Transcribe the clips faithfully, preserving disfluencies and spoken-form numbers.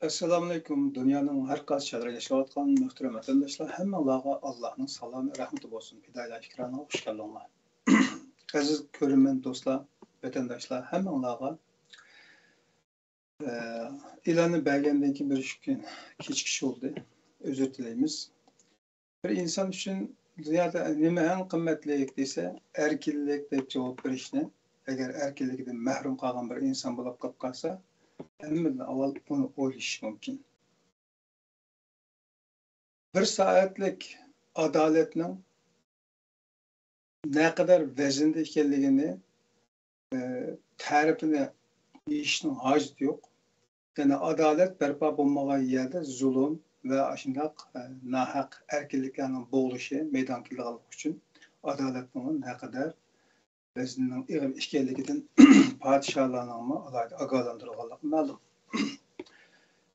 ئەسسالامۇئەلەيكۇم، دۇنيانىڭ ھەر قايسى شەھىرىدە ياشاۋاتقان مۆھتەرەم ۋەتەنداشلار، ھەممىڭلارغا ئاللاھنىڭ سالامى، رەھمىتى بولسۇن. پىدائىيلار ئېكرانىغا خۇش كەلدىڭلار. ئەزىز كۆرۈرمەن دوستلار، ۋەتەنداشلار، ھەممىڭلارغا، ئە، ئېلاننى بەرگەندىن كېيىن بىر ئىككى كۈن كېچىكىش بولدى. ئۆزۈر تىلەيمىز. بىر ئىنسان ئۈچۈن دۇنيادا نېمە ئەڭ قىممەتلىك دېسە، ئەركىنلىك دەپ جاۋاب بېرىشنى، ئەگەر ئەركىنلىكىدىن مەھرۇم قالغان بىر ئىنسان بولۇپ قېلىپ قالسا، ھەممىدىن ئاۋۋال ئۇنى ئويلىشىش مۇمكىن. بىر سائەتلىك ئادالەتنىڭ نەقەدەر ۋەزىندە ئىكەنلىكىنى، ئە، تەرىپىنى دېيىشنىڭ ھاجىتى يوق. يەنى ئادالەت بەرپا بولمىغان يەردە زۇلۇم ۋە ئاشۇنداق، ئە، ناھەق ئەركىنلىكلەرنىڭ بوغۇلۇشى مەيدانغا كېلىدىغانلىقى ئۈچۈن ئادالەتنىڭ نەقەدەر ۋەزنىنىڭ ئېغىر ئىكەنلىكىدىن پادىشاھلارنىڭمۇ ئالاھىدە ئاگاھلاندۇرۇلغانلىقى مەلۇم.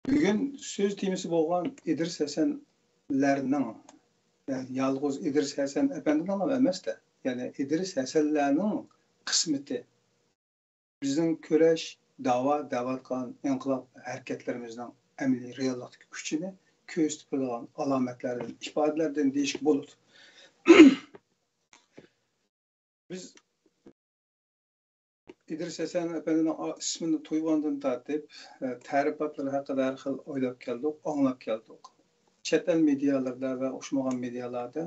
بۈگۈن سۆز تېمىسى بولغان ئىدرىس ھەسەنلەرنىڭ، يەنى يالغۇز ئىدرىس ھەسەن ئەپەندىنىڭ ئەمەس-دە، يەنى ئىدرىس ھەسەنلەرنىڭ قىسمىتى، بىزنىڭ كۈرەش، داۋا دەۋاتقان ئىنقىلاب ھەرىكەتلىرىمىزنىڭ ئەمەلىي رېئاللىقتىكى كۈچىنى كۆرسىتىپ بېرىدىغان ئالامەتلەردىن، ئىپادىلەردىن دېيىشكە بولىدۇ. بىز ئىدرىس ھەسەن ئەپەندىنىڭ ئا-، ئىسمىنى تۇيغاندىن تارتىپ، ئە، تەرىپاتلىرى ھەققىدە ھەر خىل ئويلاپ كەلدۇق، ئاڭلاپ كەلدۇق. چەت ئەل مېدىيالىرىدا ۋە ئوخشىمىغان مېدىيالاردا،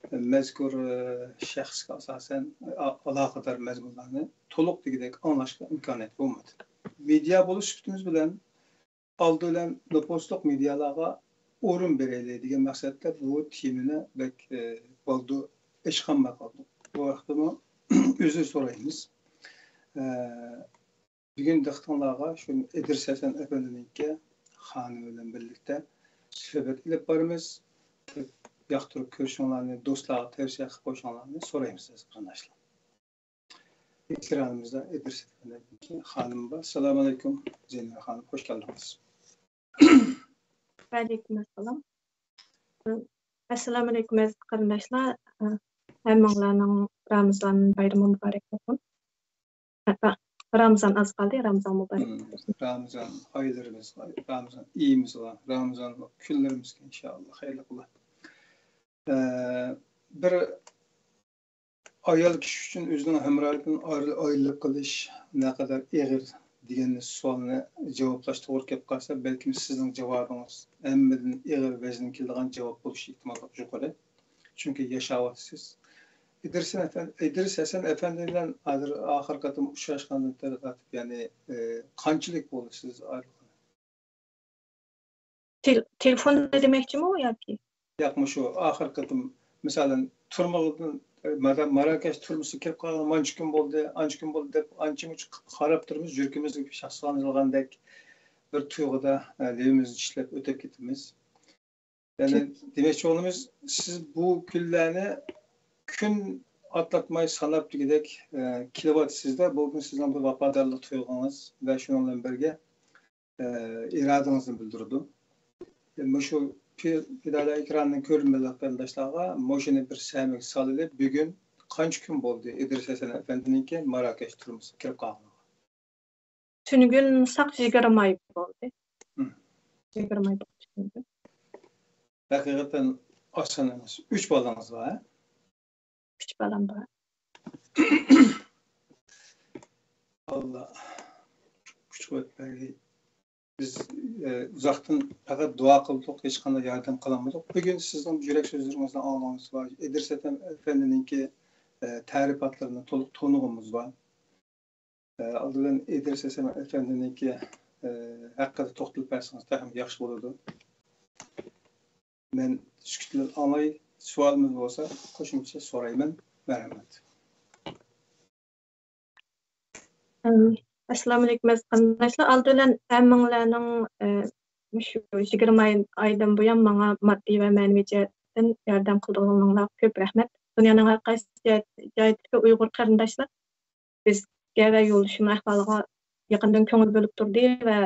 ئە، مەزكۇر، ئە، شەخسكە ئاساسەن، ئا-، ئالاقىدار مەزمۇنلارنى تولۇق دېگۈدەك ئاڭلاشقا ئىمكانىيەت بولمىدى. مېدىيا بولۇش سۈپىتىمىز بىلەن ئالدى بىلەن نوپۇسلۇق مېدىيالارغا ئورۇن بېرەيلى دېگەن مەقسەتتە بۇ تېمىنى بەك، ئە، بالدۇر ئېچىقالماي قالدۇق. بۇ ھەقتىمۇ ئۆزرە سورايمىز. ئە، بۈگۈن دىققىتىڭلارغا شۇ ئىدرىس ھەسەن ئەپەندىنىڭكى خانىمى بىلەن بىرلىكتە سۆھبەت ئېلىپ بارىمىز. ياقتۇرۇپ كۆرۈشۈڭلارنى، دوستلارغا تەۋسىيە قىلىپ قويۇشۇڭلارنى سورايمىز، ئەزىز قېرىنداشلار. ئېكرانىمىزدا ئىدرىس ئەپەندى خانىم بار. ئەسسالامۇئەلەيكۇم، زەينەپ خانىم، خوش كەلدىڭىز. ۋەئەلەيكۇم ئەسسالام. ئەسسالامۇئەلەيكۇم ئەزىز قېرىنداشلار. ھەممىڭلارنىڭ رامىزان بايرىمى مۇبارەك بولسۇن. رامىزان ئاز قالدى، رامىزان مۇبارەك. مم، رامىزان ئايلىرىمىزغا، رامىزان ئېيىمىزغا، رامىزان كۈنلىرىمىزگە ئىنشائاللا خەيرلىك بولار. ئە، بىر ئايال كىشى ئۈچۈن ئۆزىنىڭ ھەمراھىدىن ئايرىل-، ئايرىلىپ قېلىش نەقەدەر ئېغىر دېگەن سوئالنى جاۋابلاش توغرا كېلىپ قالسا، بەلكىم سىزنىڭ جاۋابىڭىز ھەممىدىن ئېغىر ۋەزىن كېلىدىغان جاۋاب بولۇش ئېھتىماللىقى يۇقىرى. چۈنكى ياشاۋاتىسىز. ئىدرىس ھەسەن، ئىدرىس ھەسەن ئەپەندى بىلەن ھازىر ئاخىرقى قېتىم ئۇچراشقاندىن تارتىپ، يەنى، ئە، قانچىلىك بولدى سىز ئايرىلغىنى؟ تېل-، تېلېفوندا دېمەكچىمۇ ياكى؟ ياق، مۇشۇ ئاخىرقى قېتىم، مىسالەن، تۈرمىدىن، مارا-، ماراكەش تۈرمىسىگە كىرىپ قالغىلى مانچە كۈن بولدى، ئانچە كۈن بولدى دەپ ئانچە-مۇنچە قاراپ تۇرىمىز، يۈرىكىمىز شاخسانلىغاندەك بىر تۇيغۇدا، ئە، لېۋىمىزنى چىشلەپ ئۆتۈپ كېتىمىز. يەنى دېمەكچى بولغىنىمىز، سىز بۇ كۈنلەرنى كۈن ئاتلاتماي ساناپ دېگۈدەك، ئە، كېلىۋاتىسىز-دە، بۇ كۈن سىزنىڭ بىر ۋاپادارلىق تۇيغۇڭىز ۋە شۇنىڭ بىلەن بىرگە، ئە، ئىرادىڭىزنى بىلدۈرىدۇ. مۇشۇ پى-، پىدائىيلار ئېكرانىنى كۆرۈپ قېرىنداشلارغا مۇشۇنى بىر سەمىگە سالىلى، بۈگۈن قانچە كۈن بولدى ئىدرىس ھەسەن ئەپەندىنىڭكى ماراكەش تۈرمىسىگە كىرىپ قالغىنىغا؟ تۈنۈگۈن ساق يىگىرمە ئاي بولدى. مم. يىگىرمە ئاي بولدى تۈنۈگۈن. ھەقىقەتەن ئاسان ئەمەس. ئۈچ بالىڭىز بار، ھە؟ ئۈچ بالام بار. ئاللا كۈچ قۇۋۋەت بەرگەي. بىز، ئە، ئۇزاقتىن پەقەت دۇئا قىلدۇق، ھېچقانداق ياردەم قىلالمىدۇق. بۈگۈن سىزنىڭ يۈرەك سۆزلىرىڭىزنى ئاڭلىغىنىمىز بار. ئىدرىس ئەپەندىنىڭكى، ئە، تەرىپاتلىرىنى تولۇق تونۇغىنىمىز بار. ئالدى بىلەن ئىدرىس ھەسەن ئەپەندىنىڭكى، ئە، ھەققىدە توختىلىپ بەرسىڭىز تېخىمۇ ياخشى بولىدۇ. مەن سۈكۈت بىلەن ئاڭلاي، سوئالىڭىز بولسا قوشۇمچە سورايمەن. مەرھەمەت. ئەم، ئەسسالامۇئەلەيكۇم، ئەزىز قېرىنداشلار. ئالدى بىلەن ھەممىڭلارنىڭ، ئە، مۇشۇ يىگىرمە ئاي-، ئايدىن بۇيان ماڭا ماددىي ۋە مەنىۋى جەھەتتىن ياردەم قىلدۇرغىنىڭلارغا كۆپ رەھمەت. دۇنيانىڭ ھەر قايسى جاي-، جايىدىكى ئۇيغۇر قېرىنداشلار بىزگە ۋە يولدىشىمنىڭ ئەھۋالىغا يېقىندىن كۆڭۈل بۆلۈپ تۇردى ۋە،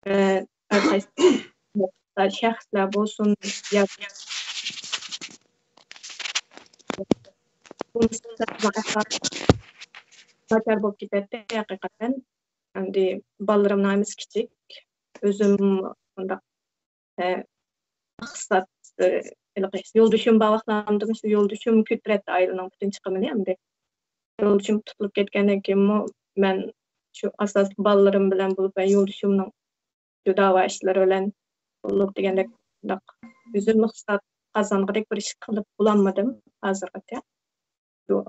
ئە، ھەر قايسى شەخسلەر بولسۇن ياكى ناچار بولۇپ كېتەتتى ھەقىقەتەن. ئەمدى بالىلىرىمنىڭ ھەممىسى كىچىك. ئۆزۈم ئۇنداق ئىقتىساد، ھېلىقى يولدىشىم بار ۋاقىتلاردا، شۇ يولدىشىم كۆتۈرەتتى ئائىلىنىڭ پۈتۈن چىقىمىنى ئەمدى. يولدىشىم تۇتۇلۇپ كەتكەندىن كېيىنمۇ مەن شۇ ئاساسلىق بالىلىرىم بىلەن بولۇپ ۋە يولدىشىمنىڭ شۇ داۋا ئىشلىرى بىلەن بولۇپ دېگەندەك، ئۆزۈم ئىقتىساد قازانغۇدەك بىر ئىش قىلىپ بولالمىدىم ھازىرغىچە. شۇ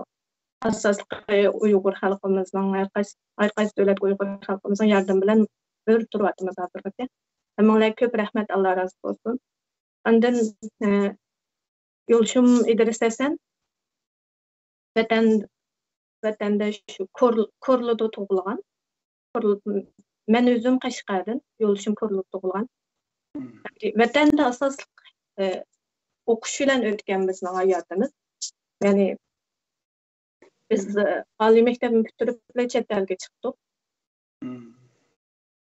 ئاساسلىقى ئۇيغۇر خەلقىمىزنىڭ، ھەر قايسى، ھەر قايسى دۆلەتكە ئۇيغۇر خەلقىمىزنىڭ ياردىمى بىلەن بىر تۇرۇۋاتىمىز ھازىرغىچە. ھەممىڭلارغا كۆپ رەھمەت، ئاللا رازى بولسۇن. ئاندىن، ئە، يولدىشىم ئىدرىس ھەسەن ۋەتەن، ۋەتەندە شۇ كور-، كورلىدا تۇغۇلغان. كورل-، مەن ئۆزۈم قەشقەردىن، يولدىشىم كورلىدا تۇغۇلغان. ۋەتەندە ئاساسلىق، ئە، ئوقۇش بىلەن ئۆتكەن بىزنىڭ ھاياتىمىز. يەنى بىز، ئە، ئالىي مەكتەپنى پۈتتۈرۈپلا چەت ئەلگە چىقتۇق.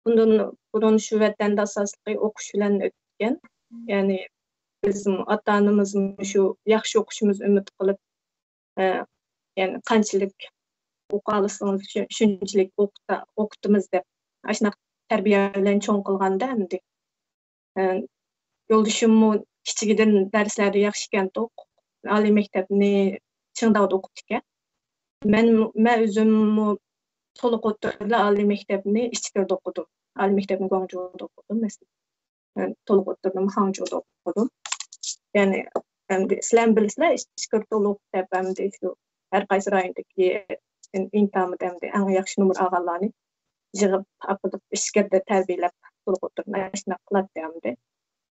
بۇندىن بۇرۇن شۇ ۋەتەندە ئاساسلىقى ئوقۇش بىلەن ئۆتكەن. يەنى بىزمۇ ئاتا-ئانىمىزمۇ شۇ ياخشى ئوقۇشىمىز ئۈمىد قىلىپ، ئە، يەنى قانچىلىك ئوقۇۋالسىڭىز، شۇ-، شۇنچىلىك ئوقۇتا-، ئوقۇتىمىز دەپ، ئاشۇنداق تەربىيە بىلەن چوڭ قىلغاندا ئەمدى. ئە، يولدىشىممۇ كىچىكىدىن دەرسلەردە ياخشى ئىكەنتۇق. ئالىي مەكتەپنى چىڭداۋدا ئوقۇپتىكەن. مەن، مەن ئۆزۈممۇ تولۇق ئوتتۇرىدا ئالىي مەكتەپنى ئىچكىرىدە ئوقۇدۇم. ئالىي مەكتەپنى گۇاڭجۇدا ئوقۇدۇم، مەسىلەن. مەن تولۇق ئوتتۇرىنى خاڭجۇدا ئوقۇدۇم. يەنى، ئەمدى سىلەرمۇ بىلىسىلەر، ئىچكىرى تولۇق دەپ، ئەمدى شۇ ھەر قايسى رايوندىكى ئىنتامىدا ئەمدى ئەڭ ياخشى نومۇر ئالغانلارنى يىغىپ ئاپىرىپ، ئىچكىرىدە تەربىيەلەپ، تولۇق ئوتتۇرىنى ئاشۇنداق قىلاتتى ئەمدى.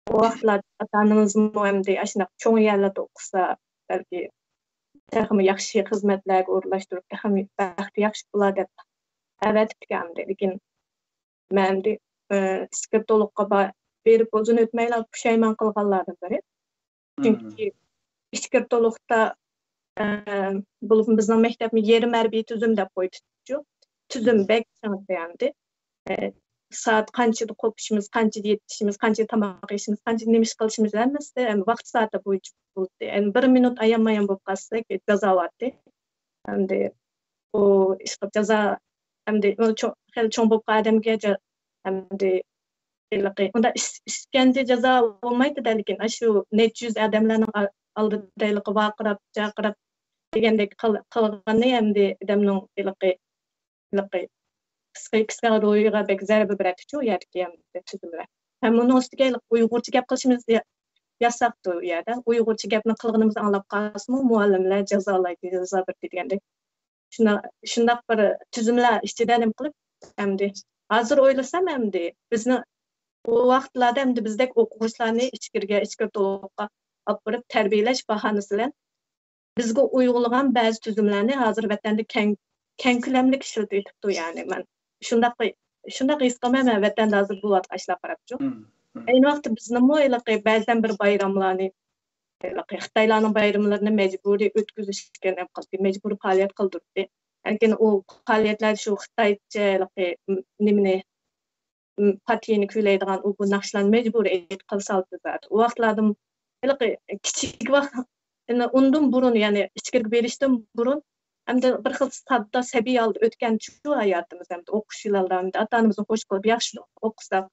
ئۇ ۋاقىتلاردا ئاتا-ئانىمىزمۇ ئەمدى ئاشۇنداق چوڭ يەرلەردە ئوقۇسا، بەلكى تېخىمۇ ياخشى خىزمەتلەرگە ئورۇنلاشتۇرۇپ، تېخىمۇ بەختى ياخشى بولا دەپ ئەۋەتىپتىكەن ئەمدى. لېكىن مەن ئەمدى، ئى، ئىچكىرى تولۇققا با-، بېرىپ ئۇزۇن ئۆتمەيلا پۇشايمان قىلغانلاردىن بىرى. چۈنكى ئىچكىرى تولۇقتا، ئە، بولۇپمۇ بىزنىڭ مەكتەپنى يېرىم ھەربىي تۈزۈم دەپ قويدۇچۇ. تۈزۈم بەك چىڭ ئىدى. ئە، سائەت قانچىدا قوپۇشىمىز، قانچىدا يېتىشىمىز، قانچىدا تاماق يېيىشىمىز، قانچىدا نېمە ئىش قىلىشىمىز ھەممىسى، ئە، ۋاقىت سائىتى بويىچە بولاتتى. يەنى بىر مىنۇت ئايانمايان بولۇپ قالسا جازا بارتتى. ئەمدى ئۇ ئىشقىلىپ جازا، ئەمدى ئۇ چوڭ، خېلى چوڭ بولۇپ قالغان ئادەمگە جا-، ئەمدى ھېلىقى ئۇنداق ئىس-، ئىسكەنجە جازا بولمايتتى-دە، لېكىن ئاشۇ نەچچە يۈز ئادەملەرنىڭ ئا-، ئالدىدا ھېلىقى ۋارقىراپ، جارقىراپ دېگەندەك قىل-، قىلغىنى ئەمدى ئادەمنىڭ ھېلىقى، ھېلىقى پسىخىكىسىغا، روھىغا بەك زەربە بېرەتتىچۇ ئۇ يەردىكى ئەمدى تۈزۈملەر. ھەم ئۇنىڭ ئۈستىگە ھېلىقى ئۇيغۇرچە گەپ قىلىشىمىز يا-، ياساقتۇ ئۇ يەردە. ئۇيغۇرچە گەپنى قىلغىنىمىزنى ئاڭلاپ قالسىمۇ مۇئەللىملەر جازالايدۇ، جازا بېرىدۇ دېگەندەك. شۇنداق، شۇنداق بىر تۈزۈملەر ئىچىدە نېمە قىلىپ، ئەمدى ھازىر ئويلىسام، ئەمدى بىزنى ئۇ ۋاقىتلاردا ئەمدى بىزدەك ئوقۇغۇچىلارنى ئىچكىرىگە، ئىچكىرى تولۇققا ئاپىرىپ تەربىيەلەش باھانىسى بىلەن بىزگە ئۇيغۇنلىغان بەزى تۈزۈملەرنى ھازىر ۋەتەندە كەڭ، كەڭ كۆلەملىك ئىشلىتىۋېتىپتۇ. يەنى مەن شۇنداق، شۇنداق ھېس قىلىمەن، مەن ۋەتەندە ھازىر بولۇۋاتقان ئىشلارغا قاراپچۇ. ئەينى ۋاقىتتا بىزنىمۇ ھېلىقى بەزەن بىر بايراملارنى، ھېلىقى خىتايلارنىڭ بايراملىرىنى مەجبۇرىي ئۆتكۈزۈشكە نېمە قىلدى، مەجبۇرىي پائالىيەت قىلدۇردى. لېكىن ئۇ پائالىيەتلەردە شۇ خىتايچە ھېلىقى نېمىنى، پاتىنى كۈيلەيدىغان ئۇ بۇ ناخشىلارنى مەجبۇرىي ئېيتقىلى سالدى زادى. ئۇ ۋاقىتلاردىمۇ ھېلىقى كىچىك ۋاقىت، ئۇندىن بۇرۇن، يەنى ئىچكىرىگە بېرىشتىن بۇرۇن، ئەمدى بىر خىل ساددا سەبىي ھالدا ئۆتكەن شۇ ھاياتىمىز، ئەمدى ئوقۇش يىللىرىدا ئەمدى ئاتا-ئانىمىزنى خوش قىلىپ ياخشى ئوقۇساق،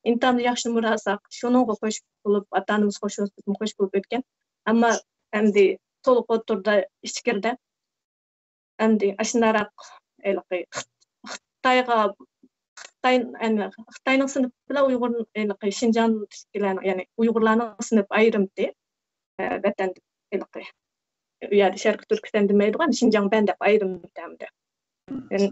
ئىمتىھاندا ياخشى نومۇر ئالساق، شۇنىڭغا خوش بولۇپ، ئاتا-ئانىمىز خوش بولسا، بىزمۇ خوش بولۇپ ئۆتكەن. ئەمما ئەمدى تولۇق ئوتتۇرىدا، ئىچكىرىدە ئەمدى ئاشۇنداقراق ھېلىقى خىت-، خىتايغا، خىتاي، ئەنە، خىتاينىڭ سىنىپى بىلەن ئۇيغۇر، ھېلىقى شىنجاڭدىكىلەرنىڭ، يەنى ئۇيغۇرلارنىڭ سىنىپ ئايرىمىتى، ئە، ۋەتەندە ھېلىقى ئۇ يەردە شەرقىي تۈركىستان دېمەيدىغان شىنجاڭ بەن دەپ ئايرىمىتى ئەمدى. يەنى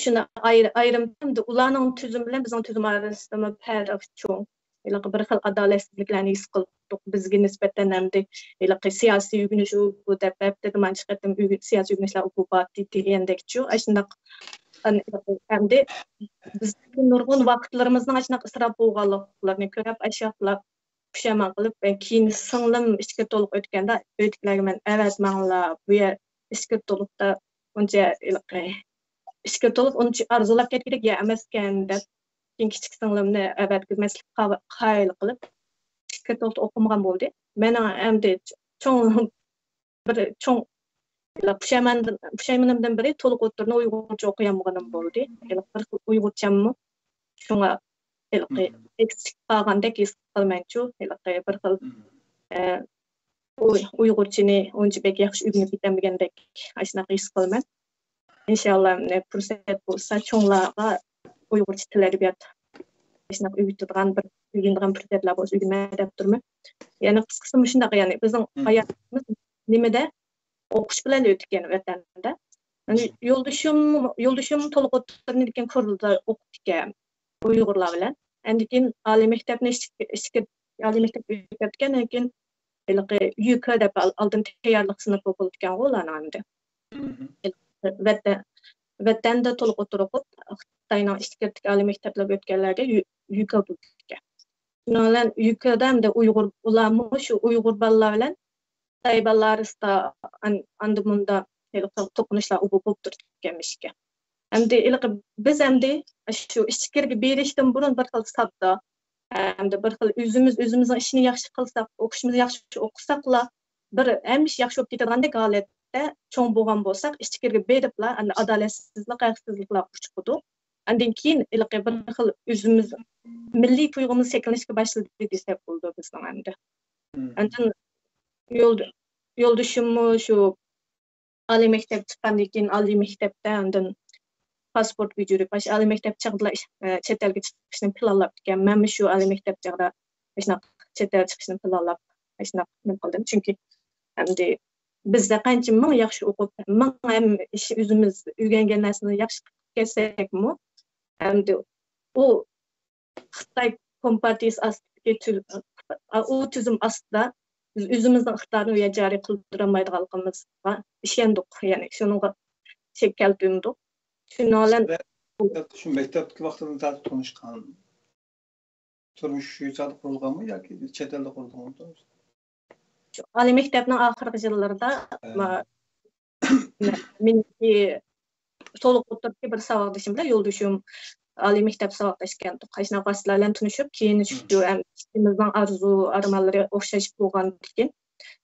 شۇنداق ئايرى-، ئايرىمىتى ئەمدى ئۇلارنىڭ تۈزۈمى بىلەن بىزنىڭ تۈزۈم ئارىسىدىمۇ پەرق چوڭ. ھېلىقى بىر خىل ئادالەتسىزلىكلەرنى ھېس قىلدۇق. بىزگە نىسبەتەن ئەمدى ھېلىقى سىياسىي ئۆگىنىش ئۇ بۇ دەپ، ھەپتىدە مانچە قېتىم ئۆگە-، سىياسىي ئۆگىنىشلەر ئۇ بۇ بار دېگەندەكچۇ. ئاشۇنداق ئەمدى بىزدىكى نۇرغۇن ۋاقىتلىرىمىزنىڭ ئاشۇنداق ئىسراپ بولغانلىقلىرىنى كۆرۈپ، ئاشۇنداقلار پۇشايمان قىلىپ، كېيىن سىڭلىم ئىچكىرى تولۇق ئۆتكەندە، ئۆيدىكىلەرگە مەن ئەۋەتمەڭلار، بۇ يەر ئىچكىرى تولۇقتا ئۇنچە ھېلىقى ئىچكىرى تولۇق ئۇنچە ئارزۇلاپ كەتكۈدەك يەر ئەمەسكەن دەپ، كېيىن كىچىك سىڭلىمنى ئەۋەتكۈزمەسلىك قا-، قايىل قىلىپ، ئىچكىرى تولۇقتا ئوقۇمىغان بولدى. مېنىڭ ئەمدى چوڭ، بىر چوڭ پۇشايماندىن، پۇشايمىنىمدىن بىرى تولۇق ئوتتۇرىنى ئۇيغۇرچە ئوقۇيالمىغىنىم بولدى. بىر خىل ئۇيغۇرچەممۇ شۇڭا ھېلىقى ئېكسىپ قالغاندەك ھېس قىلىمەنچۇ، ھېلىقى بىر خىل، ئە، ئۇ-، ئۇيغۇرچىنى ئۇنچە بەك ياخشى ئۆگىنىپ يېتەلمىگەندەك ئاشۇنداق ھېس قىلىمەن. ئىنشاللا، مانا پۇرسەت بولسا، چوڭلارغا ئۇيغۇرچە تىل ئەدەبىيات ئاشۇنداق ئۆگىتىدىغان بىر، ئۆگىنىدىغان پۇرسەتلەر بولسا ئۆگىنىمەن دەپ تۇرىمەن. يەنى قىسقىسى مۇشۇنداق، يەنى بىزنىڭ ھاياتىمىز نېمىدە؟ ئوقۇش بىلەن ئۆتكەن ۋەتەندە. يولدىشىم، يولدىشىم تولۇق ئوتتۇرىنى لېكىن كورلىدا ئوقۇپتىكەن ئۇيغۇرلار بىلەن. ئاندىن كېيىن ئالىي مەكتەپنى ئىچكى، ئىچكى ئالىي مەكتەپكە ئۆتكەندىن كېيىن ھېلىقى يۈكە دەپ ئال-، ئالدىن تەييارلىق سىنىپى بولىدىكەنغۇ ئۇلارنىڭ ئەمدى. ۋەتەن، ۋەتەندە تولۇق ئوتتۇرا ئوقۇپ، خىتاينىڭ ئىچكىرىدىكى ئالىي مەكتەپلەرگە ئۆتكەنلەرگە يۈ-، يۈكە بولىدىكەن. شۇنىڭ بىلەن يۈكەدە ئەمدى ئۇيغۇر، ئۇلارمۇ شۇ ئۇيغۇر بالىلار بىلەن خىتاي بالىلار ئارىسىدا ئان-، ئاندا مۇندا ھېلىقى توقۇنۇشلار ئۇ بۇ بولۇپ تۇرىدىكەنمىشكەن. ئەمدى ھېلىقى بىز ئەمدى شۇ ئىچكىرىگە بېرىشتىن بۇرۇن بىر خىل ساددا، ئەمدى بىر خىل ئۆزىمىز ئۆزىمىزنىڭ ئىشىنى ياخشى قىلساق، ئوقۇشىمىزنى ياخشى ئوقۇساقلا، بىر ھەممە ئىش ياخشى بولۇپ كېتىدىغاندەك ھالەتتە چوڭ بولغان بولساق، ئىچكىرىگە بېرىپلا ئەمدى ئادالەتسىزلىك، ھەقسىزلىكلارغا ئۇچرىدۇق. ئاندىن كېيىن ھېلىقى بىر خىل ئۆزىمىز، مىللىي تۇيغۇمىز شەكىللىنىشكە باشلىدى دېسەك بولىدۇ بىزنىڭ ئەمدى. ئاندىن يول-، يولدىشىممۇ شۇ ئالىي مەكتەپ چىققاندىن كېيىن، ئالىي مەكتەپتە ئاندىن پاسپورت بېجىرىپ، ئاشۇ ئالىي مەكتەپ چاغدىلا ئىش-، ئە، چەت ئەلگە چىقىشنى پىلانلاپتىكەن. مەنمۇ شۇ ئالىي مەكتەپ چاغدا ئاشۇنداق چەت ئەلگە چىقىشنى پىلانلاپ، ئاشۇنداق نېمە قىلدىم. چۈنكى ئەمدى بىزدە قانچە مىڭ ياخشى ئوقۇپ، مىڭ ھەم ئىش ئۆزىمىز ئۆگەنگەن نەرسىنى ياخشى قىلىپ كەلسەكمۇ، ئەمدى ئۇ خىتاي كومپارتىيىسى ئاستىدىكى تۈز-، ئۇ تۈزۈم ئاستىدا بىز ئۆزىمىزنىڭ ئىقتىدارىنى ئۇ يەردە جارى قىلدۇرالمايدىغانلىقىمىزغا ئىشەندۇق، يەنى شۇنىڭغا شەك كەلتۈرمىدۇق. شۇنىڭ بىلەن شۇ مەكتەپتىكى ۋاقتىمىزدا تونۇشقان، تۇرمۇش شۇ يەردە قۇرۇلغانمۇ ياكى چەت ئەلدە قۇرۇلغانمۇ؟ شۇ ئالىي مەكتەپنىڭ ئاخىرقى يىللىرىدا، ھە. ما-، مېنىڭكى تولۇق ئوتتۇرىدىكى بىر ساۋاقدىشىم بىلەن يولدىشىم ئالىي مەكتەپ ساۋاقداش ئىكەن. قايسىناق ۋاسىتىلەر بىلەن تونۇشۇپ، كېيىن شۇ ھەم ئىككىمىزنىڭ ئارزۇ ئارمانلىرى ئوخشاش بولغاندىكىن،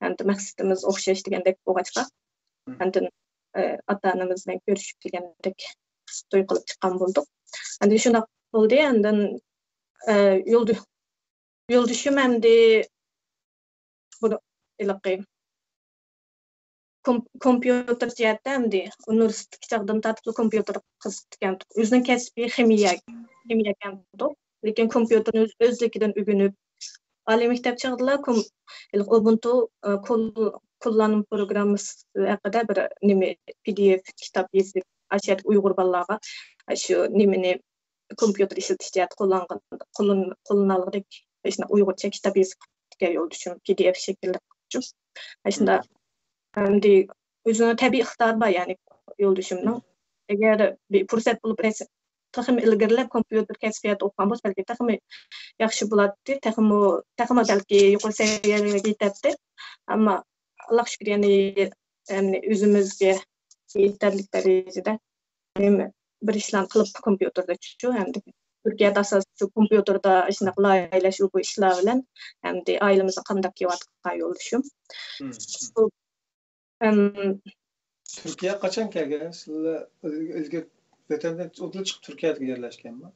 ھەمدە مەقسىتىمىز ئوخشاش دېگەندەك بولغاچقا، ئاندىن، ئە، ئاتا-ئانىمىز بىلەن كۆرۈشۈپ دېگەندەك توي قىلىپ چىققان بولدۇق. ئاندىن شۇنداق بولدى. ئاندىن، ئە، يولدا-، يولدىشىم ئەمدى بۇ ھېلىقى كوم-، كومپيۇتېر جەھەتتە ئەمدى ئۇنىۋېرسىتېتتىكى چاغدىن تارتىپلا كومپيۇتېرغا قىزىقىدىكەنتۇق. ئۆزىنىڭ كەسپى خىمىيە، خىمىيەكەنتۇق. لېكىن كومپيۇتېرنى ئۆز-، ئۆزلۈكىدىن ئۆگىنىپ، ئالىي مەكتەپ چاغدىلا كوم-، ھېلىقى ئوبۇنتۇ، ئە، كول-، كوللانما پروگراممىسى ھەققىدە بىر نېمە، پى دى ئېف كىتاب يېزىپ، ئاشۇ يەردىكى ئۇيغۇر بالىلارغا شۇ نېمىنى، كومپيۇتېر ئىشلىتىش جەھەتتە قوللانغان، قوللان-، قوللىنالىغۇدەك شۇنداق ئۇيغۇرچە كىتاب يېزىپ قويۇپتىكەن يولدىشىم، پى دى ئېف شەكىللىك قىلىپچۇ. شۇنداق ئەمدى ئۆزىنىڭ تەبىئىي ئىقتىدارى بار، يەنى يولدىشىمنىڭ. ئەگەر بىر پۇرسەت بولۇپ، تېخىمۇ ئىلگىرىلەپ كومپيۇتېر كەسپىياتى ئوقۇغان بولسا، بەلكى تېخىمۇ ياخشى بولاتتى، تېخىمۇ، تېخىمۇ بەلكى يۇقىرى سەۋىيەلەرگە يېتەتتى. ئەمما ئاللاغا شۈكۈر، يەنى، يەنى ئۆزىمىزگە يېتەرلىك دەرىجىدە نېمە، بىر ئىشلارنى قىلىپتۇ كومپيۇتېردىچۇ ئەمدى. تۈركىيەدە ئاساسلىقى شۇ كومپيۇتېردا شۇنداق لايىھەلەش، ئۇ بۇ ئىشلار بىلەن ئەمدى ئائىلىمىزنى قامداپ كېلىۋاتقان يولدىشىم. مم. شۇ، ئەم، تۈركىيەگە قاچان كەلگەن؟ سىلەر ئىلگىرى ۋەتەندىن ئۇدۇل چىقىپ تۈركىيەگە يەرلەشكەنمۇ؟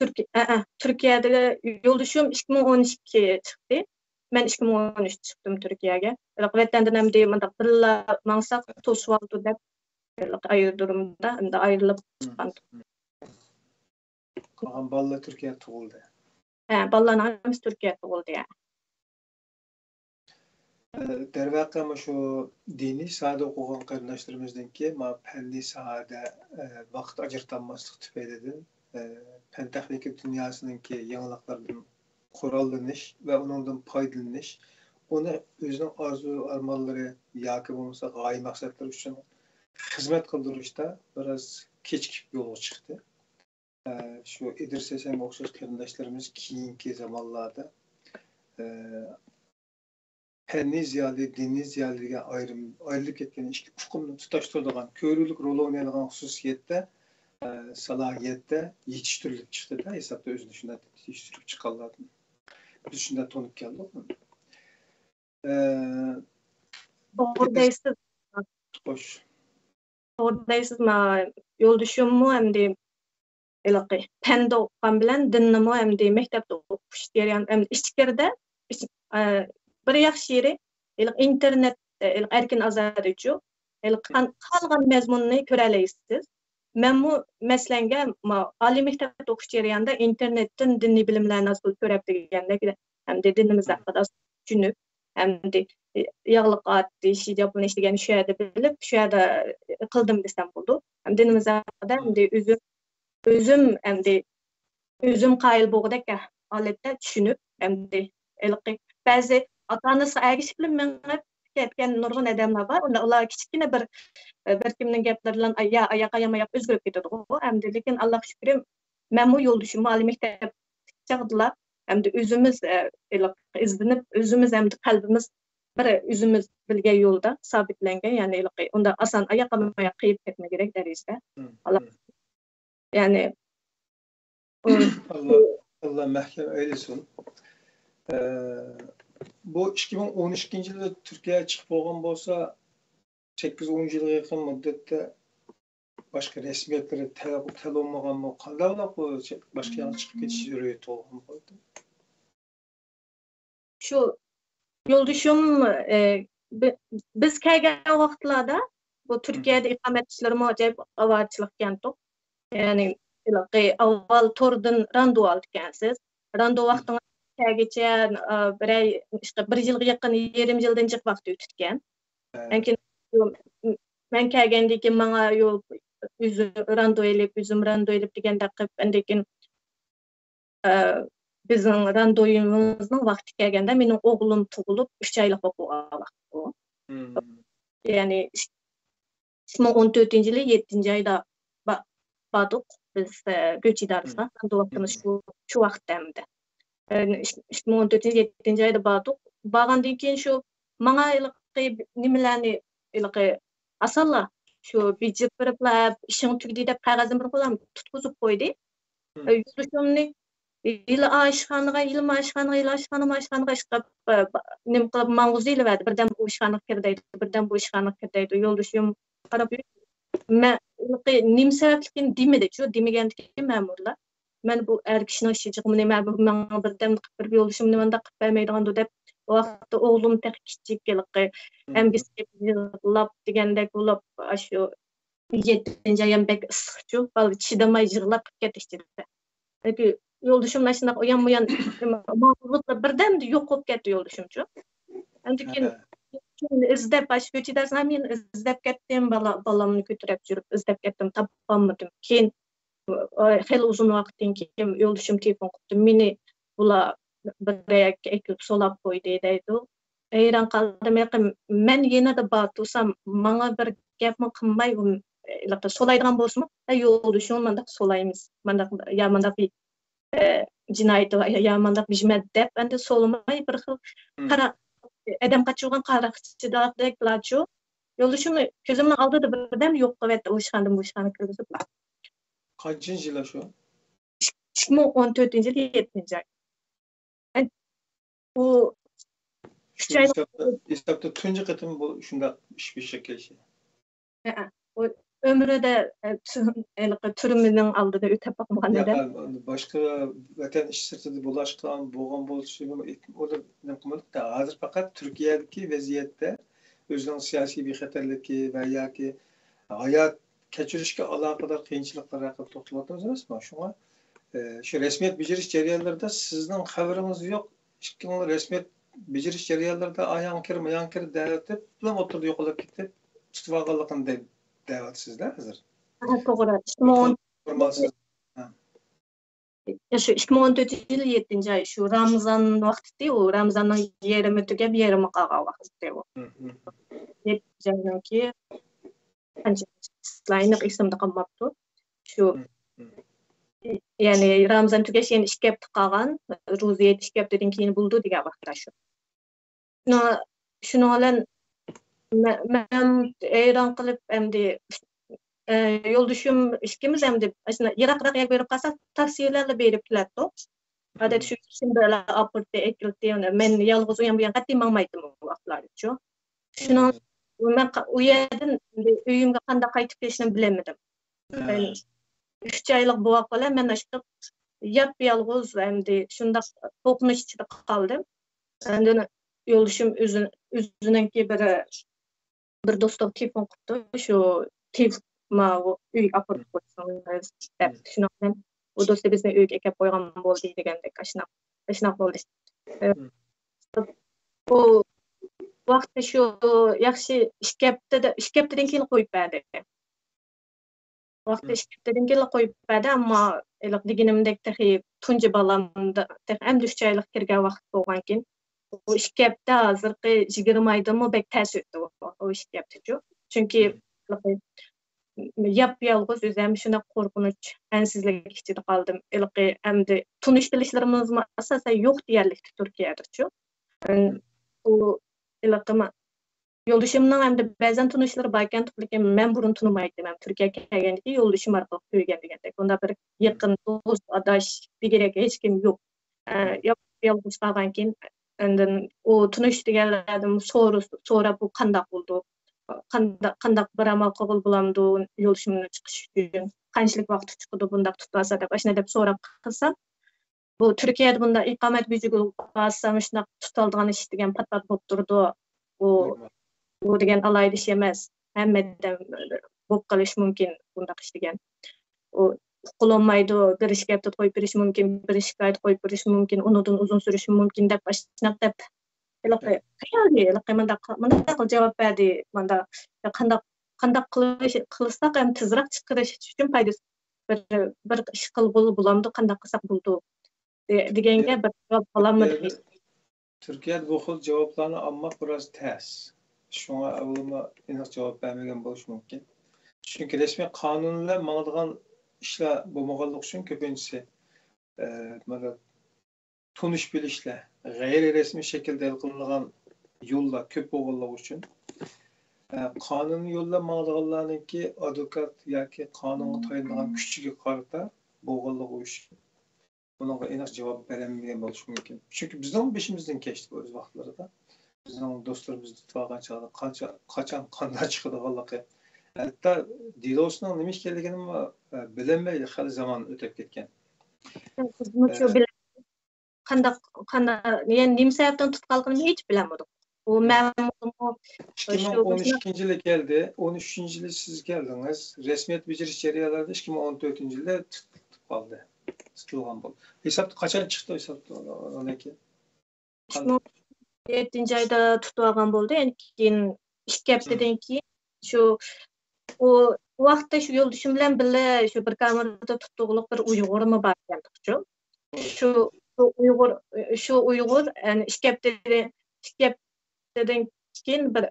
تۈركىي-، ئە، ئە، تۈركىيەدە يولدىشىم ئىككى مىڭ ئون ئىككى چىقتى. مەن ئىككى مىڭ ئون ئۈچ چىقتىم تۈركىيەگە. بىراق ۋەتەندىن ئەمدى مۇنداق بىللە ماڭساق توسۇۋالىدۇ دەپ، ئايرودرومدا ئەمدى ئايرىلىپ چىققان. قالغان بالىلار تۈركىيەدە تۇغۇلدى. ھە، بالىلارنىڭ ھەممىسى تۈركىيەدە تۇغۇلدى، ھە. دەرۋەقە، مۇشۇ دىنىي ساھەدە ئوقۇغان قېرىنداشلىرىمىزنىڭكى ما پەننىي ساھەدە، ئە، ۋاقىت ئاجرىتالماسلىق تۈپەيلىدىن، ئە، پەن تېخنىكا دۇنياسىنىڭكى يېڭىلىقلىرىدىن قوراللىنىش ۋە ئۇنىڭدىن پايدىلىنىش، ئۇنى ئۆزىنىڭ ئارزۇ ئارمانلىرى ياكى بولمىسا غايە مەقسەتلىرى ئۈچۈن خىزمەت قىلدۇرۇشتا بىراز كېچىكىپ يولغا چىقتى. ئە، شۇ ئىدرىس ھەسەنگە ئوخشاش قېرىنداشلىرىمىز كېيىنكى زامانلاردا، ئە، پەننىي زىيالىي، دىنىي زىيالىي دېگەن ئايرىم، ئايرىلىپ كەتكەن ئىككى ئۇقۇمنى تۇتاشتۇرىدىغان، كۆرۈرلۈك رول ئوينايدىغان خۇسۇسىيەتتە، ئە، سالاھىيەتتە يېتىشتۈرۈلۈپ چىقتى-دە، ھېسابتا ئۆزىنى شۇنداق يېتىشتۈرۈپ چىققانلاردىن بىز شۇنداق تونۇپ كەلدۇق. ئە، توغرا دەيسىز. خوش. توغرا دەيسىز، ما يولدىشىممۇ ئەمدى ھېلىقى پەندە ئوقۇغان بىلەن دىننىمۇ ئەمدى مەكتەپتە ئوقۇش جەريان، ئەمدى ئىچكىرىدە، ئىچ-، ئە، بىر ياخشى يېرى، ھېلىقى ئىنتېرنېت، ئە، ھېلىقى ئەركىن ئازادىچۇ، ھېلىقى خان-، خالىغان مەزمۇننى كۆرەلەيسىز. مەنمۇ مەسىلەنگە، ما-، ئالىي مەكتەپتە ئوقۇش جەريانىدا ئىنتېرنېتتىن دىنىي بىلىملەرنى ئاز تولا كۆرەپ دېگەندەك، ئەمدى دىنىمىز ھەققىدە ئاز چۈشىنىپ، ئەمدى ياغلىق ئات، ھىجاب بىلەن ئىشلىگەن شۇ يەردە بىلىپ، شۇ يەردە قىلدىم دېسەم بولىدۇ. ئەمدى دىنىمىز ھەققىدە ئەمدى ئۆزۈم، ئۆزۈم ئەمدى ئۆزۈم قايىل بولغۇدەك ھالەتتە چۈشىنىپ، ئەمدى ھېلىقى بەزى ئاتا-ئانىسىغا ئەگىشىپلا مېڭىپ كەتكەن نۇرغۇن ئادەملەر بار. ئۇلار، ئۇلار كىچىككىنە بىر، بىر كىمنىڭ گەپلىرىدىن ئايا-، ئاياق ئاياما ئاياق ئۆزگىرىپ كېتىدىغۇ. ئەمدى لېكىن ئاللاغا شۈكرى، مەنمۇ يولدىشىممۇ ئالىي مەكتەپ چاغدىلا ئەمدى ئۆزىمىز، ئە، ھېلىقى ئىزدىنىپ، ئۆزىمىز ئەمدى قەلبىمىز بىر ئۆزىمىز بىلگەن يولدا سابىتلەنگەن، يەنى ھېلىقى ئۇنداق ئاسان ئاياق ئاياما ئاياق قېيىپ كەتمە كېرەك دەرىجىدە. مم، ئاللا، مم. يەنى، ئۇ، ئاللا، ئاللا مەھكەم ئەيلىسۇن. ئە، بۇ ئىككى مىڭ ئون ئىككىنچى يىلى تۈركىيەگە چىقىپ بولغان بولسا، سەككىز، ئون يىلغا يېقىن مۇددەتتە باشقا رەسمىيەتلىرى تەل-، تەل بولمىغانمۇ؟ قانداقلا بۇ باشقا ياققا چىقىپ كېتىش زۆرۈرىيىتى بولغان بولدى؟ شۇ يولدىشىم، ئە، بى-، بىز كەلگەن ۋاقىتلاردا بۇ تۈركىيەدە ئىقامەت ئىشلىرىمۇ ئاجايىپ ئاۋارىچىلىقكەنتۇق. يەنى ھېلىقى ئاۋۋال توردىن راندۋۇ ئالىدىكەنسىز. راندۋۇ ۋاقتىڭىز كەلگىچە، ئا، بىرەي، ئىشقا بىر يىلغا يېقىن، يېرىم يىلدىن جىق ۋاقىت ئۆتۈدىكەن. لېكىن مەن كەلگەندىن كېيىن ماڭا يو-، ئۆزۈم راندۋۇ ئېلىپ، ئۆزۈم راندۋۇ ئېلىپ دېگەندەك قىلىپ، ئاندىن كېيىن، ئە، بىزنىڭ راندۋۇيىمىزنىڭ ۋاقتى كەلگەندە مېنىڭ ئوغلۇم تۇغۇلۇپ ئۈچ ئايلىق بولۇپ بولغان ۋاقىت بۇ. يەنى ئىككى مىڭ ئون تۆتىنچى يىلى يەتتىنچى ئايدا با-، باردۇق بىز، ئە، گۆچ ئىدارىسىغا. راندۋۇ ۋاقتىمىز شۇ، شۇ ۋاقىتتا ئەمدى. ئىككى مىڭ ئون تۆتىنچى يىل يەتتىنچى ئايدا باردۇق. بارغاندىن كېيىن شۇ ماڭا ھېلىقى نېمىلەرنى، ھېلىقى ئاسانلا شۇ بېجىرىپ بېرىپلا، ئىشىڭ تۈگىدى دەپ قەغەزدىن بىر قولام تۇتقۇزۇپ قويدى. يولدىشىمنى ھېلى ئاشخانىغا، ھېلى ماشخانىغا، ھېلى ئاشخانا ماشخانىغا ئىشقىلىپ، نېمە قىلىپ ماڭغۇزۇۋېلىۋەردى. بىردەم ئۇ ئىشخانىغا كىر دەيدۇ، بىردەم بۇ ئىشخانىغا كىر دەيدۇ. يولدىشىم قاراپ، مەن نېمە سەۋەبلىكىنى دېمىدىچۇ، دېمىگەندىكىن مەمۇرلار، مەن بۇ ئەر كىشىنىڭ ئىشى جىقمىنى، مەن بۇ ماڭا بىردەمدە قىلىپ بېرىپ، يولدىشىمنى مانداق قىلىپ بەرمەيدىغاندۇ دەپ، ئۇ ۋاقىتتا ئوغلۇم تېخى كىچىك، ھېلىقى ئەمگىسى يىغلاپ دېگەندەك بولۇپ، ئاشۇ يەتتىنچى ئايام بەك ئىسسىقچۇ، بالا چىدىماي يىغلاپ كەتتى ئىچىدە. يولدىشىم مانا شۇنداق ئۇيان بۇيان بىردەمدە يوق بولۇپ كەتتى يولدىشىمچۇ. ئاندىن كېيىن ئىزدەپ، ئاشۇ كۆچىدە مەن ئىزدەپ كەتتىم، بالا، بالامنى كۆتۈرۈپ يۈرۈپ ئىزدەپ كەتتىم، تاپالمىدىم. كېيىن خېلى ئۇزۇن ۋاقىتتىن كېيىن يولدىشىم تېلېفون قىپتۇ، مېنى بۇلار بىر يەرگە ئەكىلىپ سولاپ قويدى دەيدۇ. ھەيران قالدىم، ھېلىقى مەن يېنىدا بار تۇرسام، ماڭا بىر گەپمۇ قىلماي، ھېلىقى سولايدىغان بولسىمۇ، ھە، يولدىشىڭ مانداق سولايمىز، مانداق، يا مانداق بىر، ئە، جىنايىتى بار، يا مانداق بىر نېمە دەپ، ئەمدى سولىماي بىر خىل قارا، ئادەم قاچۇرغان قاراقچىدەكلەرچۇ. يولدىشىم كۆزۈمنىڭ ئالدىدا بىردەم يوق قىلىۋەتتى، ئۇ ئىشخانىدىن بۇ ئىشخانىغا كىرگۈزۈپ. قانچىنچى يىل شۇ؟ ئىككى مىڭ ئون تۆتىنچى يىل يەتتىنچى ئاي. ئۇ شۇ ئۈچ ئاي ھېسابتا، ھېسابتا تۇنجى قېتىم بۇ شۇنداق ئىش بېشىغا كېلىشى. ھەئە. ئۇ ئۆمرىدە، ئە، تۈ-، ھېلىقى تۈرمىنىڭ ئالدىدا ئۆتەپ باقمىغان ئىدى. باشقا ۋەتەن ئىچى سىرتىدا بولاشقا بولغان بولۇشى، ئۇنى نېمە قىلمىدۇق. ھازىر پەقەت تۈركىيەدىكى ۋەزىيەتتە ئۆزىنىڭ سىياسىي بىخەتەرلىكى ۋە ياكى ھايات كەچۈرۈشكە ئالاقىدار قىيىنچىلىقلار ھەققىدە توختىلىۋاتىمىز ئەمەسمۇ؟ شۇڭا، ئە، شۇ رەسمىيەت بېجىرىش جەريانلىرىدا سىزنىڭ خەۋىرىڭىز يوق. ئىككىڭلار رەسمىيەت بېجىرىش جەريانلىرىدا ئاياڭ كىر، ماياڭ كىر دەۋېتىپ، بىلەن ئوتتۇرىدا يوقىلىپ كېتىپ، تۇتۇۋالغانلىقىنى دە-، دەۋاتىسىز-دە ھازىر. ھە، توغرا. ئىككى مىڭ ئون، نورمالسىز. ھە. شۇ ئىككى مىڭ ئون تۆتىنچى يىل يەتتىنچى ئاي، شۇ رامىزان ۋاقتىتى، ئۇ رامىزاننىڭ يېرىمى تۈگەپ، يېرىمى قالغان ۋاقتىتى ئۇ. ھە، ھە. يەتتىنچى ئاينىڭكى قانچە، ئېنىق ئېسىمدە قالماپتۇ. شۇ، ھە، ھە. يەنى رامىزان تۈگەش يەنە ئىككى ھەپتە قالغان، روزا ھېيت ئىككى ھەپتىدىن كېيىن بولىدۇ دېگەن ۋاقىتتا شۇ. شۇنىڭ، شۇنىڭ بىلەن مە-، مەن ھەيران قېلىپ، ئەمدى، ئە، يولدىشىم ئىككىمىز ئەمدى ئاشۇنداق يىراقراق يەرگە بېرىپ قالساق، تاكسى بىلەنلا بېرىپ كېلەتتۇق. ئادەتتە شۇ كىشىنى بىرلا ئاپىرىپ ئەكىرتتى، مەن يالغۇز ئۇيان بۇيان قەتئىي ماڭمايتتىم ئۇ ۋاقىتلارچۇ. شۇنىڭ، مەن قا-، ئۇ يەردىن ئۆيۈمگە قانداق قايتىپ كېلىشنى بىلەلمىدىم. مەن ئۈچ ئايلىق بوۋاق بىلەن مەن ئاشۇنداق ياپيالغۇز، ئەمدى شۇنداق قورقۇنچ ئىچىدە قالدىم. ئاندىن يولدىشىم ئۆزى، ئۆزىنىڭكى بىر، بىر دوستىغا تېلېفون قىپتۇ، شۇ تېلېف-، ماۋۇ ئۆيگە ئاپىرىپ قويسىڭىز دەپ. شۇنىڭ بىلەن ئۇ دوستى بىزنى ئۆيگە ئەكەپ قويغان بولدى دېگەندەك، ئاشۇنداق، ئاشۇنداق بولدى. ئە، ئۇ ۋاقىتتا شۇ ياخشى ئىككى ھەپتىدە، ئىككى ھەپتىدىن كېيىن قويۇپ بەردى. ۋاقتى ئىككى ھەپتىدىن كېيىنلا قويۇپ بەردى، ئەمما ھېلىقى دېگىنىمدەك تېخى تۇنجى بالامدا تېخى ئەمدى ئۈچ ئايلىق كىرگەن ۋاقىت بولغانكىن، بۇ ئىككى ھەپتە ھازىرقى يىگىرمە ئايدىنمۇ بەك تەس ئۆتتى ئۇ، ئۇ ئىككى ھەپتىچۇ. چۈنكى ھېلىقى ياپيالغۇز ئۆزۈم شۇنداق قورقۇنچ، ئەنسىزلىك ئىچىدە قالدىم. ھېلىقى ئەمدى تونۇش بىلىشلىرىمىزمۇ ئاساسەن يوق دېيەرلىكتى تۈركىيەدىچۇ. ئۇ ھېلىقى يولدىشىمنىڭ ئەمدى بەزەن تونۇشلىرى باركەن، لېكىن مەن بۇرۇن تونۇمايتتىم. مەن تۈركىيەگە كەلگەندىن كېيىن يولدىشىم ئارقىلىق كۆرگەن دېگەندەك. ئۇنداق بىر يېقىن دوست، ئاداش دېگۈدەك ھېچكىم يوق. ئە، يال-، يالغۇز قالغانكىن، ئاندىن ئۇ تونۇش دېگەنلەردىن سورۇ-، سوراپ، ئۇ قانداق بولىدۇ؟ قانداق، قانداق بىر ئامال قىلغىلى بولامدۇ يولدىشىمنى چىقىش ئۈچۈن؟ قانچىلىك ۋاقىت چىقىدۇ بۇنداق تۇتۇۋالسا دەپ، ئاشۇنداق دەپ سوراپ قىلسام، بۇ تۈركىيەدە بۇنداق ئىقامەت بېجىگە بارسا مۇشۇنداق تۇتۇلىدىغان ئىش دېگەن پات-پات بولۇپ تۇرىدۇ. بۇ، بۇ دېگەن ئالاھىدە ئىش ئەمەس. ھەممىدە بولۇپ قېلىشى مۇمكىن بۇنداق ئىش دېگەن. ئۇ ئۇقۇلانمايدۇ. بىر ئىككى ھەپتە قويۇپ بېرىشى مۇمكىن، بىر ئىككى ئاي قويۇپ بېرىشى مۇمكىن، ئۇنىڭدىن ئۇزۇن سۈرۈشى مۇمكىن دەپ ئاشۇنداق دەپ. ھېلىقى خىيالى، ھېلىقى مۇنداق، مۇنداق جاۋاب بەردى. مۇنداق قانداق، قانداق قىلىش، قىلساق ھەم تېزراق چىقىرىش ئۈچۈن پايدىسى بىر، بىر ئىش قىلغىلى بولامدۇ، قانداق قىلساق بولىدۇ دېگەنگە بىر جاۋاب بولالمىدىم. تۈركىيەدە بۇ خىل جاۋابلارنى ئالماق بىراز تەس. شۇڭا ئۇلارمۇ ئېنىق جاۋاب بەرمىگەن بولۇشى مۇمكىن. چۈنكى رەسمىي قانۇن بىلەن ماڭىدىغان ئىشلار بولمىغانلىقى ئۈچۈن كۆپىنچىسى، ئە، مانا تونۇش بىلىشلەر، غەيرىي رەسمىي شەكىلدە ھەل قىلىنىدىغان يوللار كۆپ بولغانلىقى ئۈچۈن، ئە، قانۇنىي يول بىلەن ماڭىدىغانلارنىڭكى ئادۋوكات ياكى قانۇنغا تايىنىدىغان كۈچىگە قارىتا بولغانلىقى ئۈچۈن، بۇنىڭغا ئېنىق جاۋاب بېرەلمىگەن بولۇشى مۇمكىن. چۈنكى بىزنىڭ بېشىمىزدىن كەچتى بۇ ئۆز ۋاقىتلىرىدا. بىزنىڭ دوستلىرىمىز تۇتۇۋالغان چاغدا قانچە، قاچان، قانداق چىقىدىغانلىقى، ھەتتا دېلوسنىڭ نېمە ئىكەنلىكىنىمۇ، ئە، بىلەلمەي خېلى زامان ئۆتۈپ كەتكەن. بىزمۇ شۇ ئە، بىلەن قانداق، قانداق، يەنى نېمە سەۋەبتىن تۇتقانلىقىنى ھېچ بىلەلمىدۇق. ئۇ مەمۇرمۇ ئىككى مىڭ ئون ئىككىنچى يىلى كەلدى، ئون ئۈچىنچى يىلى سىز كەلدىڭىز. رەسمىيەت بېجىرىش جەريانلىرىدا ئىككى مىڭ ئون تۆتىنچى يىلى تۇت-، تۇتۇپ قالدى. تۇتۇلغان بولدى. ھېسابتا قاچان چىقتى، ھېسابتا ئۇنىڭكى؟ ئىككى مىڭ يەتتىنچى ئايدا تۇتۇۋالغان بولدى. يەنى كېيىن ئىككى ھەپتىدىن كېيىن شۇ، ئۇ، ئۇ ۋاقىتتا شۇ يولدىشىم بىلەن بىللە شۇ بىر كامېردا تۇتۇقلۇق بىر ئۇيغۇرمۇ بار ئىكەن شۇ. شۇ، شۇ ئۇيغۇر، شۇ ئۇيغۇر، يەنى ئىككى ھەپتىدىن، ئىككى ھەپتىدىن كېيىن بىر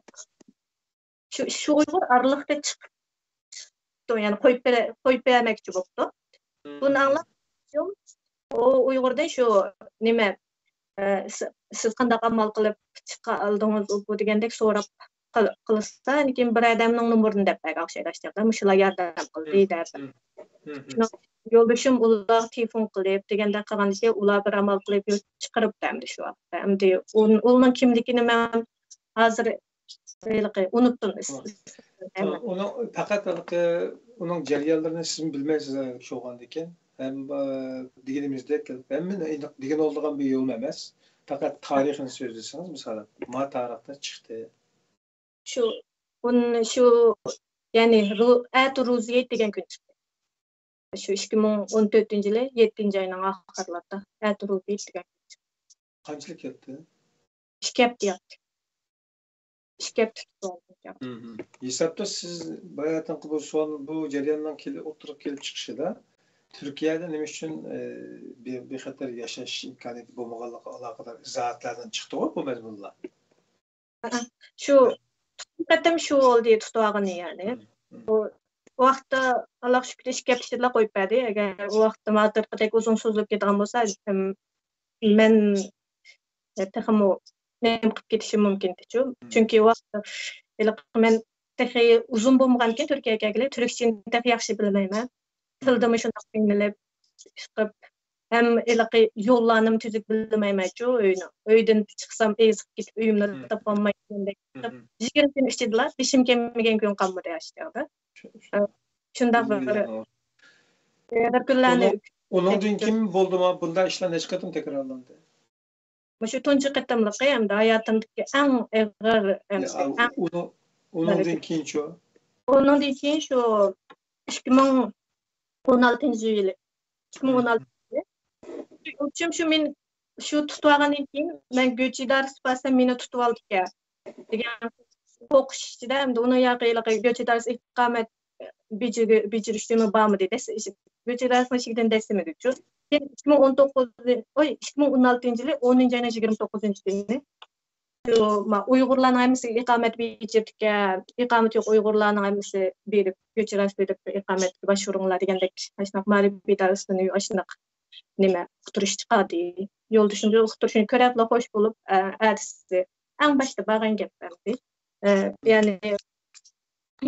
شۇ، شۇ ئۇيغۇر ئارىلىقتا چىقىپتۇ، يەنى قويۇپ بېرە-، قويۇپ بەرمەكچى بوپتۇ. بۇنى ئاڭلاپ، ئۇ ئۇيغۇردىن شۇ نېمە، ئە، س-، سىز قانداق ئامال قىلىپ چىقالدىڭىز بۇ دېگەندەك سوراپ قىل-، قىلسا، لېكىن بىر ئادەمنىڭ نومۇرىنى دەپ بەرگەن ئوخشايدۇ، ئاشۇ چاغدا مۇشۇلار ياردەم قىلدى دەپ. شۇنىڭ يولدىشىم ئۇلارغا تېلېفون قىلىپ دېگەندەك قىلغاندىكىن، ئۇلار بىر ئامال قىلىپ يول چىقىرىپتۇ ئەمدى شۇ ۋاقىتتا. ئەمدى ئۇن-، ئۇنىڭ كىملىكىنى مەن ھازىر ھېلىقى ئۇنۇپتۇم. ئۇنىڭ پەقەت ھېلىقى ئۇنىڭ جەريانلىرىنى سىزمۇ بىلمەيسىز شۇ بولغاندىكىن. ھەم، ئە، دېگىنىمىزدەك ھەممىنى ئېنىق دېگىلى بولىدىغان بىر يولمۇ ئەمەس. پەقەت تارىخىنى سۆزلىسىڭىز، مىسالەن، ما تارىختا چىقتى. شۇ، ئۇن-، شۇ، يەنى، ئەتە روزى ھېيت دېگەن كۈن چىقتى. شۇ ئىككى مىڭ ئون تۆتىنچى يىلى يەتتىنچى ئاينىڭ ئاخىرلىرىدا ئەتە روزى ھېيت دېگەن كۈن چىقتى. قانچىلىك ياتتى؟ ئىككى ھەپتە ياتتى. ئىككى ھەپتە تۇتۇپ. ھېسابتا سىز باياتىنقى بۇ سوئال، بۇ جەرياننىڭ كېلىپ، ئوتتۇرىغا كېلىپ چىقىشىدا تۈركىيەدە نېمە ئۈچۈن، ئە، بىخەتەر ياشاش ئىمكانىيىتى بولمىغانلىقىغا ئالاقىدار ئىزاھاتلاردىن چىقتىغۇ بۇ مەزمۇنلار. شۇ، تۇتقان قېتىم شۇ بولدى، تۇتۇۋالغىنى يەنى. ئۇ، ئۇ ۋاقىتتا، ئاللاغا شۈكۈر، ئىككى ھەپتە ئىچىدىلا قويۇپ بەردى. ئەگەر ئۇ ۋاقىتتا ھازىرقىدەك ئۇزۇن سوزۇلۇپ كېتىدىغان بولسا، مەن تېخىمۇ نېمە قىلىپ كېتىشىم مۇمكىن ئىدىچۇ. چۈنكى ئۇ ۋاقىتتا ھېلىقى مەن تېخى ئۇزۇن بولمىغانكىن تۈركىيەگە كەلگىلى، تۈركچىنى تېخى ياخشى بىلمەيمەن. تىلدىمۇ شۇنداق قىينىلىپ، ئىشقىپ، ھەم ھېلىقى يوللارنىمۇ تۈزۈك بىلمەيمەنچۇ، ئۆينى. ئۆيدىن چىقسام ئېزىپ كېتىپ، ئۆيۈمنى تاپالمايمەندەك. يىگىرمە كۈن ئىچىدىلا بېشىم كەلمىگەن كۈن قالمىدى ئاشۇ چاغدا. شۇنداق بىر بىر كۈنلەرنى ئۇنىڭدىن كېيىن بولدىمۇ؟ بۇنداق ئىشلار نەچچە قېتىم تەكرارلاندى؟ مۇشۇ تۇنجى قېتىملىقى ھەمدە ھاياتىمدىكى ئەڭ ئېغىر، ئەڭ ئۇنىڭدىن كېيىنچۇ؟ ئۇنىڭدىن كېيىن شۇ ئىككى مىڭ ئون ئالتىنچى يىلى، ئىككى مىڭ ئون ئالتىنچى يىلى يولدىشىم شۇ مېنى شۇ تۇتۇۋالغاندىن كېيىن، مەن گۆچ ئىدارىسى بارسام مېنى تۇتۇۋالىدىكەن دېگەن قورقۇش ئىچىدە، ئەمدى ئۇنىڭ ياقى ھېلىقى گۆچ ئىدارىسى ئىقامەت بېجىرگۈ-، بېجىرىشىمۇ بارمىدى. دەس-، گۆچ ئىدارىسىنىڭ ئىشىكىدىن دەسسىمىدىچۇ. كېيىن ئىككى مىڭ ئون توققۇزىنچى، ئوي، ئىككى مىڭ ئون ئالتىنچى يىلى ئونىنچى ئاينىڭ يىگىرمە توققۇزىنچى كۈنى شۇ، ما، ئۇيغۇرلارنىڭ ھەممىسىگە ئىقامەت بېجىرىدىكەن، ئىقامىتى يوق ئۇيغۇرلارنىڭ ھەممىسى بېرىپ، گۆچ ئىدارىسى بېرىپ ئىقامەتكە باشۋۇرۇڭلار دېگەندەك ئاشۇنداق مائارىپ ئىدارىسىدىن ئاشۇنداق نېمە ئۇقتۇرۇش چىقاردى. يولدىشىمنىڭ ئۇقتۇرۇشىنى كۆرۈپلا خوش بولۇپ، ئە، ئەتىسى ئەڭ باشتا بارغان گەپ ئەمدى. ئە، يەنى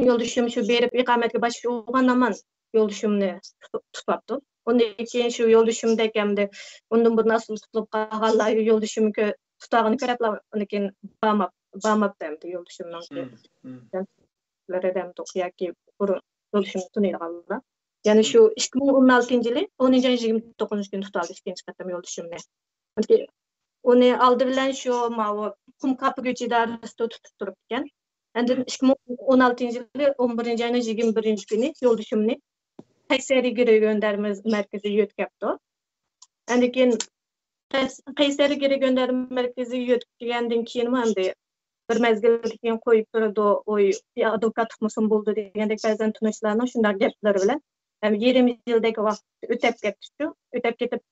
يولدىشىم شۇ بېرىپ ئىقامەتكە باشۋۇرغان ھامان يولدىشىمنى تۇتۇپ، تۇتۇپتۇ. ئۇندىن كېيىن شۇ يولدىشىمدەك ئەمدى ئۇندىن بۇرۇن ئاستىدا تۇتۇلۇپ قالغانلار يولدىشىمنى كۆ-، تۇتۇۋالغىنىنى كۆرۈپلا ئۇندىن كېيىن بارماپ-، بارماپتۇ ئەمدى يولدىشىمنىڭكى. لىرى دەمدۇق ياكى بۇرۇن يولدىشىمنى تونۇيدىغانلار. يەنى شۇ ئىككى مىڭ ئون ئالتىنچى يىلى ئونىنچى ئاينىڭ يىگىرمە توققۇزىنچى كۈنى تۇتۇۋالدى ئىككىنچى قېتىم يولدىشىمنى. چۈنكى ئۇنى ئالدى بىلەن شۇ ماۋۇ قۇم كاپا گۆچ ئىدارىسىدا تۇتۇپ تۇرۇپتىكەن. ئاندىن ئىككى مىڭ ئون ئالتىنچى يىلى ئون بىرىنچى ئاينىڭ يىگىرمە بىرىنچى كۈنى يولدىشىمنى قەيسەرىيە گىرى گۆندەرمە مەركىزىگە يۆتكەپتۇ. ئاندىن كېيىن قەيس-، قەيسەرىيە گىرى گۆندەرمە مەركىزىگە يۆتكىگەندىن كېيىنمۇ ئەمدى بىر مەزگىلدىن كېيىن قويۇپ بېرىدۇ، ئۇ ئادۋوكات تۇتمىسىمۇ بولىدۇ دېگەندەك بەزەن تونۇشلارنىڭ شۇنداق گەپلىرى بىلەن ھەم يېرىم يىلدەك ۋاقىت ئۆتەپ كەتتىچۇ. ئۆتەپ كېتىپ،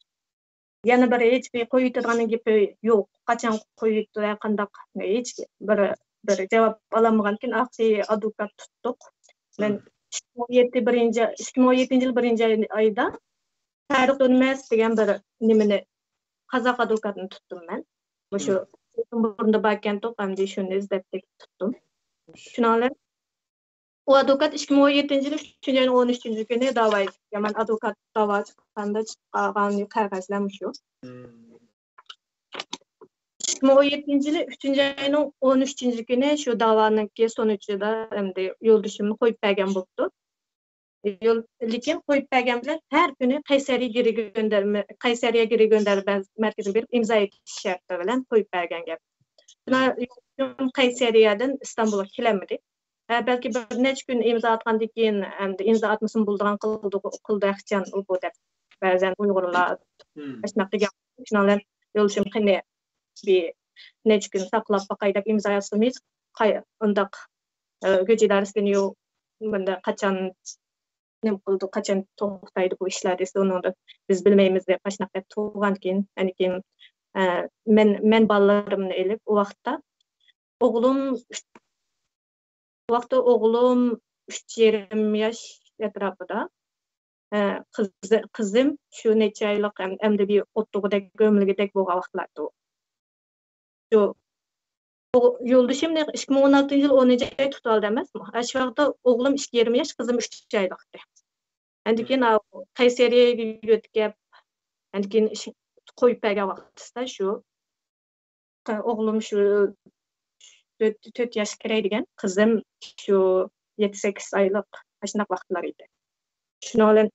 يەنە بىر ھېچ بىر قويۇۋېتىدىغان گېپى يوق. قاچان قويۇۋېتىدۇ، قانداق، ھېچ بىر، بىر جاۋاب ئالالمىغاندىكىن ئاخىرى ئادۋوكات تۇتتۇق. مەن ئىككى مىڭ ئون يەتتە بىرىنچى، ئىككى مىڭ ئون يەتتىنچى يىل بىرىنچى ئايدا تارىخ تونۇمەس دېگەن بىر نېمىنى، قازاق ئادۋوكاتنى تۇتتۇم مەن. مۇشۇ بۇرۇندا باركەنتۇق، ئەمدى شۇنى ئىزدەپ تېپىپ تۇتتۇم. شۇنىڭ بىلەن ئۇ ئادۋوكات ئىككى مىڭ ئون يەتتىنچى يىلى ئۈچىنچى ئاينىڭ ئون ئۈچىنچى كۈنى داۋا يېزىپتىكەن. مەن ئادۋوكات داۋا چىققاندا چىقارغان قەغەزلەر مۇشۇ. ئىككى مىڭ ئون يەتتىنچى يىلى ئۈچىنچى ئاينىڭ ئون ئۈچىنچى كۈنى شۇ داۋانىڭكى سونۇچىدا ئەمدى يولدىشىمنى قويۇپ بەرگەن بوپتۇ. يول-، لېكىن قويۇپ بەرگەن بىلەن ھەر كۈنى قەيسەرىيە گىرى گۆندەرمە، قەيسەرىيە گىرى گۆندەرمە مەركىزىگە بېرىپ ئىمزا ئېتىش شەرتى بىلەن قويۇپ بەرگەن گەپ. شۇڭا يولدىشىم قەيسەرىيەدىن ئىستانبۇلغا كېلەلمىدى. ھە، بەلكى بىر نەچچە كۈن ئىمزا ئاتقاندىن كېيىن، ئەمدى ئىمزا ئاتمىسىمۇ بولىدىغان قىلدى، قىلدى ئەخچان ئۇ بۇ دەپ. بەزەن ئۇيغۇرلار ئاشۇنداق قىلغان. شۇنىڭ بىلەن يولدىشىم قېنى بىر نەچچە كۈن ساقلاپ باقاي دەپ ئىمزا يازسىمىز، قاي-، ئۇنداق، ئە، گۆچ ئىدارىسىدىن يو-، مۇنداق قاچان نېمە قىلىدۇ، قاچان توختايدۇ بۇ ئىشلار دېسە، ئۇنىڭدا بىز بىلمەيمىز دەپ ئاشۇنداق دەپ تۇرغاندىكىن، ئاندىن كېيىن، ئە، مەن، مەن بالىلىرىمنى ئېلىپ ئۇ ۋاقىتتا ئوغلۇم ئۈچ، ئۇ ۋاقىتتا ئوغلۇم ئۈچ يېرىم ياش ئەتراپىدا. ئە، قىز-، قىزىم شۇ نەچچە ئايلىق ئەم-، ئەمدى بىر ئولتۇرغۇدەك، ئۆمىلىگۈدەك بولغان ۋاقىتلاردۇ. شۇ ئو-، يولدىشىمنى ئىككى مىڭ ئون ئالتىنچى يىل ئونىنچى ئاي تۇتۇۋالدى ئەمەسمۇ؟ ئاشۇ ۋاقىتتا ئوغلۇم ئىككى يېرىم ياش، قىزىم ئۈچ ئايلىق ئىدى. ئاندىن كېيىن ئاۋۇ قەيسەرىيەگە يۆتكەپ، ئاندىن كېيىن ئىش-، قويۇپ بەرگەن ۋاقتىسىدا شۇ ئوغلۇم شۇ تۆت، تۆت ياشقا كىرەي دېگەن، قىزىم شۇ يەتتە، سەككىز ئايلىق ئاشۇنداق ۋاقىتلار ئىدى. شۇنىڭ بىلەن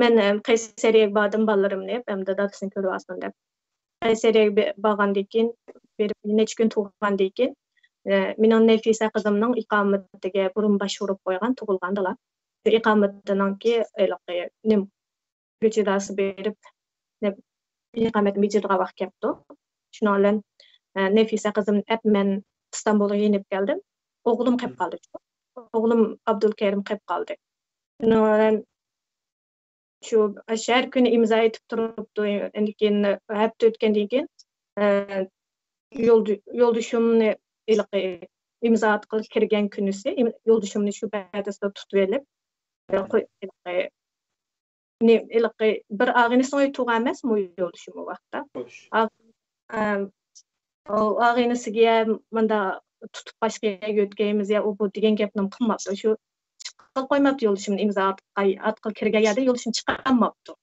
مەن، ئەم، قەيسەرىيەگە باردىم، بالىلىرىمنى ئەپ، ئەمدى دادىسىنى كۆرۈۋالسۇن دەپ. قەيسەرىيەگە بارغاندىن كېيىن، بىر نەچچە كۈن تۇرغاندىن كېيىن، ئە، مېنىڭ نەفىسە قىزىمنىڭ ئىقامىتىگە بۇرۇن باشۋۇرۇپ قويغان، تۇغۇلغاندىلا. ئىقامىتىنىڭكى ھېلىقى نېمە، گۆچ ئىدارىسىغا بېرىپ، نېمە، ئىقامەتنى بېجىرىدىغان ۋاقىت كەپتۇ. شۇنىڭ بىلەن، ئە، نەفىسە قىزىمنى ئەپ، مەن ئىستانبۇلغا يېنىپ كەلدىم. ئوغلۇم قېلىپ قالدى. ئوغلۇم ئابدۇلكەرىم قېلىپ قالدى. شۇنىڭ بىلەن شۇ، شۇ ھەر كۈنى ئىمزا ئېتىپ تۇرۇپتۇ. ئاندىن كېيىن ھەپتە ئۆتكەندىن كېيىن، ئە، يولدا-، يولدىشىمنى ھېلىقى ئىمزا ئاتقىلى كىرگەن كۈنىسى، ئىم-، يولدىشىمنى شۇ پەدىسىدە تۇتۇۋېلىپ، ئە، قوي-، ھېلىقى نى-، ھېلىقى بىر ئاغىنىسىنىڭ ئۆيى تۇغان ئەمەسمۇ يولدىشىم ئۇ ۋاقىتتا. ئا-، ئەم، ئۇ ئاغىنىسىگە مۇنداق تۇتۇپ باشقا يەرگە يۆتكەيمىز يا ئۇ بۇ دېگەن گەپنىمۇ قىلماپتۇ. شۇ چىققىلى قويماپتۇ يولدىشىمنى ئىمزا ئاتقا-، ئاتقىلى كىرگەن يەردىن يولدىشىم چىقالماپتۇ.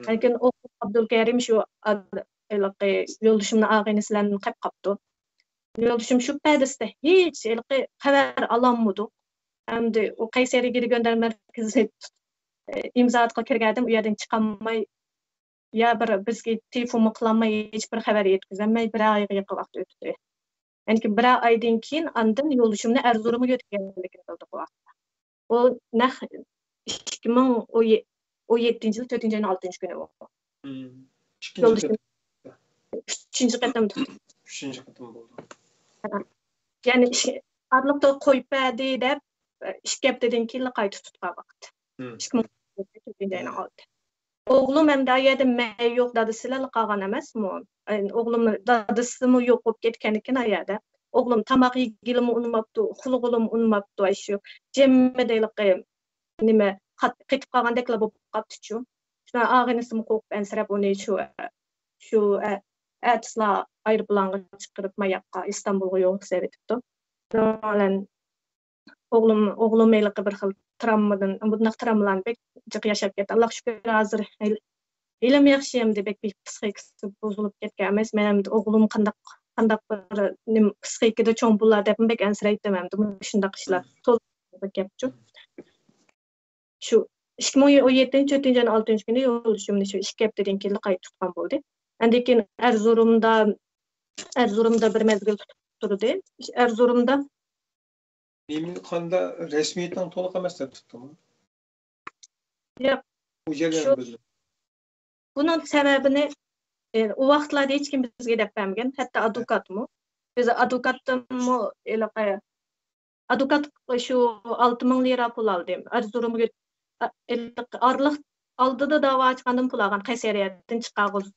لېكىن ئوغلۇم ئابدۇلكەرىم شۇ ئاد-، ھېلىقى يولدىشىمنىڭ ئاغىنىسى بىلەن قېلىپ قاپتۇ. يولدىشىم شۇ پەدىسىدە ھېچ ھېلىقى خەۋەر ئالالمىدۇق. ئەمدى ئۇ قەيسەرىيە گىرى گۆندەرمە مەركىزى تۇت-، ئىمزاتقا كىرگەندىم، ئۇ يەردىن چىقالماي، يا بىر بىزگە تېلېفونمۇ قىلالماي، ھېچ بىر خەۋەر يەتكۈزەلمەي، بىر ئايغا يېقىن ۋاقىت ئۆتتى. يەنى بىرەر ئايدىن كېيىن ئاندىن يولدىشىمنى ئەرزۇرۇمغا يۆتكىگەنلىكىنى بىلدۇق ئۇ ۋاقىتتا. ئۇ نەق ئىككى مىڭ ئون يەتتىنچى يىل تۆتىنچى ئاينىڭ ئالتىنچى كۈنى ئۇ. مم. ئىككىنچى يولدىشىم قېتىم. ئۈچىنچى قېتىم تۇتتۇم. ئۈچىنچى قېتىم بولدى. يەنى ئىش-، ئارىلىقتا قويۇپ بەردى دەپ، ئىككى ھەپتىدىن كېيىنلا قايتا تۇتقان ۋاقىت. مم. ئىككى مىڭ تۆتىنچى يىلىنىڭ ئالدى. ئوغلۇم ئەمدى ئايەردە مەن يوق، دادىسى بىلەن قالغان ئەمەسمۇ؟ ئوغلۇم دادىسىمۇ يوق بولۇپ كەتكەن ئىكەن ئايەردە. ئوغلۇم تاماق يېگىلىمۇ ئۇنىماپتۇ، ئۇخلىغىلىمۇ ئۇنىماپتۇ، ئاشۇ جىممىدە ھېلىقى نېمە، قات-، قېتىپ قالغاندەكلا بولۇپ قاپتۇچۇ. شۇڭا ئاغىنىسىمۇ قورقۇپ ئەنسىرەپ ئۇنى شۇ، شۇ ئە-، ئەتىسىلا ئايروپىلانغا چىقىرىپ ماياققا ئىستانبۇلغا يول سېلىۋېتىپتۇ. شۇنىڭ بىلەن ئوغلۇم، ئوغلۇم ھېلىقى بىر خىل تىراممىدىن، بۇنداق تىراممىلارنى بەك جىق ياشاپ كەتتى. ئاللاغا شۈكۈر، ھازىر ھېلى-، ھېلىمۇ ياخشى، ئەمدى بەك بىر پىسخىكىسى بۇزۇلۇپ كەتكەن ئەمەس. مەن ئەمدى ئوغلۇم قانداق، قانداق بىر نېمە، پىسخىكىدا چوڭ بولار دەپمۇ بەك ئەنسىرەيتتىم ئەمدى مۇشۇنداق ئىشلار. تولا گەپچۇ. شۇ ئىككى مىڭ ئون يەتتىنچى تۆتىنچى ئاينىڭ ئالتىنچى كۈنى يولدىشىمنى شۇ ئىككى ھەپتىدىن كېيىنلا قايتا تۇتقان بولدى. ئاندىن كېيىن ئەرزۇرۇمدا، ئەرزۇرۇمدا بىر مەزگىل تۇتۇپ تۇردى. ئەرزۇرۇمدا نېمە، قاندا رەسمىيىتىنىڭ تولۇق ئەمەس دەپ تۇتتىمۇ؟ ياق. ئۇ يەردە شۇ بىلدىم. بۇنىڭ سەۋەبىنى، ئى، ئۇ ۋاقىتلاردا ھېچكىم بىزگە دەپ بەرمىگەن، ھەتتا ئادۋوكاتمۇ. بىز ئادۋوكاتتىنمۇ ھېلىقى، ئادۋوكات شۇ ئالتە مىڭ لىرا پۇل ئالدى. ئەرزۇرۇمغا يۆت-، ئا-، ھېلىقى ئارىلىق ئالدىدا داۋا ئاچقاندىن پۇل ئالغان، قەيسەرىيەدىن چىقارغۇز-،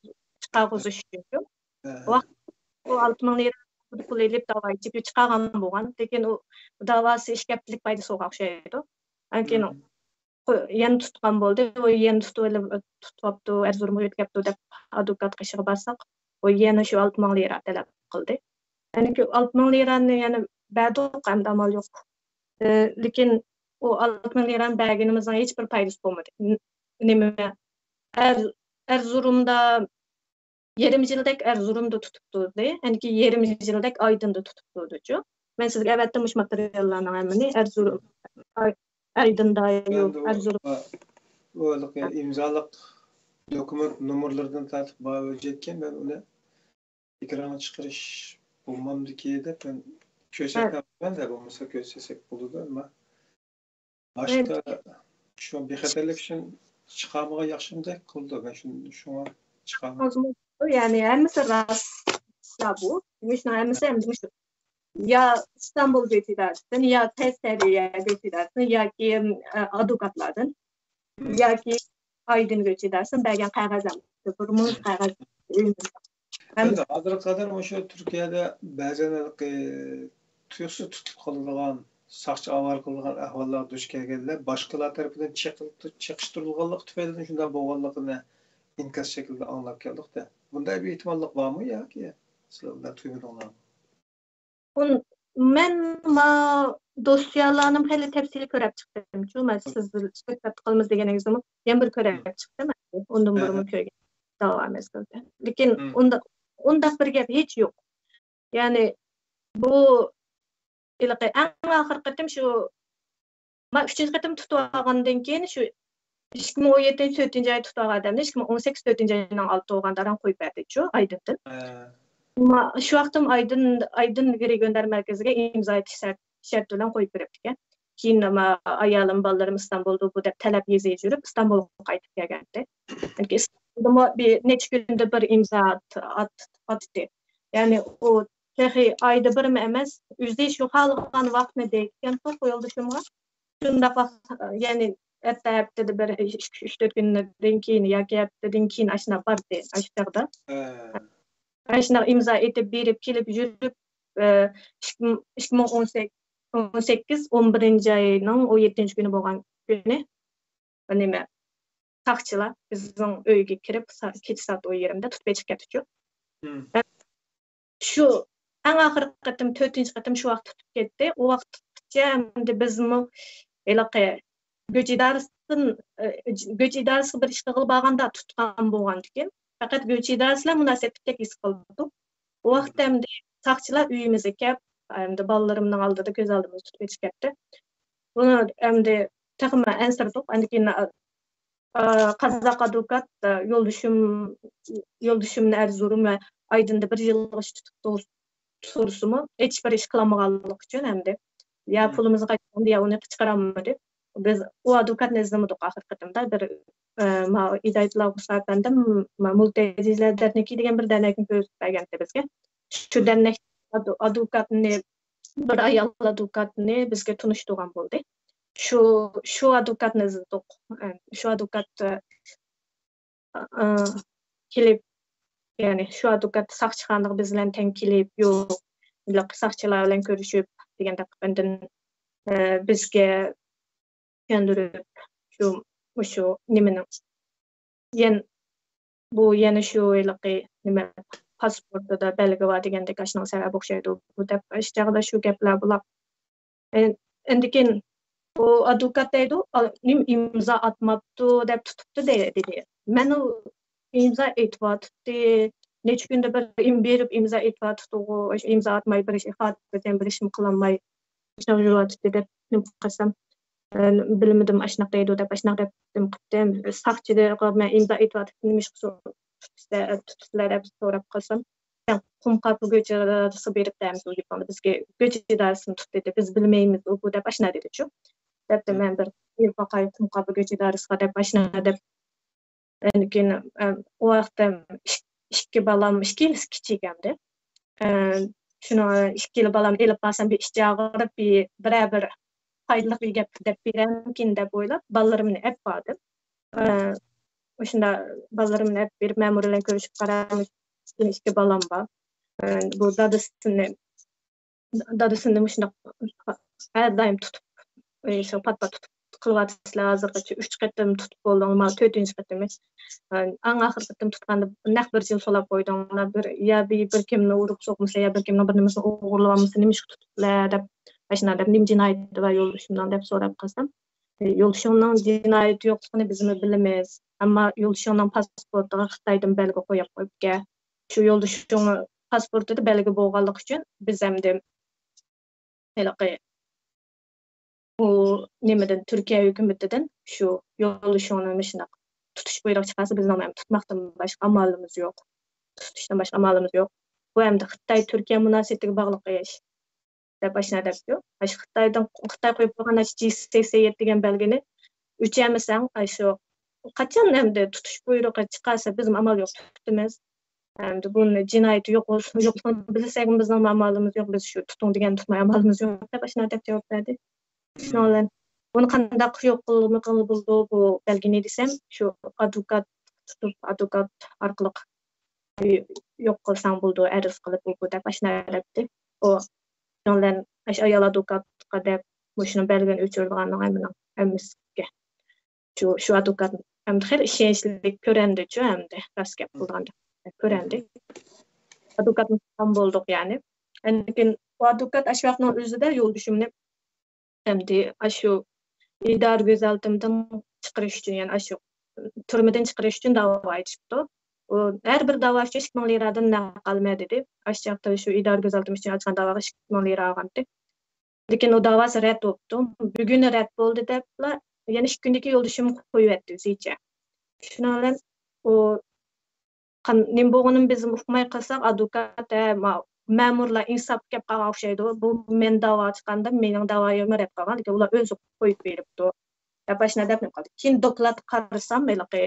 چىقارغۇزۇش ئۈچۈن شۇ. ئەھە. ۋاقىت ئۇ ئالتە مىڭ لىرا پۇل ئېلىپ داۋا ئېچىپ چىقارغان بولغان. لېكىن ئۇ داۋاسى ئىككى ھەپتىلىك پايدىسى بولغان ئوخشايدۇ. ئاندىن كېيىن مم. قو-، يەنە تۇتقان بولدى. ئۇ يەنە تۇتۇۋېلىپ، تۇتۇۋاپتۇ، ئەرزۇرۇمغا يۆتكەپتۇ دەپ ئادۋوكات قېشىغا بارساق، ئۇ يەنە شۇ ئالتە مىڭ لىرا تەلەپ قىلدى. يەنى شۇ ئالتە مىڭ لىرانى يەنە بەردۇق، ئەمدى ئامال يوق. ئى، لېكىن ئۇ ئالتە مىڭ لىرانى بەرگىنىمىزنىڭ ھېچ بىر پايدىسى بولمىدى. ن-، نېمە، ئەر-، ئەرزۇرۇمدا يېرىم يىلدەك ئەرزۇرۇمدا تۇتۇپ تۇردى. يەنى يېرىم يىلدەك ئايدىندا تۇتۇپ تۇردىچۇ. مەن سىزگە ئەۋەتتىم مۇشۇ ماتېرىياللارنىڭ ھەممىنى. ئەرزۇرۇم، ئاي-، ئايدىندا يوق، ئەمدى ئەرزۇرۇم. ئۇ ھېلىقى ئىمزالىق دوكۇمېنت نومۇرلىرىدىن تارتىپ بار بولجايدىكەن، مەن ئۇنى ئېكرانغا چىقىرىش بولمامدىكى دەپ مەن كۆرسەتمەمدە، بولمىسا كۆرسەتسەك بولىدۇ، ئەمما باشتا شۇ بىخەتەرلىك ئۈچۈن چىقارمىغان ياخشىمدەك قىلىدۇ. مەن شۇ-، شۇڭا چىقارمىدىم. يەنى ھەممىسى راست بۇ. مۇشۇنىڭ ھەممىسى ئەمدى مۇشۇ. يا ئىستانبۇل گۆچىدارىسىدىن، يا قەيسەرىيە گۆچىدارىسىدىن ياكى، ئە، ئادۋوكاتلاردىن. مم. ياكى ئايدىن گۆچىدارىسىدىن بەرگەن قەغەز ئەمەس. بۇ مۇشۇ قەغەز. ھەم ئەمدى ھازىرغا قەدەر مۇشۇ تۈركىيەدە بەزەن ھېلىقى تۇيۇقسىز تۇتۇلۇپ قالىدىغان، ساقچى ئاۋارە قىلىدىغان ئەھۋاللارغا دۇچ كەلگەنلەر باشقىلار تەرىپىدىن چېقىل-، چېقىشتۇرۇلغانلىقى تۈپەيلىدىن شۇنداق بولغانلىقىنى ئىنكاس شەكلىدە ئاڭلاپ كەلدۇق-دە. بۇنداق بىر ئېھتىماللىق بارمۇ ياكى سىلەر ئۇنداق تۇيمىدىڭلارمۇ؟ ئۇن-، مەن ما دوسيالارنىمۇ خېلى تەپسىلىي كۆرۈپ چىقتىمچۇ. مەن سىز بىلەن سۆھبەت قىلىمىز دېگىنىڭىزنىمۇ يەنە بىر كۆرۈپ چىقتىم. ئۇندىن بۇرۇنمۇ كۆرگەن داۋا مەزگىلدە. لېكىن ئۇنداق، ئۇنداق بىر گەپ ھېچ يوق. يەنى بۇ ھېلىقى ئەڭ ئاخىرقى قېتىم شۇ، ما ئۈچىنچى قېتىم تۇتۇۋالغاندىن كېيىن شۇ ئىككى مىڭ ئون يەتتىنچى تۆتىنچى ئاي تۇتۇۋالغان ئادەمنى ئىككى مىڭ ئون سەككىز تۆتىنچى ئاينىڭ ئالتە بولغاندا ئاران قويۇپ بەردىچۇ ئايدىندىن. ھە. ما-، شۇ ۋاقىتتىمۇ ئايدىن، ئايدىن گرېگوندار مەركىزىگە ئىمزا ئېتىش شەرت-، شەرتى بىلەن قويۇپ بېرىپتىكەن. كېيىن ما ئايالىم، بالىلىرىم ئىستانبۇلدا بۇ دەپ تەلەپ يېزا يۈرۈپ ئىستانبۇلغا قايتىپ كەلگەنتى. چۈنكى ئىستانبۇلدىمۇ بىر نەچچە كۈندە بىر ئىمزا ئات-، ئات-، ئاتتى. يەنى ئۇ تېخى ئايدا بىرمۇ ئەمەس، ئۆزى شۇ خالىغان ۋاقىتنى دەيدىكەنتۇق يولدىشىمغا. شۇنداق ۋاقىت، يەنى ھەتتا ھەپتىدە بىر ئۈچ، ئۈچ، تۆت كۈندىن كېيىن ياكى ھەپتىدىن كېيىن ئاشۇنداق باردى، ئاشۇ چاغدا. ھە. ئاشۇنداق ئىمزا ئېتىپ بېرىپ كېلىپ يۈرۈپ، ئىككى مىڭ ئون سەككىز، ئون سەككىز، ئون بىرىنچى ئاينىڭ ئون يەتتىنچى كۈنى بولغان كۈنى، نېمە، ساقچىلار بىزنىڭ ئۆيگە كىرىپ، سا-، كېچە سائەت ئون يېرىمدە تۇتۇپ ئېچىپ كەتتىچۇ. مم. شۇ ئەڭ ئاخىرقى قېتىم، تۆتىنچى قېتىم شۇ ۋاقىت تۇتۇپ كەتتى. ئۇ ۋاقىتقىچە ئەمدى بىزمۇ ھېلىقى گۆچ ئىدارىسىدىن، ئى، گۆچ ئىدارىسىغا بىر ئىش قىلغىلى بارغاندا تۇتقان بولغانتىكىن، پەقەت گۆچ ئىدارىسى بىلەن مۇناسىۋەتلىك ھېس قىلدۇق. ئۇ ۋاقىتتا ئەمدى ساقچىلار ئۆيىمىزگە كەپ، ئەمدى بالىلىرىمنىڭ ئالدىدا كۆز ئالدىمىزدا تۇتۇپ ئېچىپ كەتتى. بۇنى ئەمدى تېخىمۇ ئەنسىرىدۇق. ئاندىن كېيىن، ئا، قازاق ئادۋوكات، يولدىشىم، يولدىشىمنى ئەرزۇرۇم ۋە ئايدىندا بىر يىلغىچە تۇتۇپ تۇرسىمۇ، ھېچبىر ئىش قىلالمىغانلىقى ئۈچۈن ھەمدە يا پۇلىمىزنى قايتۇرغاندا يا ئۇنى چىقىرالمىدى. بىز ئۇ ئادۋوكاتنى ئىزدىمىدۇق ئاخىرقى قېتىمدا. بىر، ئە، ما-، ھىدايەتۇللا غۇسا ئەپەندىم، ما-، مۇلتەجىلەر دەرنىكى دېگەن بىر دەرنەكنى كۆرسىتىپ بەرگەنتى بىزگە. شۇ دەرنەك ئادۋ-، ئادۋوكاتنى، بىر ئايال ئادۋوكاتنى بىزگە تونۇشتۇرغان بولدى. شۇ، شۇ ئادۋوكاتنى ئىزدىدۇق. ئە، شۇ ئادۋوكات، ئە، ئە، كېلىپ، يەنى شۇ ئادۋوكات ساقچىخانىغا بىز بىلەن تەڭ كېلىپ، يوق، بۇنداق ساقچىلار بىلەن كۆرۈشۈپ دېگەندەك، ئاندىن، ئە، بىزگە چۈشەندۈرۈپ، شۇ، مۇشۇ نېمىنىڭ، يەن-، بۇ يەنە شۇ ھېلىقى نېمە، پاسپورتىدا بەلگە بار دېگەندەك، ئاشۇنىڭ سەۋەبى ئوخشايدۇ، بۇ دەپ، ئاشۇ چاغدا شۇ گەپلەر بۇلار. ئەندىكىن ئۇ ئادۋوكات دەيدۇ، ئا، نېمە ئىمزا ئاتماپتۇ دەپ تۇتۇپتۇ دە-، دېدى. مەن ئۇ ئىمزا ئېتىۋاتىپتۇ. نەچچە كۈندە بىر ئىم-، بېرىپ ئىمزا ئېتىۋاتىپتۇ. ئىمزا ئاتماي بىر ئىش، خاتىرجەم بىر ئىشمۇ قىلالماي، ئىشنى يۈرۈۋاتىپتۇ دەپ نېمە قىلسام، ئە، بىلمىدىم، ئاشۇنداق دەيدۇ دەپ، ئاشۇنداق دەپ نېمە قىپتىم. ساقچىدە مەن ئىمزا ئېتىۋاتىپتۇ، نېمىشقا سو-، تۇتۇپسىلەر، تۇتۇپسىلەر دەپ سوراپ قالسام، سەن قۇم قاپا گۆچى ئىدارىسىغا بېرىپ دەمسە، ئۇ يىپىڭدا بىزگە گۆچى ئىدارىسىنى تۇت دېدى، بىز بىلمەيمىز ئۇ بۇ دەپ ئاشۇنداق دېدىچۇ. دەپتۇ، مەن بىر بېرىپ باقاي قۇم قاپا گۆچى ئىدارىسىغا دەپ ئاشۇنداق دەپ. ئاندىن كېيىن، ئە، ئۇ ۋاقىتتا ئىك-، ئىككى بالام، ئىككىلىسى كىچىك ئەمدى. ئە، شۇنىڭ ئىككىلا بالامنى ئېلىپ بارسام، بىر ئىچى ئاغرىپ، بىر، بىرەر بىر پايدىلىق گەپ دەپ بېرەرمىكىن دەپ ئويلاپ، بالىلىرىمنى ئەپ باردىم. ئە، مۇشۇنداق بالىلىرىمنى ئەپ بېرىپ، مەمۇر بىلەن كۆرۈشۈپ قاراي، ئىككى بالام بار. ئە، بۇ دادىسىنى، دادىسىنى مۇشۇنداق ھەر دائىم تۇتۇپ، ئە، شۇ پات-پات تۇتۇپ قىلىۋاتىسىلەر ھازىرغىچە. ئۈچ قېتىم تۇتۇپ بولدۇڭلار، تۆتىنچى قېتىمى. ئە، ئەڭ ئاخىرقى قېتىم تۇتقاندا نەق بىر يىل سولاپ قويدۇڭلار. بىر، يا بىر، بىر كىمنى ئۇرۇپ سوقمىسا، يا بىر كىمنىڭ بىر نېمىسىنى ئوغرىلىۋالمىسا، نېمىشقا تۇتۇپلەر دەپ، ئاشۇنداق دەپ، نېمە جىنايىتى بار يولدىشىمنىڭ دەپ سوراپ قالسام، يولدىشىڭنىڭ جىنايىتى يوقلۇقىنى بىزمۇ بىلىمىز. ئەمما يولدىشىڭنىڭ پاسپورتىغا خىتايدىن بەلگە قويۇپ قويۇپكەن. شۇ يولدىشىڭ پاسپورتىدا بەلگە بولغانلىقى ئۈچۈن بىز ئەمدى ھېلىقى ئۇ نېمىدىن، تۈركىيە ھۆكۈمىتىدىن شۇ يولدىشىڭنى مۇشۇنداق تۇتۇش بۇيرۇقى چىقارسا، بىزنىڭ ھەم تۇتماقتىن باشقا ئامالىمىز يوق. تۇتۇشتىن باشقا ئامالىمىز يوق. بۇ ئەمدى خىتاي تۈركىيە مۇناسىۋىتىگە باغلىق ئىش. دەپ ئاشۇنداق دەپتۇ. ئاشۇ خىتايدىن، خىتاي قويۇپ قويغان ئاشۇ جى سەكسەن يەتتە دېگەن بەلگىنى ئۆچۈرمىسەڭ، ئاشۇ قاچان ئەمدى تۇتۇش بۇيرۇقى چىقارسا، بىزمۇ ئامال يوق تۇتىمىز. ئەمدى بۇنى جىنايىتى يوق بولسا، يوقلۇقىنى بىلسەك، بىزنىڭ ئامالىمىز يوق، بىز شۇ تۇتۇڭ دېگەن تۇتماي ئامالىمىز يوق دەپ ئاشۇنداق دەپ جاۋاب بەردى. شۇنىڭ بىلەن بۇنى قانداق يوق قىلغىلى بولىدۇ بۇ بەلگىنى دېسەم، شۇ ئادۋوكات تۇتۇپ، ئادۋوكات ئارقىلىق يوق قىلساڭ بولىدۇ، ئەرز قىلىپ ئۇ بۇ دەپ ئاشۇنداق دەپتۇ. ئۇ شۇنىڭ بىلەن ئاشۇ ئايال ئادۋوكاتقا دەپ مۇشۇنىڭ بەلگىنى ئۆچۈرىدىغانلىقى ھەممىنىڭ ھەممىسىگە. شۇ، شۇ ئادۋوكات ئەمدى خېلى ئىشەنچلىك كۆرۈندىچۇ ئەمدى، راست گەپ قىلىدىغان كۆرۈندى. ئادۋوكاتنى تۇتقان بولدۇق يەنى. لېكىن ئۇ ئادۋوكات ئاشۇ ۋاقىتنىڭ ئۆزىدە يولدىشىمنى ئەمدى ئاشۇ ئىدارە گۆزەلتىمىدىن چىقىرىش ئۈچۈن، يەنى ئاشۇ تۈرمىدىن چىقىرىش ئۈچۈن داۋا ئېچىپتۇ. ئۇ ھەر بىر داۋا ئۈچۈن ئىككى مىڭ لىرادىن نەق ئالىمەن دېدى. ئاشۇ چاغدا شۇ ئىدارە گۆزەلتىمى ئۈچۈن ئاچقان داۋاغا ئىككى مىڭ لىرا ئالغانتى. لېكىن ئۇ داۋاسى رەت بوپتۇ. بۈگۈن رەت بولدى دەپلا، يەنە ئىككى كۈندىن كېيىن يولدىشىمنى قويۇۋەتتى ئۆزىچە. شۇنىڭ بىلەن ئۇ قان-، نېمە بولغىنىنى بىزمۇ ئۇقماي قالساق، ئادۋوكات، ھە، ما-، مەمۇرلار ئىنساپقا كەپ قالغان ئوخشايدۇ. بۇ مەن داۋا ئاچقاندا مېنىڭ داۋايىممۇ رەت قىلغان، لېكىن ئۇلار ئۆزى قويۇپ بېرىپتۇ دەپ ئاشۇنداق دەپ نېمە قىلدى. كېيىن دوكلات قارىسام، ھېلىقى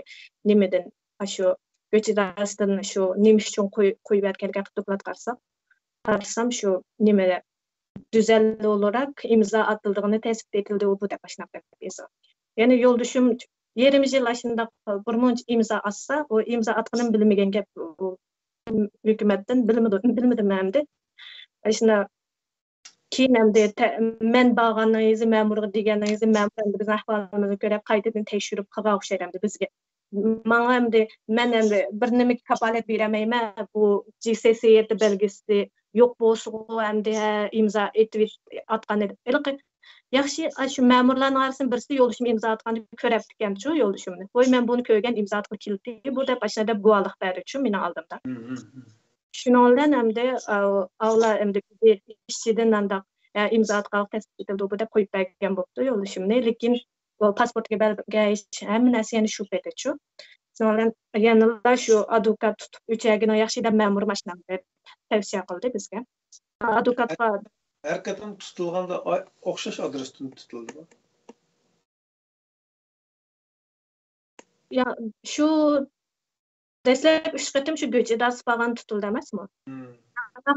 نېمىدىن، ئاشۇ گۆچ ئىدارىسىدىن شۇ نېمە ئۈچۈن قوي-، قويۇۋەتكەنلىكى ھەققىدە دوكلات قارىسام، قارىسام شۇ نېمە، دۈزەللى ئولىراق ئىمزا ئاتىلىدىغىنى تەسبىت ئېتىلدى، ئۇ بۇ دەپ ئاشۇنداق دەپ يېزىلغان. يەنى يولدىشىم يېرىم يىل ئاشۇنداق بىر مۇنچە ئىمزا ئاتسا، ئۇ ئىمزا ئاتقىنىمۇ بىلمىگەن گەپ، ئۇ ھۆكۈمەتتىن بىلمىدۇ-، بىلمىدىم ئەمدى. ئاشۇنداق كېيىن ئەمدى تە-، مەن بارغاننىڭ يېزى مەمۇرغا دېگەننىڭ يېزى مەمۇر ئەمدى بىزنىڭ ئەھۋالىمىزنى كۆرۈپ، قايتىدىن تەكشۈرۈپ قىلغان ئوخشايدۇ ئەمدى بىزگە. ماڭا ئەمدى، مەن ئەمدى بىر نېمىگە كاپالەت بېرەلمەيمەن، بۇ جى سەكسەن يەتتە بەلگىسى يوق بولسىغۇ ئەمدى، ھە، ئىمزا ئېتىۋېت-، ئاتقان ئىدىم. ھېلىقى ياخشى، ئاشۇ مەمۇرلارنىڭ ئارىسىدىن بىرسى يولدىشىم ئىمزا ئاتقاننى كۆرەپتىكەنچۇ يولدىشىمنى. ۋوي، مەن بۇنى كۆرگەن، ئىمزا ئاتقىلى كېلىپتۇ بۇ دەپ ئاشۇنداق دەپ گۇۋاھلىق بەردىچۇ مېنىڭ ئالدىمدا. شۇنىڭ بىلەن ئەمدى، ئاۋۇ-، ئاۋۇلار ئەمدى ئىچىدىن ئانداق، ھە، ئىمزا ئاتقانلىق تەسبىت ئېتىلدى بۇ دەپ قويۇپ بەرگەن بوپتۇ يولدىشىمنى. لېكىن بۇ پاسپورتقا بەلگە، ھەممە نەرسە يەنە شۇ پېتىچۇ. شۇنىڭ بىلەن يەنىلا شۇ ئادۋوكات تۇتۇپ ئۆچەرگىنىڭ ياخشى دەپ مەمۇر ماشىنا تەۋسىيە قىلدى بىزگە. ئادۋوكاتقا ھەر قېتىم تۇتۇلغاندا ئوخشاش ئادرېستىن تۇتۇلىدۇ. يا، شۇ دەسلەپ ئۈچ قېتىم شۇ گۆچ ئىدارىسى بارغان تۇتۇلدى ئەمەسمۇ؟ ھىم.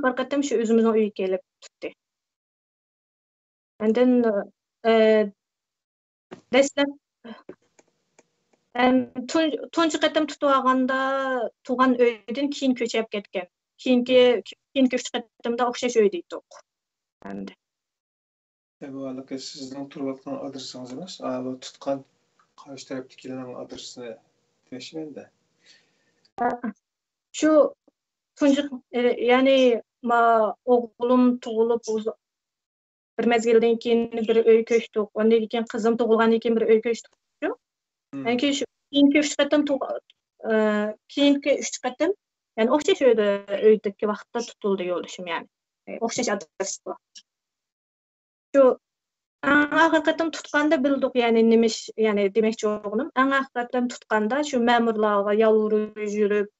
بىر قېتىم شۇ ئۆزىمىزنىڭ ئۆيىگە كېلىپ تۇتتى. ئاندىن، ئە، دەسلەپ، ئەم، تۇن-، تۇنجى قېتىم تۇتۇۋالغاندا تۇغان ئۆيدىن كېيىن كۆچۈپ كەتكەن. كېيىنكى، كېيىنكى ئۈچ قېتىمدا ئوخشاش ئۆيدە ئىدۇق. ئەمدى. ئە، بۇ ھېلىقى سىزنىڭ تۇرۇۋاتقان ئادرېسىڭىز ئەمەس، ئا، بۇ تۇتقان قارشى تەرەپتىكىلەرنىڭ ئادرېسىنى دېمەكچىمەن-دە. شۇ تۇنجى، ئە، يەنى ما ئوغلۇم تۇغۇلۇپ ئۇز-، بىر مەزگىلدىن كېيىن بىر ئۆي كۆچتۇق. ئاندىن كېيىن قىزىم تۇغۇلغاندىن كېيىن بىر ئۆي كۆچتۇق. شۇ. ھىم. يەنى كېيىن شۇ، كېيىنكى ئۈچ قېتىم تۇغ-، ئە، كېيىنكى ئۈچ قېتىم، يەنى ئوخشاش ئۆيدە، ئۆيدىكى ۋاقىتتا تۇتۇلدى يولدىشىم، يەنى. ئە، ئوخشاش ئادرېستا. شۇ ئەڭ ئاخىرقى قېتىم تۇتقاندا بىلدۇق، يەنى نېمە ئىش، يەنى دېمەكچى بولغىنىم، ئەڭ ئاخىرقى قېتىم تۇتقاندا شۇ مەمۇرلارغا يالۋۇرۇپ يۈرۈپ،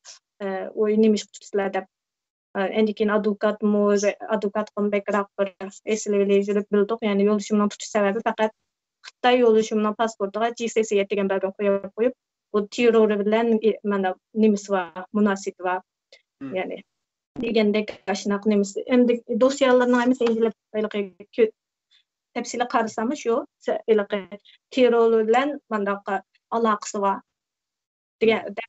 ئە، ئۇ نېمە ئىشقا تۇتىسىلەر دەپ، ئە، ئاندىن كېيىن ئادۋوكاتمۇ، ئادۋوكاتقىمۇ بەكرەك بىر ئېسىلىۋېلىپ يۈرۈپ بىلدۇق، يەنى يولدىشىمنىڭ تۇتۇش سەۋەبى پەقەت خىتاي يولدىشىمنىڭ پاسپورتىغا جى سى سى دېگەن بەلگىنى قويۇپ قويۇپ، بۇ تېررور بىلەن، ئى، مانا نېمىسى بار، مۇناسىۋىتى بار. ھىم. يەنى دېگەندەك ئاشۇنداق نېمىسى. ئەمدى دوسيەلەرنىڭ ھەممىسى ئىنجىلىپ، ھېلىقى كۆ-، تەپسىلىي قارىساممۇ شۇ، سە-، ھېلىقى تېررور بىلەن مانداق ئالاقىسى بار دېگەن،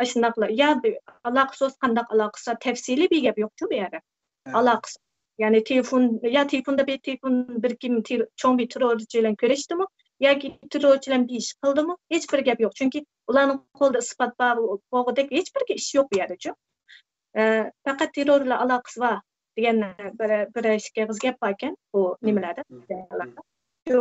ئاشۇنداقلا. يا بى-، ئالاقىسى بولسا قانداق ئالاقىسى بار؟ تەپسىلىي بىر گەپ يوقچۇ بۇ يەردە. ھە. ئالاقىسى. يەنى تېلېفون، يا تېلېفوندا بىر تېلېفون بىر كىم تېر-، چوڭ بىر تېررورچى بىلەن كۆرۈشتىمۇ؟ ياكى تېررورچى بىلەن بىر ئىش قىلدىمۇ؟ ھېچ بىر گەپ يوق. چۈنكى ئۇلارنىڭ قولىدا ئىسپات بار بولغۇدەك ھېچ بىر ئىش يوق بۇ يەردىچۇ. ئە، پەقەت تېررور بىلەن ئالاقىسى بار دېگەن بىر، بىر ئىككى ئېغىز گەپ باركەن بۇ مم. نېمىلەردە، مم. جەريانلاردا. شۇ،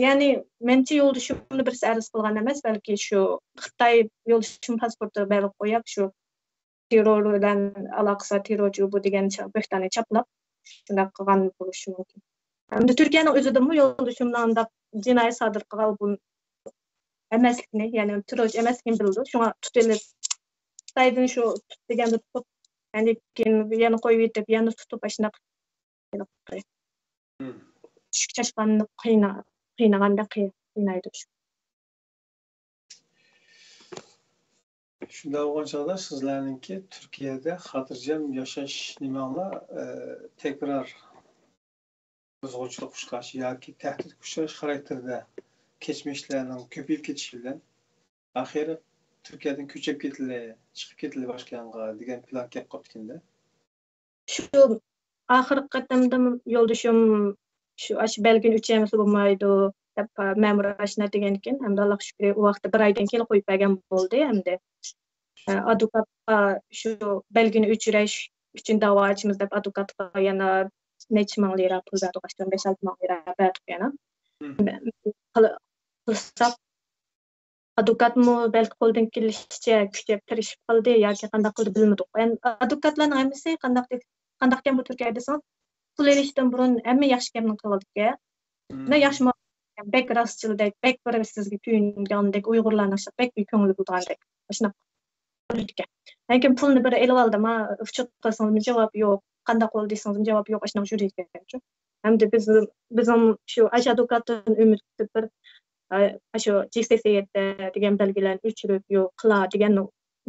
يەنى مەنچە يولدىشىمنى بىرسى ئەرز قىلغان ئەمەس، بەلكى شۇ خىتاي يولدىشىم پاسپورتىغا بەلگە قويۇپ، شۇ تېررور بىلەن ئالاقىسى بار، تېررورچى بۇ دېگەن چا-، بۆھتاننى چاپلاپ، شۇنداق قىلغان بولۇشى مۇمكىن. ئەمدى تۈركىيەنىڭ ئۆزىدىمۇ يولدىشىمنى ئانداق جىنايەت سادىر قىلغان بۇ ئەمەسلىكىنى، يەنى تېررورچى ئەمەسلىكىنى بىلىدۇ. شۇڭا تۇتۇۋېلىپ، خىتايدىن شۇ تۇت دېگەندە تۇتۇپ، ئاندىن كېيىن يەنە قويۇۋېتىپ، يەنە تۇتۇپ، ئاشۇنداق مم. چۈشكە چاشقاننى قىينا-، قىينىغاندەك قىي-، قىينايدۇ شۇ. شۇنداق بولغان چاغدا سىزلەرنىڭكى تۈركىيەدە خاتىرجەم ياشاش نېمەڭلار، ئە، تەكرار بۇزغۇنچىلىققا ئۇچراش ياكى تەھدىتكە ئۇچراش خاراكتېرىدە كەچمىشلەرنىڭ كۆپىيىپ كېتىشى بىلەن ئاخىرى تۈركىيەدىن كۆچۈپ كېتىلى، چىقىپ كېتىلى باشقا يانغا دېگەن پىلان كەپ قاپتىكەن-دە. شۇ ئاخىرقى قېتىمدا يولدىشىم شۇ، ئاشۇ بەلگىنى ئۆچۈرمىسە بولمايدۇ دەپ، مەمۇر ئاشۇنداق دېگەنىكەن. ئەمدى ئاللاغا شۈكرى، ئۇ ۋاقىتتا بىر ئايدىن كېيىن قويۇپ بەرگەن بولدى ئەمدى. ئە، ئادۋوكاتقا شۇ بەلگىنى ئۆچۈرۈش ئۈچۈن داۋا ئاچىمىز دەپ، ئادۋوكاتقا يەنە نەچچە مىڭ لىرا پۇل بەردۇق، ئاشۇ بەش-ئالتە مىڭ لىرا بەردۇق يەنە. مم. قىل-، قىلساق، ئادۋوكاتمۇ بەلكى قولىدىن كېلىشىچە كۈچەپ تىرىشىپ قالدى ياكى قانداق قىلدى بىلمىدۇق. ئەن-، ئادۋوكاتلارنىڭ ھەممىسى قانداق دە-، قانداقكەن بۇ تۈركىيە دېسىڭىز، پۇل ئېلىشتىن بۇرۇن ھەممە ياخشى گەپنى قىلىدىكەن. مم. مانا ياخشىمۇ، بەك راستچىلدەك، بەك بىر سىزگە كۆيۈنگەندەك، ئۇيغۇرلارنىڭ بەك كۆڭلى بولىدىغاندەك، ئاشۇنداق بولىدىكەن. لېكىن پۇلنى بىر ئېلىۋالدىم، ھا، ئۇچۇق قىلسىڭىزمۇ جاۋاب يوق، قانداق بولدى دېسىڭىزمۇ جاۋاب يوق، ئاشۇنداق يۈرىدىكەنچۇ. ئەمدى بىز، بىزنىڭ شۇ ئاشۇ ئادۋوكاتتىن ئۈمىد كۈتۈپ بىر، ئاشۇ جى سى سى يەتتە دېگەن بەلگىلەرنى ئۆچۈرۈپ، يوق قىلا دېگەننى،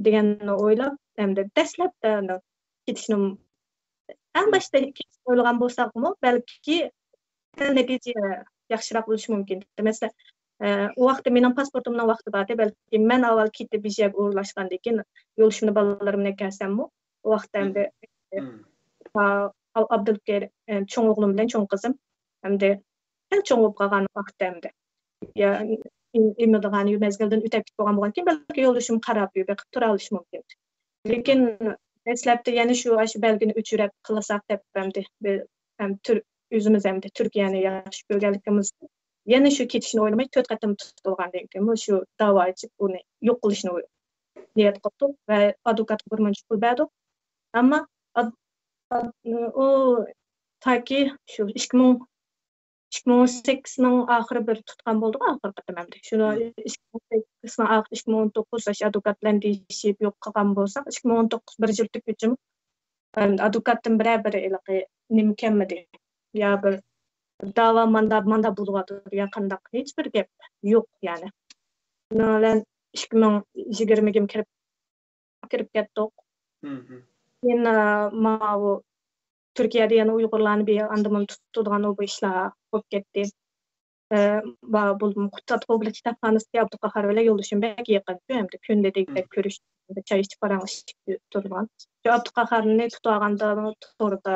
دېگەننى ئويلاپ، ئەمدى دەسلەپتە كېتىشنى ئەڭ باشتا كېتىشنى ئويلىغان بولساقمۇ، بەلكى نەتىجە ياخشىراق بولۇشى مۇمكىن. مەسىلەن، ئە، ئۇ ۋاقىتتا مېنىڭ پاسپورتۇمنىڭ ۋاقتى بار ئىدى. بەلكى مەن ئاۋۋال كېتىپ بىر يەرگە ئورۇنلاشقاندىن كېيىن يولدىشىمنى بالىلىرىم بىلەن كەلسەممۇ، ئۇ ۋاقىتتا ئەمدى، ئا-، ئابدۇلكېرىم، ئە، چوڭ ئوغلۇم بىلەن چوڭ قىزىم ئەمدى سەل چوڭ بولۇپ قالغان ۋاقىتتا ئەمدى. يا، ئىم-، ئىمىدىغان مەزگىلدىن ئۆتۈپ كېتىپ بولغان بولغاندىكىن، بەلكى يولدىشىم قاراپ بېقىپ تۇرالىشى مۇمكىن. لېكىن دەسلەپتە يەنە شۇ، ئاشۇ بەلگىنى ئۆچۈرۈپ قىلساق دەپ ئەمدى، بىر، ئەم، تۈر-، ئۆزىمىز ئەمدى تۈركىيەنى ياخشى كۆرگەنلىكىمىزدىن يەنە شۇ كېتىشنى ئويلىماي، تۆت قېتىم تۇتۇلغاندىن كېيىن شۇ داۋا ئېچىپ ئۇنى يوق قىلىشنى ئوي-، نىيەت قىلدۇق ۋە ئادۋوكاتقا بىر مۇنچە پۇل بەردۇق. ئەمما ئاد-، ئاد-، ئۇ تاكى شۇ ئىككى مىڭ ئىككى مىڭ ئون سەككىزنىڭ ئاخىرى بىر تۇتقان بولدۇق، ئاخىرقى قېتىم ئەمدى. شۇنى ئىككى مىڭ ئون سەككىزنىڭ ئاخىرى، ئىككى مىڭ ئون توققۇز ئاشۇ ئادۋوكات بىلەن دېيىشىپ يوق قىلغان بولساق، ئىككى مىڭ ئون توققۇز بىر يىلدىكى ئۈچۈن ئادۋوكاتتىن بىرەر بىر ھېلىقى نېمە كەلمىدى. يا بىر داۋا ماندا، ماندا بولۇۋاتىدۇ، يا قانداق، ھېچ بىر گەپ يوق، يەنى. شۇنىڭ بىلەن ئىككى مىڭ يىگىرمىگىمۇ كىرىپ، كىرىپ كەتتۇق. كېيىن، ئە، ماۋۇ تۈركىيەدە يەنە ئۇيغۇرلارنى بىر ئاندىمۇ تۇتىدىغان ئۇ بۇ ئىشلار بولۇپ كەتتى. ئە، با-، بولدۇم، قۇتادغۇ بىلەن كىتابخانىسىدىكى ئابدۇقاھار بىلەن يولدىشىم بەك يېقىن، ئەمدى كۈندە دېگۈدەك كۆرۈشۈپ، چاي ئىچىپ پاراڭلىشىپ تۇرغان. شۇ ئابدۇقاھارنى تۇتۇۋالغاندا توردا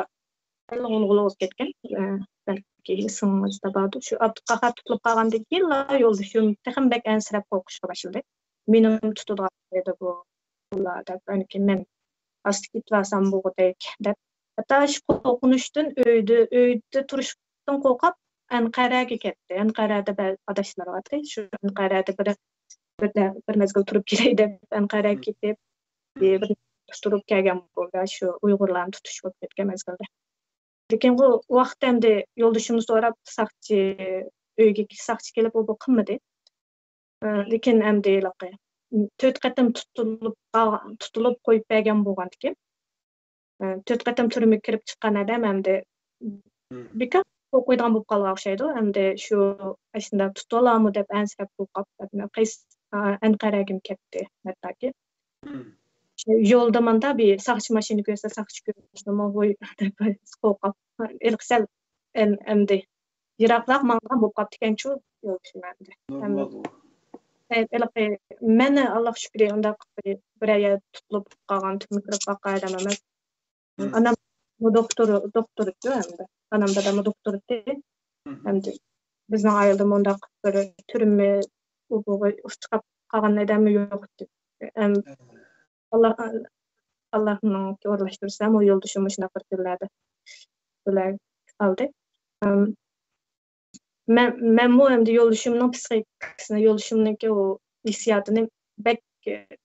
غۇلغۇلا بولۇپ كەتكەن. ئە، بەلكى ئېسىڭىزدە باردۇ. شۇ ئابدۇقاھار تۇتۇلۇپ قالغاندىن كېيىنلا يولدىشىم تېخىمۇ بەك ئەنسىرەپ قورقۇشقا باشلىدى. مېنىمۇ تۇتىدىغان ئىدى بۇ، بۇلار دەپ، ئانكى مەن ئاستا كېتىۋالسام بولغۇدەك دەپ. ھەتتا شۇ قورقۇنچتىن ئۆيدە، ئۆيدە تۇرۇشتىن قورقۇپ ئەنقەرەگە كەتتى. ئەنقەرەدە بە-، ئاداشلىرى بار ئىدى. شۇ ئەنقەرەدە بىر، بىر، بىر مەزگىل تۇرۇپ كېلەي دەپ ئەنقەرەگە كېتىپ، بىر تۇرۇپ كەلگەن بولدى، شۇ ئۇيغۇرلارنى تۇتۇش بولۇپ كەتكەن مەزگىلدە. لېكىن بۇ ۋاقىتتا ئەمدى يولدىشىمنى سوراپ، ساقچى، ئۆيگە ساقچى كېلىپ، ئۇ، بۇ قىلمىدى. ئە، لېكىن ئەمدى ھېلىقى تۆت قېتىم تۇتۇلۇپ قالغان، تۇتۇلۇپ قويۇپ بەرگەن بولغاندىكىن، ئە، تۆت قېتىم تۈرمىگە كىرىپ چىققان ئادەم ئەمدى بىكار قويۇپ قويىدىغان بولۇپ قالغان ئوخشايدۇ. ئەمدى شۇ ئاشۇنداق تۇتۇۋالامۇ دەپ ئەنسىرەپ قورقۇپ، قايسى، ئە، ئەنقەرەگىمۇ كەتتى ھەتتاكى. شۇ يولدا ماندا بىر ساقچى ماشىنا كۆرسە، ساقچى كۆرسىمۇ ھوي دەپ قورقۇپ، ھېلىقى سەل ئەم-، ئەمدى يىراقراق ماڭىدىغان بولۇپ قاپتىكەنچۇ يولدىشىم ئەمدى. نورمال ئەمدى بۇ. ھەي، ھېلىقى مەن، ئاللاغا شۈكرى، ئۇنداق بىر، بىرەر يەردە تۇتۇلۇپ قالغان، تۈرمىگە كىرىپ باققان ئادەم ئەمەس. ئانام دوختۇر، دوختۇر ئىدى ئەمدى. ئانام داداممۇ دوختۇر ئىدى. ئەمدى بىزنىڭ ئائىلىدە مۇنداق بىر تۈرمە ئۇچراپ قالغان ئادەممۇ يوق ئىدى. ئەم، ئاللا، ئاللانىڭكى ئورۇنلاشتۇرسا، ئۇ يولدىشىم مۇشۇنداق بىر كۈنلەردە بىلەن قالدى. ئەم، مەن، مەنمۇ ئەمدى يولدىشىمنىڭ پسىخىكىسىنى، يولدىشىمنىڭكى ئۇ ھېسسىياتىنى بەك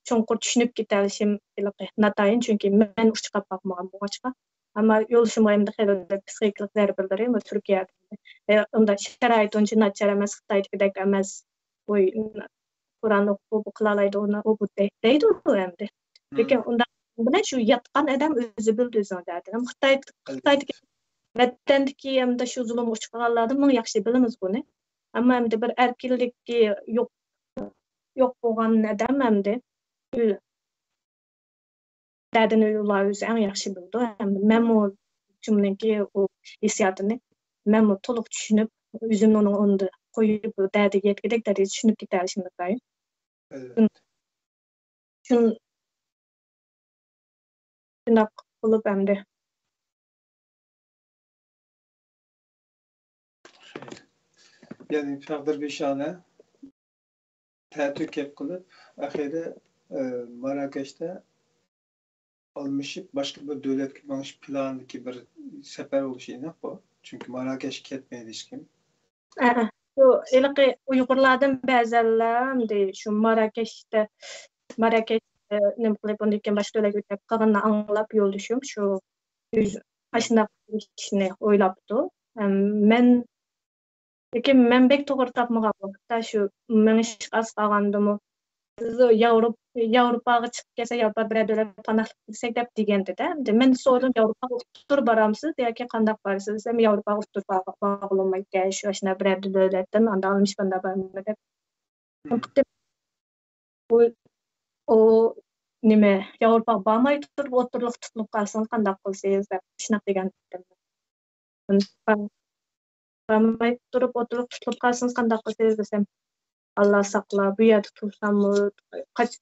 چوڭقۇر چۈشىنىپ كېتەلىشىم ھېلىقى ناتايىن، چۈنكى مەن ئۇچراپ باقمىغان بولغاچقا. ئەمما يولدىشىمغا ئەمدى خېلى پسىخىكىلىق زەربىلىرى، بۇ تۈركىيەدە، ئە، ئۇنداق شارائىت ئۇنچە ناچار ئەمەس، خىتايدىكىدەك ئەمەس. ۋوي، قۇرئان ئوقۇپ، بۇ قىلالايدۇ، ئۇنى ئۇ بۇ دەي-، دەيدۇ ئەمدى. لېكىن ئۇنداق بىلەن شۇ ياتقان ئادەم ئۆزى بىلىدۇ ئۆزىنىڭ دەردىنى. خىتاي، خىتايدىكى، ۋەتەندىكى ئەمدى شۇ زۇلۇمغا ئۇچرىغانلاردىن مىڭ ياخشى بىلىمىز بۇنى. ئەمما ئەمدى بىر ئەركىنلىكى يوق، يوق بولغان ئادەم ئەمدى ئۆ-، دەردىنى ئۇلار ئۆزى ئەڭ ياخشى بىلىدۇ. ئەمدى مەنمۇ ئۇچۇمنىڭكى ئۇ ھېسسىياتىنى مەنمۇ تولۇق چۈشىنىپ، ئۆزۈمنى ئۇنىڭ ئورنىدا قويۇپ، دەردىگە يەتكۈدەك دەرىجىدە چۈشىنىپ كېتەلىشىم ناتايىن. شۇن-، شۇنداق بولۇپ ئەمدى. يەنى تەقدىر بىشانە تەتۈر گەپ قىلىپ، ئەخىرى، ئە، ماراكەشتە ئالمىشىپ، باشقا بىر دۆلەتكە مېڭىش پىلانىدىكى بىر سەپەر بولۇشى ئېنىق بۇ. چۈنكى ماراكەشكە كەتمەيدۇ ھېچكىم. ئە، ئە. شۇ ھېلىقى ئۇيغۇرلاردىن بەزەنلەر ئەمدى شۇ ماراكەشتە، ماراكەشتە نېمە قىلىپ، ئۇندىن كېيىن باشقا دۆلەتكە ئۆتۈپ قالغىنىنى ئاڭلاپ يولدىشىم شۇ ئۆز-، ئاشۇنداق ئىشنى ئويلاپتۇ. ئەم، مەن، لېكىن مەن بەك توغرا تاپمىغان ۋاقىتتا شۇ مېڭىشقا ئاز قالغاندىمۇ، سىز ياۋروپ-، ياۋروپاغا چىقىپ كەلسەك، ياۋروپا بىرەر دۆلەت پاناھلىق بېرسەك دەپ دېگەنىدى-دە. ئەمدى مەن سورىدىم، ياۋروپاغا ئۇتتۇرۇپ بارامسىز ياكى قانداق بارىسىز دېسەم، ياۋروپاغا ئۇتتۇرۇپ بار-، بارغىلىمايدىكەن، شۇ ئاشۇنداق بىرەر دۆلەتتىن، ئاندىن ئالمىش باندا بارمەن دەپ. ئۇ، ئۇ نېمە، ياۋروپاغا بارماي تۇرۇپ ئوتتۇرىلىق تۇتۇلۇپ قالسىڭىز قانداق قىلىسىز دەپ شۇنداق دېگەن. بارماي تۇرۇپ ئوتتۇرىلىق تۇتۇلۇپ قالسىڭىز قانداق قىلىسىز دېسەم، ئاللا ساقلا، بۇ يەردە تۇرساممۇ قاچ-،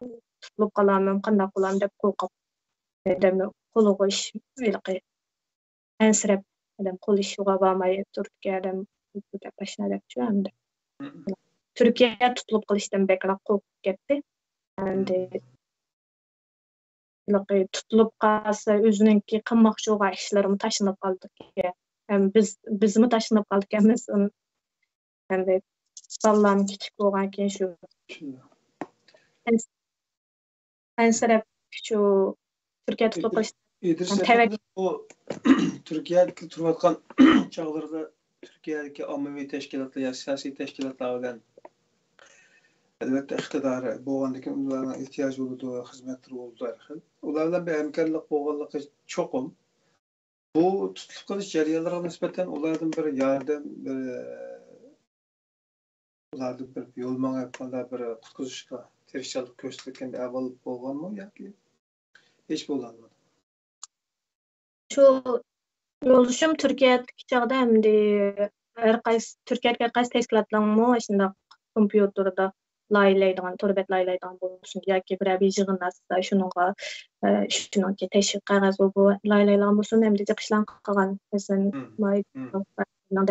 تۇتۇلۇپ قالارمەن، قانداق قىلارمەن دەپ قورقۇپ، ئادەمنىڭ قولىغا ئىش ھېلىقى ئەنسىرەپ، ئادەم قول ئىشىغا بارماي تۇرۇپتىكەن ئادەم، بۇ دەپ ئاشۇنداق دەپچۇ ئەمدى. تۈركىيە تۇتۇلۇپ قېلىشتىن بەكرەك قورقۇپ كەتتى. ئەمدى ھېلىقى تۇتۇلۇپ قالسا، ئۆزىنىڭكى قىلماقچى بولغان ئىشلىرىمۇ تاشلىنىپ قالىدىكەن. ھەم بىز، بىزمۇ تاشلىنىپ قالىدىكەنمىز. ئەمدى بالىلارمۇ كىچىك بولغانكىن شۇ. ئەنسىرەپ شۇ تۈركىيە تۇتۇپ قېلىش. ئىدرىس ئەپەندى بۇ تۈركىيەدىكى تۇرۇۋاتقان چاغلىرىدا تۈركىيەدىكى ئاممىۋى تەشكىلاتلار يا سىياسىي تەشكىلاتلار بىلەن، ئەلۋەتتە، ئىقتىدارى بولغاندىكىن ئۇلارنىڭ ئېھتىياجى بولىدۇ، خىزمەتلىرى بولىدۇ ھەر خىل. ئۇلار بىلەن بىر ھەمكارلىق بولغانلىقى چوقۇم. بۇ تۇتۇلۇپ قېلىش جەريانلىرىغا نىسبەتەن ئۇلاردىن بىر ياردەم، بىر، ئۇلاردىن بىر يول مېڭىپ، بىر قۇتقۇزۇشقا تىرىشچانلىق كۆرسىتىلگەن ئەھۋال بولغانمۇ ياكى ھېچ بولالمىدى؟ شۇ يولدىشىم تۈركىيەدىكى چاغدا ئەمدى ھەر قايسى، تۈركىيەدىكى ھەر قايسى تەشكىلاتلارمۇ شۇنداق كومپيۇتېردا لايىھەلەيدىغان، تور بەت لايىھەلەيدىغان بولسۇن ياكى بىرەر بىر يىغىن ئاچسا شۇنىڭغا، ئە، شۇنىڭكى تەشۋىق قەغەز بۇ، بۇ لايىھەلەيدىغان بولسۇن ئەمدى جىق ئىشلارنى قىلغان. مەسىلەن، ماي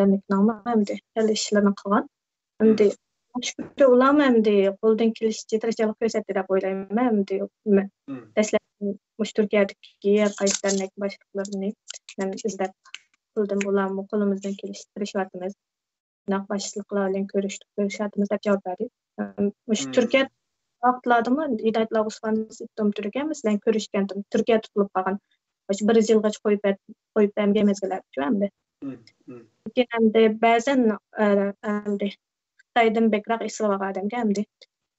دەملىكنىڭمۇ ئەمدى خېلى ئىشلىرىنى قىلغان. ئەمدى شۈكرى ئۇلارمۇ ئەمدى قولىدىن كېلىشىچە تىرىشچانلىق كۆرسەتتى دەپ ئويلايمەن. ئەمدى دەسلەپ مۇشۇ تۈركىيەدىكى ھەر قايسى دەرنەك باشلىقلىرىنى مەن ئىزدەپ قىلدىم. ئۇلارمۇ قولىمىزدىن كېلىشىچە تىرىشىۋاتىمىز. بۇنداق باشلىقلار بىلەن كۆرۈشتۇق، كۆرۈشۈۋاتىمىز دەپ جاۋاب بەردى. مۇشۇ تۈركىيە ۋاقىتلاردىمۇ ھىدايەت لاغۇسىغا تۈركىيە بىلەن كۆرۈشكەنتىم. تۈركىيە تۇتۇلۇپ قالغان. مۇشۇ بىر يىلغىچە قويۇپ بەر-، قويۇپ بەرمىگەن مەزگىللەر ئەمدى. لېكىن ئەمدى بەزەن ئەمدى خىتايدىن بەكرەك ئېسىلىۋالغان ئادەمگە ئەمدى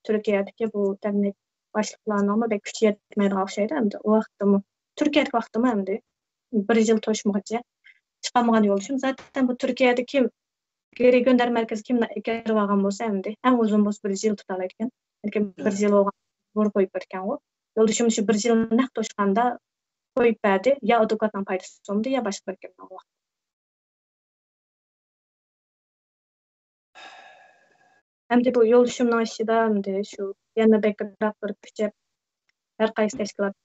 تۈركىيەدىكى بۇ دەرنەك باشلىقلارنىڭمۇ بەك كۈچى يەتمەيدىغان ئوخشايدۇ. ئەمدى ئۇ ۋاقىتتىمۇ، تۈركىيەدىكى ۋاقىتتىمۇ ئەمدى بىر يىل توشمىغۇچە چىقالمىغان يولدىشىم. زاتەن بۇ تۈركىيەدىكى رېگىيون دەرمەركىزى كىم ئەكىرىۋالغان بولسا ئەمدى ئەڭ ئۇزۇن بولسا بىر يىل تۇتالايدىكەن. لېكىن بىر يىل بولغان بۇيرۇق قويۇپ بەرگەنغۇ. يولدىشىم شۇ بىر يىل نەق توشقاندا قويۇپ بەردى. يا ئادۋوكاتنىڭ پايدىسى بولمىدى، يا باشقا بىر كىمنىڭ. ئەمدى بۇ يولدىشىمنىڭ ئىچىدە ئەمدى شۇ يەنە بەكرەك بىر كۈچەپ ھەر قايسى تەشكىلات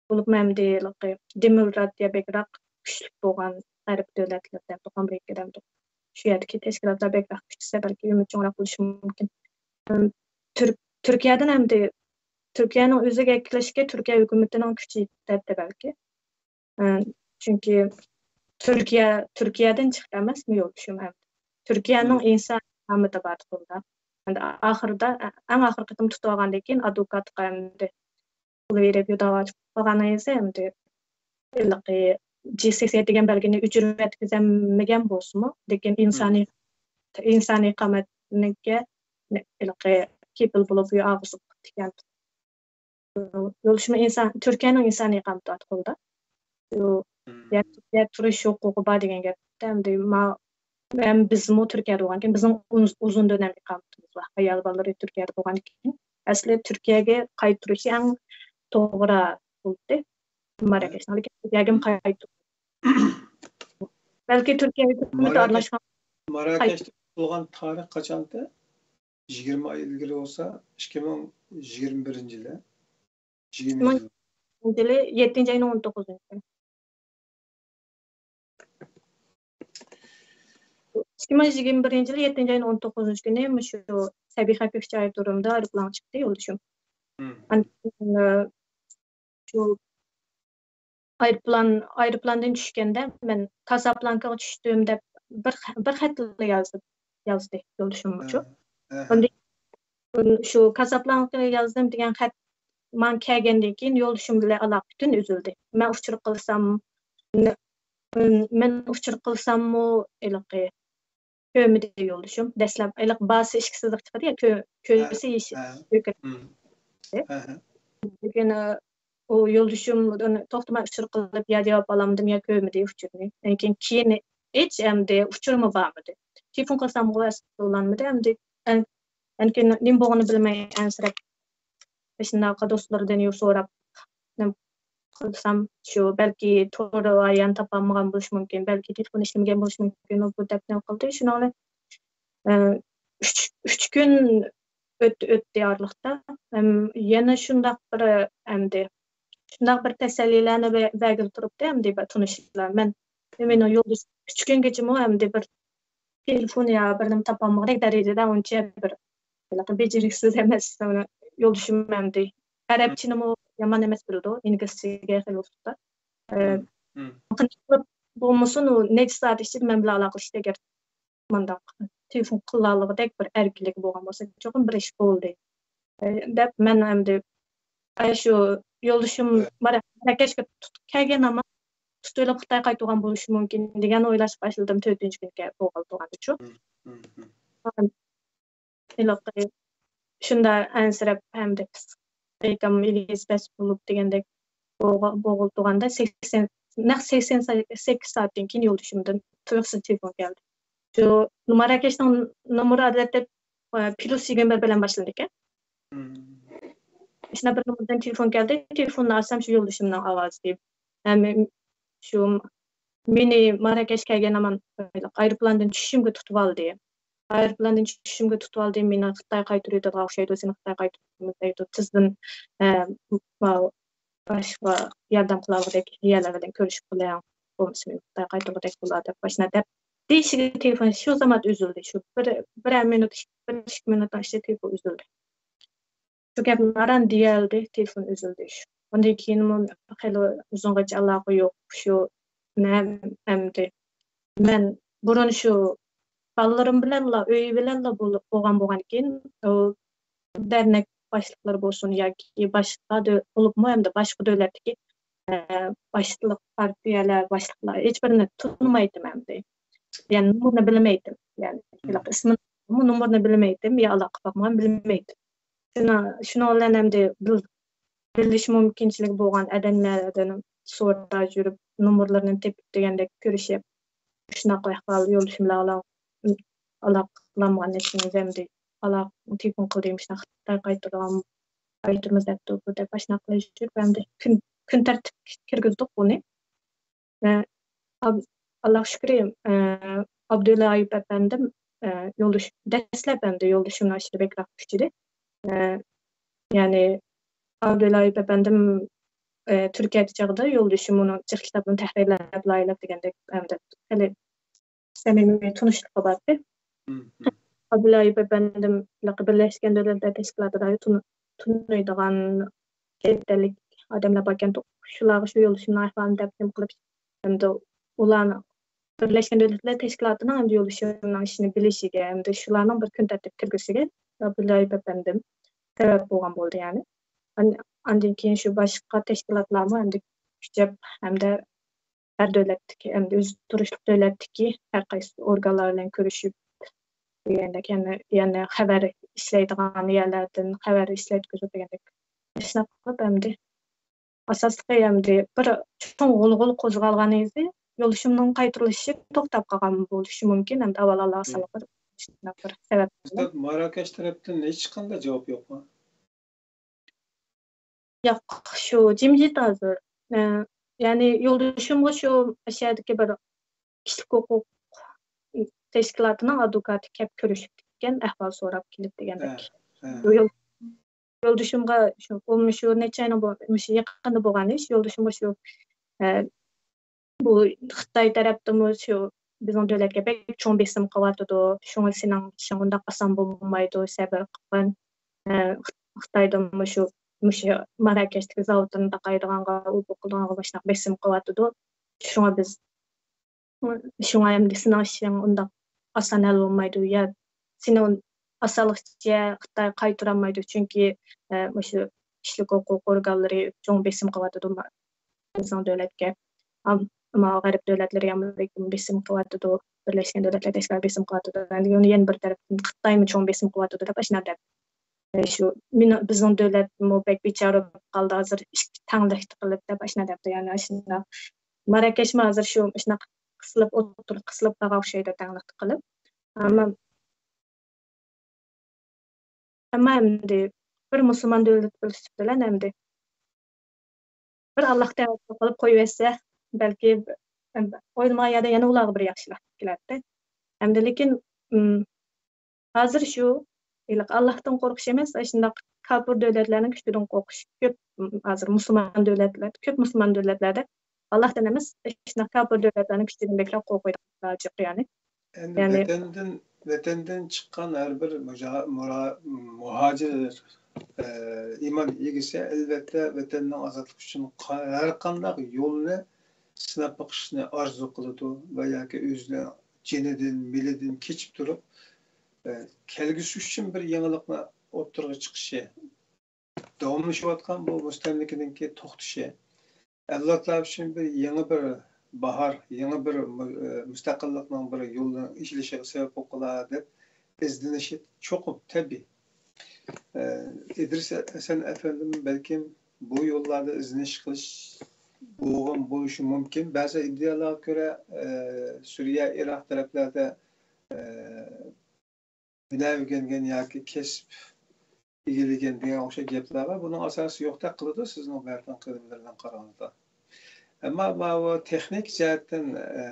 بولۇپمۇ ئەمدى ھېلىقى دېموكراتىيە بەكرەك كۈچلۈك بولغان غەرب دۆلەتلىرىدە، ئامېرىكىدا شۇ يەردىكى تەشكىلاتلار بەكرەك كۈچىسە بەلكى ئۈمىد چوڭراق بولۇشى مۇمكىن. تۈرك-، تۈركىيەدىن ئەمدى تۈركىيەنىڭ ئۆزىگە كېلىشىگە تۈركىيە ھۆكۈمىتىنىڭ كۈچى يېتەتتى بەلكى. چۈنكى تۈركىيە، تۈركىيەدىن چىقتى ئەمەسمۇ يولدىشىم ھەم. تۈركىيەنىڭ ئىنسان ئامىتى بار قولدا. ئەمدى ئاخىرىدا، ئەڭ ئاخىرقى قېتىم تۇتۇۋالغاندىن كېيىن ئادۋوكاتقا ئەمدى پۇل بېرىپ يوداۋاچ قىلغان ئەمدى ھېلىقى جى سەكسەن يەتتە دېگەن بەلگىنى ئۆچۈرۈۋەتكۈزەلمىگەن بولسىمۇ، لېكىن ئىنسانىي، ئىنسانىي قامەتنىڭكى ھېلىقى كېپىل بولۇپ ئاغزى ئىكەن. يولدىشىمنىڭ ئىنسان، تۈركىيەنىڭ ئىنسانىي ئىقامىتى بار قولدا. شۇ يەردە تۇرۇش ھوقۇقى بار دېگەن گەپتە، ئەمدى ما-، ھەم بىزمۇ تۈركىيەدە بولغاندىكىن، بىزنىڭ ئۇز-، ئۇزۇن دۆلەم ئىقامىتىمىز بار. ئايال بالىلىرى تۈركىيەدە بولغاندىكىن، ئەسلى تۈركىيەگە قايتۇرۇشى ئەڭ توغرا بولدى. ماراكەشنىڭ، لېكىن تۈركىيەگىمۇ قايتۇر-، بەلكى تۈركىيە ھۆكۈمىتى ماراكەش-، ئارىلاشقان. ماراكەشتە تۇتۇلغان تارىخ قاچانتى؟ يىگىرمە ئاي ئىلگىرى بولسا، ئىككى مىڭ يىگىرمە بىرىنچى يىلى. يىگىرمە يىل. يىلى يەتتىنچى ئاينىڭ ئون توققۇزىنچى كۈنى. ئىككى مىڭ يىگىرمە بىرىنچى يىلى يەتتىنچى ئاينىڭ ئون توققۇزىنچى كۈنى مۇشۇ سەبىخە كۆكچاي تۇرۇمدا ئايروپىلانغا چىقتى يولدىشىم. ئاندىن كېيىن، ئە، شۇ ئايروپىلان، ئايروپىلاندىن چۈشكەندە مەن كازابلانكىغا چۈشتۈم دەپ بىر خە-، بىر خەتلا يازدى، يازدى يولدىشىمغىچۇ. ئاندىن شۇ كازابلانكىغا يازدىم دېگەن خەت ماڭا كەلگەندىن كېيىن يولدىشىم بىلەن ئالاقە پۈتۈن ئۈزۈلدى. مەن ئۇچۇر قىلسام، مەن ئۇچۇر قىلساممۇ ھېلىقى كۆرمىدى يولدىشىم. دەسلەپ ھېلىقى باسى ئىككى سىزىق چىقىدۇ يا، كۆ-، كۆرسە يېشىل. لېكىن ئۇ يولدىشىم توختىماي ئۇچۇر قىلىپ يا جاۋاب ئالامدىم يا كۆرمىدى ئۇچۇرنى. لېكىن كېيىن ھېچ ئەمدى ئۇچۇرمۇ بارمىدى. تېلېفون قىلسامغۇ ئەسلى ئۇلانمىدى. ئەمدى ئەن-، ئەنكىن نېمە بولغىنى بىلمەي ئەنسىرەپ، ئاشۇنداق دوستلىرىدىن يول سوراپ، نېمە قىلسام، شۇ بەلكى تور رايان تاپالمىغان بولۇشى مۇمكىن، بەلكى تېلېفون ئىشلىمىگەن بولۇشى مۇمكىن، بۇ دەپ نېمە قىلدى. شۇنىڭ بىلەن، ئە، ئۈچ، ئۈچ كۈن ئۆتتى، ئۆتتى ئارىلىقتا. ھەم يەنە شۇنداق بىر، ئەمدى شۇنداق بىر تەسەللىلەرنى بە-، بەرگىلى تۇرۇپتۇ، ئەمدى بىر تونۇشلار. مەن، مېنىڭ يولدىشىم ئۈچ كۈنگىچىمۇ ئەمدى بىر تېلېفون يا بىر نېمە تاپالمىغۇدەك دەرىجىدە ئۇنچە بىر ھېلىقى بېجىرىكسىز ئەمەس. يولدىشىم ئەمدى ئەرەبچىنىمۇ يامان ئەمەس بىلىدۇ، ئىنگلىزچىگە خېلى ئۇستىدا. ئە، قانداق قىلىپ بولمىسۇن، ئۇ نەچچە سائەت ئىچىدە مەن بىلەن ئالاقىلىشىدۇ. ئەگەر مۇنداق تېلېفون قىلالىغۇدەك بىر ئەركىنلىكى بولغان بولسا، چوقۇم بىر ئىش بولدى، ئە، دەپ مەن ئەمدى، ئە، شۇ يولدىشىم ماراكەشكە تۇتۇپ كەلگەن ئەمما تۇتۇۋېلىپ خىتاي قايتۇرغان بولۇشى مۇمكىن دېگەن ئويلاشقا باشلىدىم تۆتىنچى كۈنگە بوغۇلتۇرغاندىچۇ. ھېلىقى شۇنداق ئەنسىرەپ ھەمدە ئېيتام ئېلىزبەس بولۇپ دېگەندەك بوغۇلتۇرغاندا سەكسەن، نەق سەكسەن سەككىز سائەتتىن كېيىن يولدىشىمدىن تۇيۇقسىز تېلېفون كەلدى. شۇ ماراكەشنىڭ نومۇرى ئادەتتە پلۇس يىگىرمە بىر بىلەن باشلىنىدىكەن. شۇنداق بىر نومۇردىن تېلېفون كەلدى. تېلېفوننى ئاچسام شۇ يولدىشىمنىڭ ئاۋازى. ھەم شۇ مېنى ماراكەشكە كەلگەن ھامان ئايروپىلاندىن چۈشۈشۈمگە تۇتۇۋالدى. ئايروپىلاندىن چۈشۈشۈمگە تۇتۇۋالدى. مېنى خىتاي قايتۇرۇۋېتىدىغان ئوخشايدۇ، سېنى خىتاي قايتۇرىمىز دەيدۇ. تېزدىن ئە، ماۋۇ باشقا ياردەم قىلالىغۇدەك يەرلەر بىلەن كۆرۈشۈپ قېلىڭ، بولمىسا مېنى خىتاي قايتۇرغۇدەك بولار دەپ ئاشۇنداق دەپ دېيىشىگە تېلېفون شۇ زامات ئۈزۈلدى. شۇ بىر، بىرەر مىنۇت، بىر ئىككى مىنۇتنىڭ ئىچىدە تېلېفون ئۈزۈلدى. شۇ گەپنى ئاران دېيەلدى، تېلېفون ئۈزۈلدى. ئۇندىن كېيىن خېلى ئۇزۇنغىچە ئالاقە يوق. شۇ مەن ئەمدى، مەن بۇرۇن شۇ بالىلىرىم بىلەنلا، ئۆي بىلەنلا بولغان بولغاندىكىن، ئۇ دەرنەك باشلىقلىرى بولسۇن ياكى باشقا دۆ-، بولۇپمۇ ئەمدى باشقا دۆلەتتىكى، ئە، باشلىق پارتىيەلەر، باشلىقلار ھېچبىرىنى تونۇمايتتىم ئەمدى. يەنى نومۇرىنى بىلمەيتتىم. يەنى ھېلىقى ئىسمىنى، نومۇرىنى بىلمەيتتىم، يا ئالاقە قىلىپ باقمىغان، بىلمەيتتىم. شۇنىڭ، شۇنىڭ بىلەن ئەمدى بىل-، بىلىش مۇمكىنچىلىكى بولغان ئادەملەردىن سوراپ يۈرۈپ، نومۇرلىرىنى تېپىپ دېگەندەك كۆرۈشۈپ، شۇنداق ئەھۋال يولدىشىم بىلەن ئالا-، ئالاقىلانمىغان ئىكەن، ئەمدى ئالاقە تېلېفون قىلدى، مۇشۇنداق خىتاي قايتۇرغان، قايتۇرىمىز دەپتۇ بۇ دەپ ئاشۇنداق قىلىپ يۈرۈپ، ئەمدى كۈن، كۈن تەرتىپكە كىرگۈزدۇق بۇنى. ئە، ئاب-، ئاللاغا شۈكرى، ئە، ئابدۇللا ئايۇپ ئەپەندىم، ئە، يولدىشىم، دەسلەپ ئەمدى يولدىشىمنىڭ ئىشىدا بەكرەك كۈچىدى. ئە، يەنى ئابدۇللا ئايۇپ ئەپەندىم، ئە، تۈركىيەدە چاغدا يولدىشىم ئۇنىڭ جىق كىتابىنى تەھرىرلەپ، لايىھەلەپ دېگەندەك ئەمدى خېلى سەمىمىي تونۇشلۇقى بارتى. ئابدۇللا ئايۇپ ئەپەندىم بىرلەشكەن دۆلەتلەر تەشكىلاتىدا تونۇ-، تونۇيدىغان چەت ئەللىك ئادەملەر باركەنتۇق. شۇلارغا شۇ يولدىشىمنىڭ ئەھۋالىنى تەقدىم قىلىپ، ئەمدى ئۇلارنىڭ بىرلەشكەن دۆلەتلەر تەشكىلاتىنىڭ ئەمدى يولدىشىمنىڭ ئىشىنى بىلىشىگە، ئەمدى شۇلارنىڭ بىر كۈن تەرتىپكە كىرگۈزۈشىگە ئابدۇللا ئايۇپ ئەپەندىم سەۋەب بولغان بولدى، يەنى. ئان-، ئاندىن كېيىن شۇ باشقا تەشكىلاتلارمۇ ئەمدى كۈچەپ ھەمدە ھەر دۆلەتتىكى، ئەمدى ئۆزى تۇرۇشلۇق دۆلەتتىكى ھەر قايسى ئورگانلار بىلەن كۆرۈشۈپ دېگەندەك، يەنە، يەنە خەۋەر ئىشلەيدىغان يەرلەردىن خەۋەر ئىشلەتكۈزۈپ دېگەندەك ئىشلار قىلىپ، ئەمدى ئاساسلىقى ئەمدى بىر چوڭ غۇلغۇلا قوزغالغان ئىدى. يولدىشىمنىڭ قايتۇرۇلۇشى توختاپ قالغان بولۇشى مۇمكىن. ئەمدى ئاۋۋال ئاللا سالغا بىر شۇنداق بىر سەۋەب. ئۇستاز، ماراكەش تەرەپتىن ھېچقانداق جاۋاب يوقمۇ؟ ياق، شۇ جىمجىت ھازىر. ئە، يەنى يولدىشىمغا شۇ، شۇ يەردىكى بىر كىشىلىك ھوقۇق تەشكىلاتىنىڭ ئادۋوكاتى كەپ كۆرۈشۈپتىكەن، ئەھۋال سوراپ كېلىپ دېگەندەك. ھە، ھە. يول-، يولدىشىمغا شۇ، بۇ مۇشۇ نەچچە ئاينىڭ بۇ-، مۇشۇ يېقىندا بولغان ئىش. يولدىشىمغا شۇ، ئە، بۇ خىتاي تەرەپتىنمۇ شۇ بىزنىڭ دۆلەتكە بەك چوڭ بېسىم قىلىۋاتىدۇ، شۇڭا سېنىڭ ئىشىڭ ئۇنداق ئاسان بولمايدۇ، سەۋر قىلغىن. ئە، خىتايدىن مۇشۇ، مۇشۇ ماراكەشتىكى زاۋۇتىنى تاقايدىغانغا، ئۇ بۇ قىلىدىغانغا مۇشۇنداق بېسىم قىلىۋاتىدۇ. شۇڭا بىز، شۇڭا ئەمدى سېنىڭ ئىشىڭ ئۇنداق ئاسان ھەل بولمايدۇ. يا سېنى ئاسانلىقچە خىتاي قايتۇرالمايدۇ، چۈنكى، ئە، مۇشۇ كىشىلىك ھوقۇق ئورگانلىرى چوڭ بېسىم قىلىۋاتىدۇ بىزنىڭ دۆلەتكە. ئەمما غەرب دۆلەتلىرى ئامېرىكىمۇ بېسىم قىلىۋاتىدۇ، بىرلەشكەن دۆلەتلەر تەشكىلاتى بېسىم قىلىۋاتىدۇ. ئەمدى يەنە بىر تەرەپتىن خىتايمۇ چوڭ بېسىم قىلىۋاتىدۇ دەپ ئاشۇنداق دەپ، شۇ مېنىڭ، بىزنىڭ دۆلەتمۇ بەك بىچارە بولۇپ قالدى، ھازىر ئىككى تەڭلىكتە قىلىپ دەپ ئاشۇنداق دەپتۇ. يەنى ئاشۇنداق ماراكەشمۇ ھازىر شۇ، شۇنداق قىسىلىپ ئولتۇرۇپ، قىسىلىپ قالغان ئوخشايدۇ تەڭلىكتە قىلىپ. ئەمما، ئەمما ئەمدى بىر مۇسۇلمان دۆلەت بولۇشى بىلەن ئەمدى بىر ئاللاھ تەۋەككۈل قىلىپ قويۇۋەتسە، بەلكى ئويلىمىغان يەردە يەنە ئۇلارغا بىر ياخشىلىق كېلەتتى. ئەمدى لېكىن، ھازىر شۇ، ھېلىقى ئاللاھتىن قورقۇش ئەمەس، ئاشۇنداق كاپىر دۆلەتلەرنىڭ كۈچىدىن قورقۇش كۆپ. ھازىر مۇسۇلمان دۆلەتلەر، كۆپ مۇسۇلمان دۆلەتلەردە ئاللاھتىن ئەمەس، ئاشۇنداق كاپىر دۆلەتلەرنىڭ كۈچىدىن بەكرەك قورقىدىغانلار جىق، يەنى. ئەمدى يەنى ۋەتەندىن، ۋەتەندىن چىققان ھەر بىر مۇجا-، مۇرا-، مۇھاجىر، ئە، ئىمان ئىگىسى، ئەلۋەتتە، ۋەتەننىڭ ئازادلىقى ئۈچۈن قا-، ھەر قانداق يولنى سىناپ بېقىشنى ئارزۇ قىلىدۇ ۋە ياكى ئۆزىنىڭ جېنىدىن، مېلىدىن كېچىپ تۇرۇپ، ئە، كەلگۈسى ئۈچۈن بىر يېڭىلىقنى ئوتتۇرىغا چىقىشى، داۋاملىشىۋاتقان بۇ مۇستەملىكىنىڭكى توختىشى، ئەۋلادلار ئۈچۈن بىر يېڭى بىر باھار، يېڭى بىر مۇ-، ئە، مۇستەقىللىقنىڭ بىر يولىنىڭ ئېچىلىشىغا سەۋەب بولۇپ قالار دەپ ئىزدىنىشى چوقۇم تەبىئىي. ئە، ئىدرىس ھەسەن ئەپەندىمۇ بەلكىم بۇ يوللاردا ئىزدىنىش قىلىش بولغان بولۇشى مۇمكىن. بەزى ئىدىيەلەرگە كۆرە، ئە، سۈرىيە، ئىراق تەرەپلەردە، ئە، ھۈنەر ئۆگەنگەن ياكى كەسىپ ئىگىلىگەن دېگەن ئوخشاش گەپلەر بار. بۇنىڭ ئاساسى يوقتەك قىلىدۇ سىزنىڭ بەرگەن قىلىملىرىدىن قارىغاندا. ئەمما ماۋۇ تېخنىك جەھەتتىن، ئە،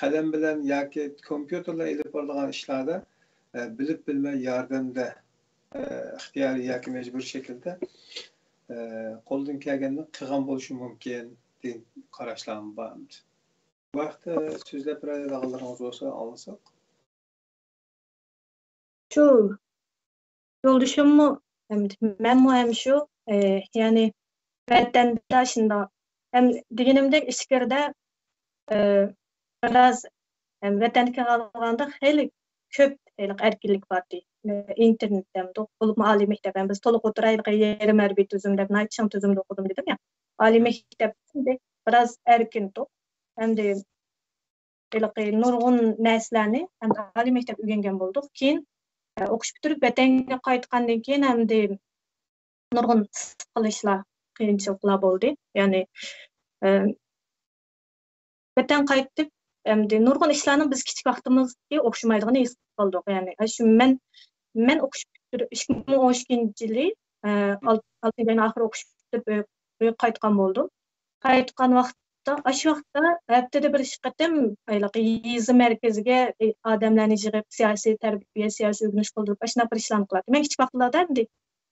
قەلەم بىلەن ياكى كومپيۇتېرلا ئېلىپ بارىدىغان ئىشلاردا، ئە، بىلىپ بىلمەي ياردەمدە، ئە، ئىختىيارىي ياكى مەجبۇرىي شەكىلدە، ئە، قولدىن كەلگەننى قىلغان بولۇشى مۇمكىن دېگەن قاراشلارمۇ بار. بۇ ھەقتە سۆزلەپ بېرەلەيدىغانلىرىڭىز بولسا ئاڭلىساق. شۇ يولدىشىممۇ، ھەم مەنمۇ ھەم شۇ، ئى، يەنى ۋەتەندە شۇنداق. ھەم دېگىنىمدەك ئىچكىرىدە، ئى، بىراز، ھەم ۋەتەنگە كەلگەندە خېلى كۆپ ھېلىقى ئەركىنلىك بار ئىدى. ئىنتېرنېت دەمدۇق، بولۇپمۇ ئالىي مەكتەپ، ھەم بىز تولۇق ئوتتۇرا ھېلىقى يېرىم ھەربىي تۈزۈم دەپ ناھايىتى چىڭ تۈزۈمدە ئوقۇدۇم دېدىم يا. ئالىي مەكتەپ بىراز ئەركىن ئىدۇق. ئەمدى ھېلىقى نۇرغۇن نەرسىلەرنى ئەمدى ئالىي مەكتەپ ئۆگەنگەن بولدۇق. كېيىن، ئە، ئوقۇش پۈتتۈرۈپ ۋەتەنگە قايتقاندىن كېيىن ئەمدى نۇرغۇن سىقىلىشلار، قىيىنچىلىقلار بولدى. يەنى، ئە، ۋەتەن قايتىپ، ئەمدى نۇرغۇن ئىشلارنىڭ بىز كىچىك ۋاقتىمىزدىكى ئوخشىمايدىغىنى ھېس قىلدۇق. يەنى، ئە، شۇ مەن، مەن ئوقۇش پۈتتۈرۈپ، ئىككى مىڭ ئون ئىككىنچى يىلى، ئە، ئال-، ئالتىنچى ئاينىڭ ئاخىرى ئوقۇش پۈتتۈرۈپ ئۆي-، ئۆيگە قايتقان بولدۇم. قايتقان ۋاقىتتا، ئاشۇ ۋاقىتتا ھەپتىدە بىر ئىككى قېتىم ھېلىقى يېزا مەركىزىگە، ئادەملەرنى يىغىپ، سىياسىي تەربىيە، سىياسىي ئۆگىنىش قىلدۇرۇپ، ئاشۇنداق بىر ئىشلارنى قىلاتتى. مەن كىچىك ۋاقىتلاردا ئەمدى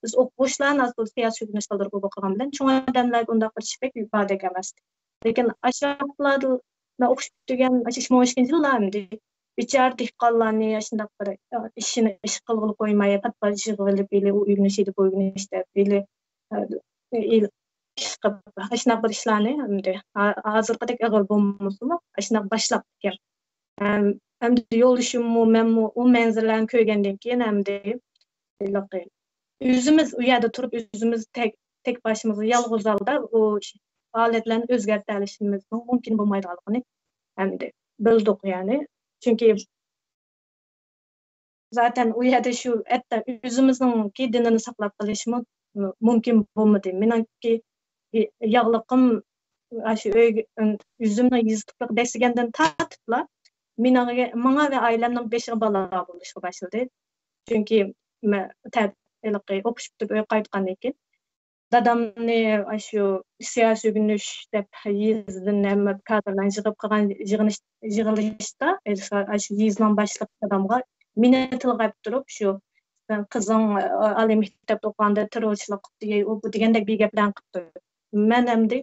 بىز ئوقۇغۇچىلارنى ئاز تولا سىياسىي ئۆگىنىش قىلدۇرۇپ ئوقۇغان بىلەن، چوڭ ئادەملەرگە ئۇنداق بىر ئىش بەك بارىدەك ئەمەستى. لېكىن ئاشۇ ۋاقىتلاردا مەن ئوقۇش پۈتتۈرگەن، ئاشۇ ئىككى مىڭ ئون ئىككىنچى يىللار ئەمدى بىچارە دېھقانلارنى ئاشۇنداق بىر ئىشىنى ئىش قىلغىلى قويماي، پات-پات يىغىۋېلىپ، ئىلى ئۇ ئۆگىنىش، ئىلى بۇ ئۆگىنىش دەپ، ئىلى، ئىلى ئىش قىلىپ، ئاشۇنداق بىر ئىشلارنى ئەمدى ھا-، ھازىرقىدەك ئېغىر بولمىسىمۇ، ئاشۇنداق باشلاپتىكەن. ئەم-، ئەمدى يولدىشىممۇ، مەنمۇ ئۇ مەنزىرىلەرنى كۆرگەندىن كېيىن ئەمدى ھېلىقى ئۆزىمىز ئۇ يەردە تۇرۇپ، ئۆزىمىز تەك، تەك باشىمىزغا يالغۇز ھالدا ئۇ ھالەتلەرنى ئۆزگەرتەلىشىمىزنىڭ مۇمكىن بولمايدىغانلىقىنى ئەمدى بىلدۇق، يەنى. چۈنكى زاتەن ئۇ يەردە شۇ ھەتتا ئۆزىمىزنىڭكى دىنىنى ساقلاپ قېلىشمۇ مۇمكىن بولمىدى. مېنىڭكى ياغلىقىم ئاشۇ ئۆيگە، ئۆزۈمنىڭ يېزا تۇپرىقى دەسسىگەندىن تارتىپلا مېنىڭ، ماڭا ۋە ئائىلەمنىڭ بېشىغا بالا بولۇشقا باشلىدى. چۈنكى مەن تە-، ھېلىقى ئوقۇش پۈتتۈرۈپ ئۆيگە قايتقاندىن كېيىن دادامنى ئاشۇ سىياسىي ئۆگىنىش دەپ يېزىدىن ھەممە كادىرلارنى يىغىپ قىلغان يىغىنىش-، يىغىلىشتا، ئاشۇ يېزىنىڭ باشلىقى دادامغا مېنى تىلغا ئېلىپ تۇرۇپ، شۇ سەن قىزىڭ، ئە، ئالىي مەكتەپتە ئوقۇغاندا تېررورچىلىق قىپتۇ، يەي ئۇ بۇ دېگەندەك بىر گەپلەرنى قىپتۇ. مەن ئەمدى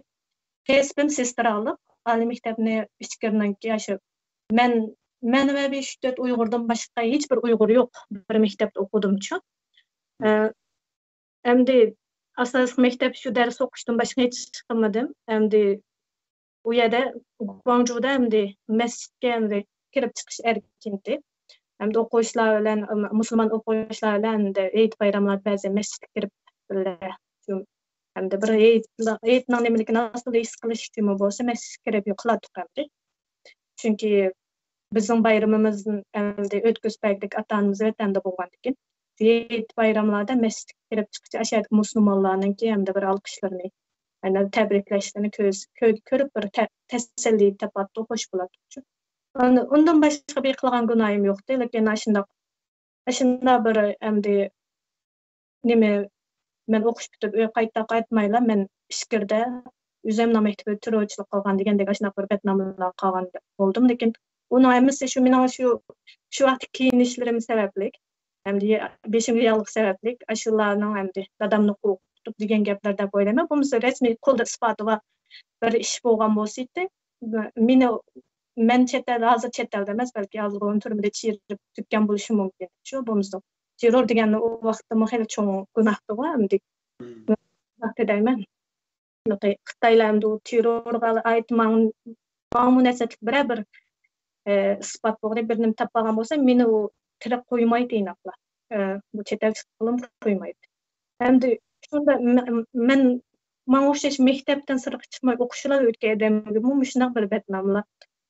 كەسپىم سېسترالىق، ئالىي مەكتەپنى ئىچكىرىنىڭكى ئاشۇ مەن، مەن ۋە بىر ئۈچ تۆت ئۇيغۇردىن باشقا ھېچبىر ئۇيغۇر يوق، بىر مەكتەپتە ئوقۇدۇمچۇ. ئە، ئەمدى ئاساسلىق مەكتەپ شۇ دەرس ئوقۇشتىن باشقا ھېچ ئىش قىلمىدىم. ئەمدى ئۇ يەردە گۇاڭجۇدا ئەمدى مەسچىتكە ئەمدى كىرىپ چىقىش ئەركىنتى. ئەمدى ئوقۇغۇچىلار بىلەن، مۇسۇلمان ئوقۇغۇچىلار بىلەن ئەمدى ھېيت بايراملاردا بەزى مەسچىتكە كىرىپ بىللە شۇ ئەمدى بىر ھېيت، ھېيتنىڭ نېمىلىكىنى ئاستىدا ھېس قىلىش ئۈچۈنمۇ بولسا مەسچىتكە كىرىپ قىلاتتۇق ئەمدى. چۈنكى بىزنىڭ بايرىمىمىزنى ئەمدى ئۆتكۈزۈپ بەرگۈدەك ئاتا-ئانىمىز ۋەتەندە بولغاندىكىن، ھېيت بايراملاردا مەسچىتكە كىرىپ چىققۇچە ئاشۇ يەردىكى مۇسۇلمانلارنىڭكى ئەمدى بىر ئالقىشلىرىنى، يەنە تەبرىكلەشلىرىنى كۆز-، كۆ-، كۆرۈپ بىر تە-، تەسەللى تاپاتتۇق، خوش بولاتتۇقچۇ. ئان-، ئۇندىن باشقا بىر قىلغان گۇناھىم يوقتى، لېكىن ئاشۇنداق، ئاشۇنداق بىر ئەمدى نېمە، مەن ئوقۇش پۈتۈپ ئۆيگە قايتا قايتمايلا، مەن ئىچكىرىدە ئۆزۈمنىڭ مەكتىپىدە تېررورچىلىق قىلغان دېگەندەك ئاشۇنداق بىر بەتنامىلارغا قالغان بولدۇم. لېكىن ئۇنىڭ ھەممىسى شۇ مېنىڭ شۇ، شۇ ۋاقىتتىكى كىيىنىشلىرىم سەۋەبلىك، ئەمدى بېشىمغا ياغلىق سەۋەبلىك، ئاشۇلارنىڭ ئەمدى دادامنى قورقۇتۇپ دېگەن گەپلەر دەپ ئويلايمەن. بولمىسا رەسمىي قولدا ئىسپاتى بار بىر ئىش بولغان بولسىدى، مېنى، مەن چەت ئەل، ھازىر چەت ئەلدە ئەمەس، بەلكى ھازىر ئۇنى تۈرمىدە چىرىپ تۈگكەن بولۇشى مۇمكىن. شۇ بولمىسا تېررور دېگەننى ئۇ ۋاقىتتىمۇ خېلى چوڭ گۇناھتىغۇ ئەمدى. گۇناھ دەيمەن. خىتايلار ئەمدى ئۇ تېررورغا ئائىت ماڭ-، ماڭا مۇناسىۋەتلىك بىرەر بىر، ئە، ئىسپات بولغىنى بىر نېمە تاپالغان بولسا، مېنى ئۇ تىرىك قويمايتتى ئىناقلا. ئە، بۇ چەت ئەل چىققىلىمۇ قويمايتتى. ئەمدى شۇندا مە-، مەن ماڭا ئوخشاش مەكتەپتىن سىرتقا چىقماي ئوقۇشلا ئۆتكەن ئادەمگىمۇ مۇشۇنداق بىر بەتناملار،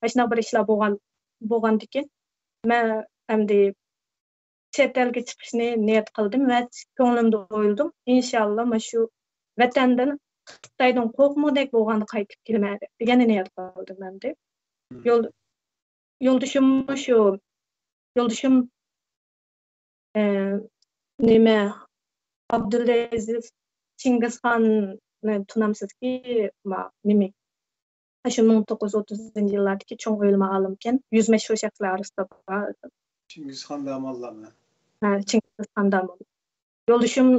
مۇشۇنداق بىر ئىشلار بولغان، بولغاندىكىن، مەن ئەمدى چەت ئەلگە چىقىشنى نىيەت قىلدىم ۋە كۆڭلۈمدە ئويلىدىم، ئىنشاللا، مانا شۇ ۋەتەندىن، خىتايدىن قورقمىغۇدەك بولغاندا قايتىپ كېلىمەن دېگەننى نىيەت قىلدىم ئەمدى. يول-، يولدىشىممۇ شۇ، يولدىشىم، ئە، نېمە، ئابدۇلئەزىز چىڭگىزخاننى تونامسىزكى، ما، نېمە، شۇ مىڭ توققۇز يۈز ئوتتۇزىنچى يىللاردىكى چوڭ ئۆلىما ئالىمكەن، يۈز مەشھۇر شەخسلەر ئارىسىدا بار. چىڭگىزخان داموللامۇ؟ ھە، چىڭگىزخان داموللا. يولدىشىم،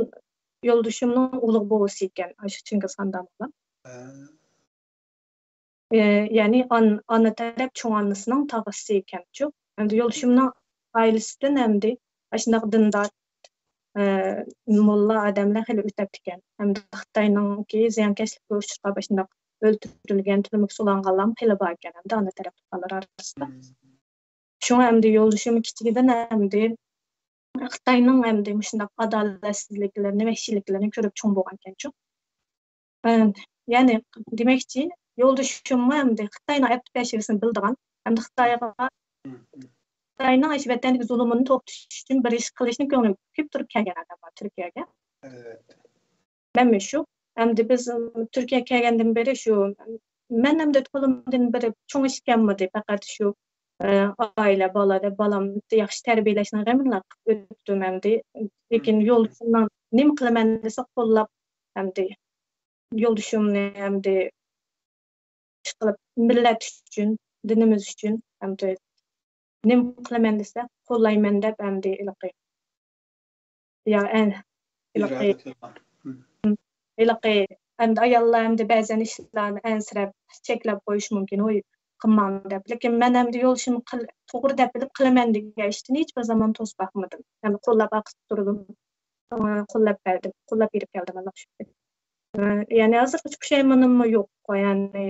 يولدىشىمنىڭ ئۇلۇغ بوۋىسى ئىكەن، ئاشۇ چىڭگىزخان داموللا. ھە. ئى، يەنى ئان-، ئانا تەرەپ چوڭ ئانىسىنىڭ تاغىسى ئىكەنچۇ. ئەمدى يولدىشىمنىڭ ئائىلىسىدىن ئەمدى ئاشۇنداق دىندار، ئى، موللا ئادەملەر خېلى ئۆتەپتىكەن. ئەمدى خىتاينىڭكى زىيانكەشلىككە ئۇچراپ، ئاشۇنداق ئۆلتۈرۈلگەن، تۈرمىگە سولانغانلارمۇ خېلى بار ئىكەن، ئەمدى ئانا تەرەپ تۇغقانلىرى ئارىسىدا. شۇڭا ئەمدى يولدىشىم كىچىكىدىن ئەمدى خىتاينىڭ ئەمدى مۇشۇنداق ئادالەتسىزلىكلىرىنى، ۋەھشىيلىكلىرىنى كۆرۈپ چوڭ بولغانىكەنچۇ. ئە، يەنى دېمەكچى، يولدىشىممۇ ئەمدى خىتاينىڭ ئەپتى پەشىۋىسىنى بىلىدىغان، ئەمدى خىتايغا، خىتاينىڭ ئاشۇ ۋەتەندىكى زۇلۇمىنى توختىتىش ئۈچۈن بىر ئىش قىلىشنى كۆڭلى كۆپ تۇرۇپ كەلگەن ئادەم بار تۈركىيەگە. مەنمۇ شۇ. ئەمدى بىز تۈركىيەگە كەلگەندىن بېرى شۇ، مەن ئەمدى قولۇمدىن بىر چوڭ ئىش كەلمىدى، پەقەت شۇ، ئە، ئائىلە، بالا دەپ بالامنى ياخشى تەربىيەلەشنىڭ غېمىنىلا قىلىپ ئۆتتۈم ئەمدى. لېكىن يولدىشىمنىڭ نېمە قىلىمەن دېسە، قوللاپ ئەمدى يولدىشىمنى ئەمدى ئىشقىلىپ مىللەت ئۈچۈن، دىنىمىز ئۈچۈن ئەمدى نېمە قىلىمەن دېسە، قوللايمەن دەپ ئەمدى ھېلىقى، يا، ئە، ھېلىقى، ھېلىقى ئەمدى ئاياللار ئەمدى بەزەن ئىشلارنى ئەنسىرەپ، چەكلەپ قويۇشى مۇمكىن، ھوي، قىلماڭ دەپ. لېكىن مەن ئەمدى يولدىشىمغا قىل-، توغرا دەپ بىلىپ قىلىمەن دېگەن ئىشتىن ھېچبىر زامان توسۇپ باقمىدىم. ئەمدى قوللاپ ئارقىسىدا تۇردۇم. ئە، قوللاپ بەردىم، قوللاپ بېرىپ كەلدىم، ئاللاغا شۈكۈر. ئە، يەنى ھازىرغىچە پۇشايمىنىممۇ يوق، يەنى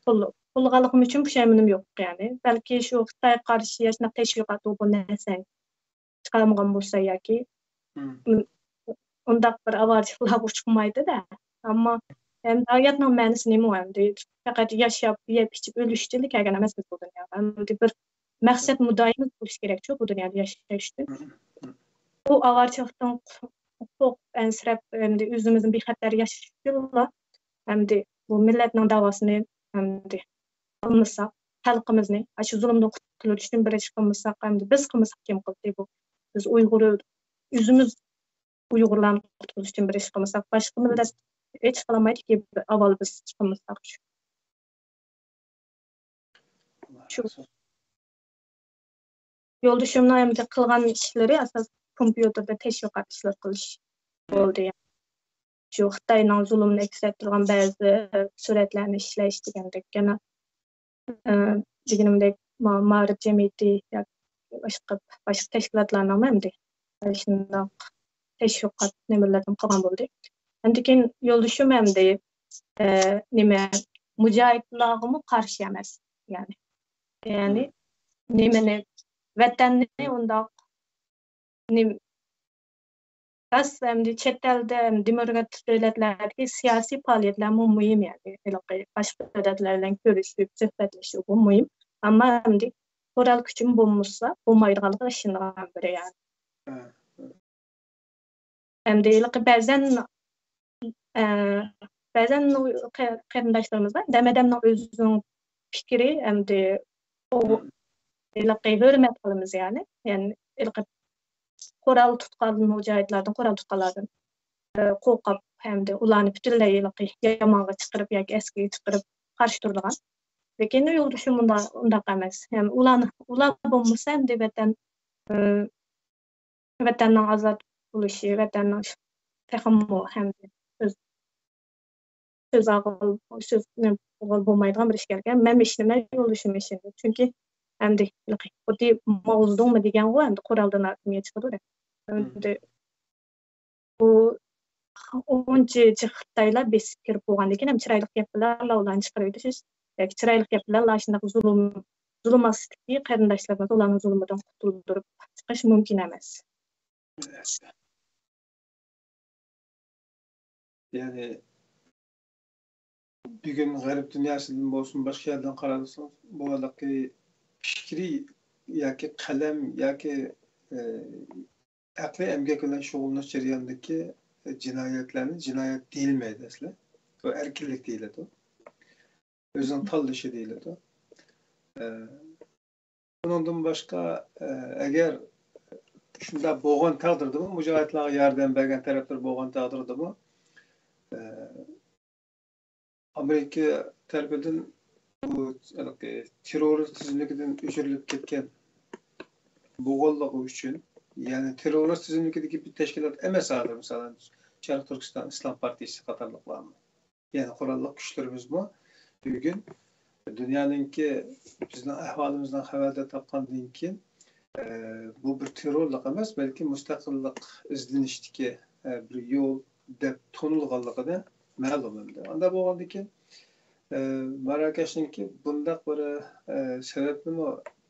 قول-، قوللىغانلىقىم ئۈچۈن پۇشايمىنىم يوق، يەنى. بەلكى شۇ خىتايغا قارشى ئاشۇنداق تەشۋىقات بۇ نەرسە چىقارمىغان بولسا ياكى ئۇنداق بىر ئاۋارىچىلىقلارغا ئۇچرىمايدۇ-دە. ئەمما ئەمدى ھاياتنىڭ مەنىسى نېمە ئەمدى؟ پەقەت ياشاپ، يەپ، ئىچىپ ئۆلۈش ئۈچۈنلا كەلگەن ئەمەسمىز بۇ دۇنياغا. ئەمدى بىر مەقسەت مۇداپىئىمىز بولۇشى كېرەكچۇ بۇ دۇنيادا ياشاش ئۈچۈن. بۇ ئاۋارىچىلىقتىن قورقۇپ، ئەنسىرەپ، ئەمدى ئۆزىمىزنى بىخەتەر ياشاش ئۈچۈنلا ئەمدى بۇ مىللەتنىڭ داۋاسىنى ئەمدى قىلمىساق، خەلقىمىزنى ئاشۇ زۇلۇمدىن قۇتۇلدۇرۇش ئۈچۈن بىر ئىش قىلمىساق، ئەمدى بىز قىلمىساق كىم قىلدى بۇ؟ بىز ئۇيغۇر، ئۆزىمىز ئۇيغۇرلارنى قۇتقۇزۇش ئۈچۈن بىر ئىش قىلمىساق، باشقا مىللەت ھېچ قىلالمايدۇكى، ئاۋۋال بىز قىلمىساق. شۇ يولدىشىمنىڭ ئەمدى قىلغان ئىشلىرى ئاساسەن كومپيۇتېردا تەشۋىقات ئىشلىرى قىلىش بولدى. شۇ خىتاينىڭ زۇلۇمىنى ئەكس ئەتتۈرىدىغان بەزى سۈرەتلەرنى ئىشلەش دېگەندەك، يەنە، ئە، دېگىنىمدەك، ما-، مائارىپ جەمئىيىتى ياكى باشقا، باشقا تەشكىلاتلارنىڭمۇ ئەمدى شۇنداق تەشۋىقات نېمىلىرىنى قىلغان بولدى. ئاندىن كېيىن يولدىشىم ئەمدى، ئە، نېمە، مۇجاھىدلارغىمۇ قارشى ئەمەس، يەنى. يەنى نېمىنى، ۋەتەننى ئۇنداق نېمە، راست، ئەمدى چەت ئەلدە، ئەمدى دېموكراتىك دۆلەتلەردىكى سىياسىي پائالىيەتلەرمۇ مۇھىم، يەنى ھېلىقى باشقا دۆلەتلەر بىلەن كۆرۈشۈپ، سۆھبەتلىشىشىمۇ مۇھىم. ئەمما ئەمدى قورال كۈچىمۇ بولمىسا بولمايدىغانلىقىغا ئىشىنىدىغان بىرى، يەنى. ئەمدى ھېلىقى بەزەن، ئە، بەزەن قېرىنداشلىرىمىز بار، ھەممە ئادەمنىڭ ئۆزىنىڭ پىكرى، ئەمدى ئۇ ھېلىقى ھۆرمەت قىلىمىز، يەنى. يەنى ھېلىقى قورال تۇتقان مۇجاھىدلاردىن، قورال تۇتقانلاردىن، ئە، قورقۇپ، ئەمدى ئۇلارنى پۈتۈنلەي ھېلىقى يامانغا چىقىرىپ ياكى ئەسكىگە چىقىرىپ قارشى تۇرىدىغان. لېكىن يولدىشىم ئۇنداق، ئۇنداق ئەمەس. يەنى ئۇلارنى، ئۇلار بولمىسا ئەمدى ۋەتەن، ئە، ۋەتەننىڭ ئازاد بولۇشى، ۋەتەننىڭ تېخىمۇ ھەم سۆز، سۆز ئاغىل، سۆز بولمايدىغان بىر ئىش ئىكەن. مەنمۇ ئىشىنىمەن، يولدىشىممۇ ئىشىنىدۇ. چۈنكى ئەمدى خۇددى ماۋزېدۇڭمۇ دېگەنغۇ، ئەمدى قورالدىن نېمە چىقىدۇ دەپ. ئەمدى بۇ ئۇنچە جىق خىتايلار بېسىپ كىرىپ بولغاندىن كېيىن ھەم چىرايلىق گەپ بىلەنلا ئۇلارنى چىقىرىۋېتىش ياكى چىرايلىق گەپ بىلەنلا ئاشۇنداق زۇلۇم، زۇلۇم ئاستىدىكى قېرىنداشلىرىمىزنى ئۇلارنىڭ زۇلۇمىدىن قۇتۇلدۇرۇپ چىقىش مۇمكىن ئەمەس. يەنى بۈگۈن غەرب دۇنياسىدىن بولسۇن، باشقا يەردىن قارىسىڭىز، بۇ ھېلىقى پىكرىي ياكى قەلەم ياكى، ئە، ئەقلىي ئەمگەك بىلەن شۇغۇللىنىش جەريانىدىكى جىنايەتلەرنى جىنايەت دېيىلمەيدۇ ئەسلى. بۇ ئەركىنلىك دېيىلىدۇ. ئۆزىنىڭ تاللىشى دېيىلىدۇ. ئە، بۇنىڭدىن باشقا، ئە، ئەگەر شۇنداق بولغان تەقدىردىمۇ، مۇجاھىدلارغا ياردەم بەرگەن تەرەپلەر بولغان تەقدىردىمۇ، ئە، ئامېرىكا تەرىپىدىن بۇ ھېلىقى تېررورىست تىزىملىكىدىن ئۆچۈرۈلۈپ كەتكەن بولغانلىقى ئۈچۈن، يەنى تېررورىست تىزىملىكىدىكى بىر تەشكىلات ئەمەس ھازىر، مىسالەن، شەرقىي تۈركىستان ئىسلام پارتىيىسى قاتارلىقلارمۇ. يەنى قوراللىق كۈچلىرىمىزمۇ بۈگۈن دۇنيانىڭكى بىزنىڭ ئەھۋالىمىزدىن خەۋەردار تاپقاندىن كېيىن، ئە، بۇ بىر تېررورلۇق ئەمەس، بەلكى مۇستەقىللىق ئىزدىنىشتىكى، ئە، بىر يول دەپ تونۇلغانلىقىنى مەلۇم ئەمدى. ئانداق بولغاندىن كېيىن، ئە، ماراكەشنىڭكى بۇنداق بىر، ئە، سەۋەبنىمۇ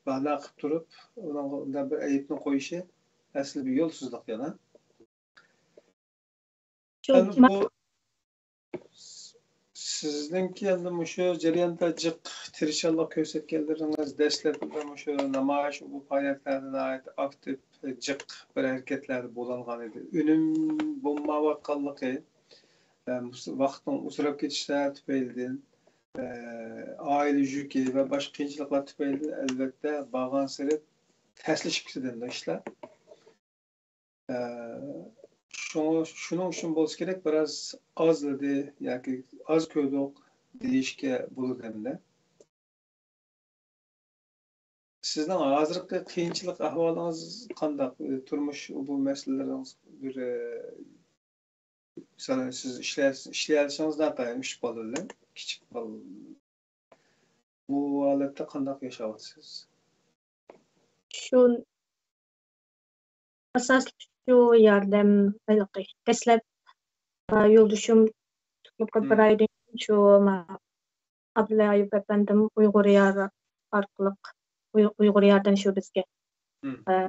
بانا قىلىپ تۇرۇپ، ئۇنىڭغا ئۇنداق بىر ئەيىبنى قويۇشى ئەسلى بىر يولسىزلىق يەنە. شۇ ئەمدى ما- بۇ سىزنىڭكى ئەمدى مۇشۇ جەرياندا جىق تىرىشچانلىق كۆرسەتكەنلىرىڭىز، دەسلەپتە مۇشۇ نامايىش، بۇ پائالىيەتلەردە ناھايىتى ئاكتىپ، جىق بىر ھەرىكەتلەردە بولۇنغان ئىدى. ئۈنۈم بولمايۋاتقانلىقى، ئە، مۇس-، ۋاقىتنىڭ ئۇزىراپ كېتىشى تۈپەيلىدىن، ئە، ئائىلە يۈكى ۋە باشقا قىيىنچىلىقلار تۈپەيلىدىن، ئەلۋەتتە، بارغانسېرى تەسلىشىپ كېتىدۇ ئىشلار. ئە، شۇڭا، شۇنىڭ ئۈچۈن بولسا كېرەك، بىراز ئازلىدى ياكى ئاز كۆردۇق دېيىشكە بولىدۇ ئەمدى. سىزنىڭ ھازىرقى قىيىنچىلىق ئەھۋالىڭىز قانداق؟ ئە، تۇرمۇش، بۇ مەسىلىلىرىڭىز بىر، ئە، مىسالەن، سىز ئىشلەي-، ئىشلىيەلىشىڭىز ناتايىن ئۈچ بالا بىلەن، كىچىك بالا. بۇ ھالەتتە قانداق ياشاۋاتىسىز؟ شۇ ئاساسلىق شۇ ياردەم ھېلىقى. دەسلەپ، ئا، يولدىشىم تۇتۇلۇپ قېلىپ بىر ئايدىن كېيىن شۇ ما-، ئابدۇللا ئايۇپ ئەپەندىم ئۇيغۇر يار ئارقىلىق، ئۇي-، ئۇيغۇر ياردەم شۇ بىزگە، ئا،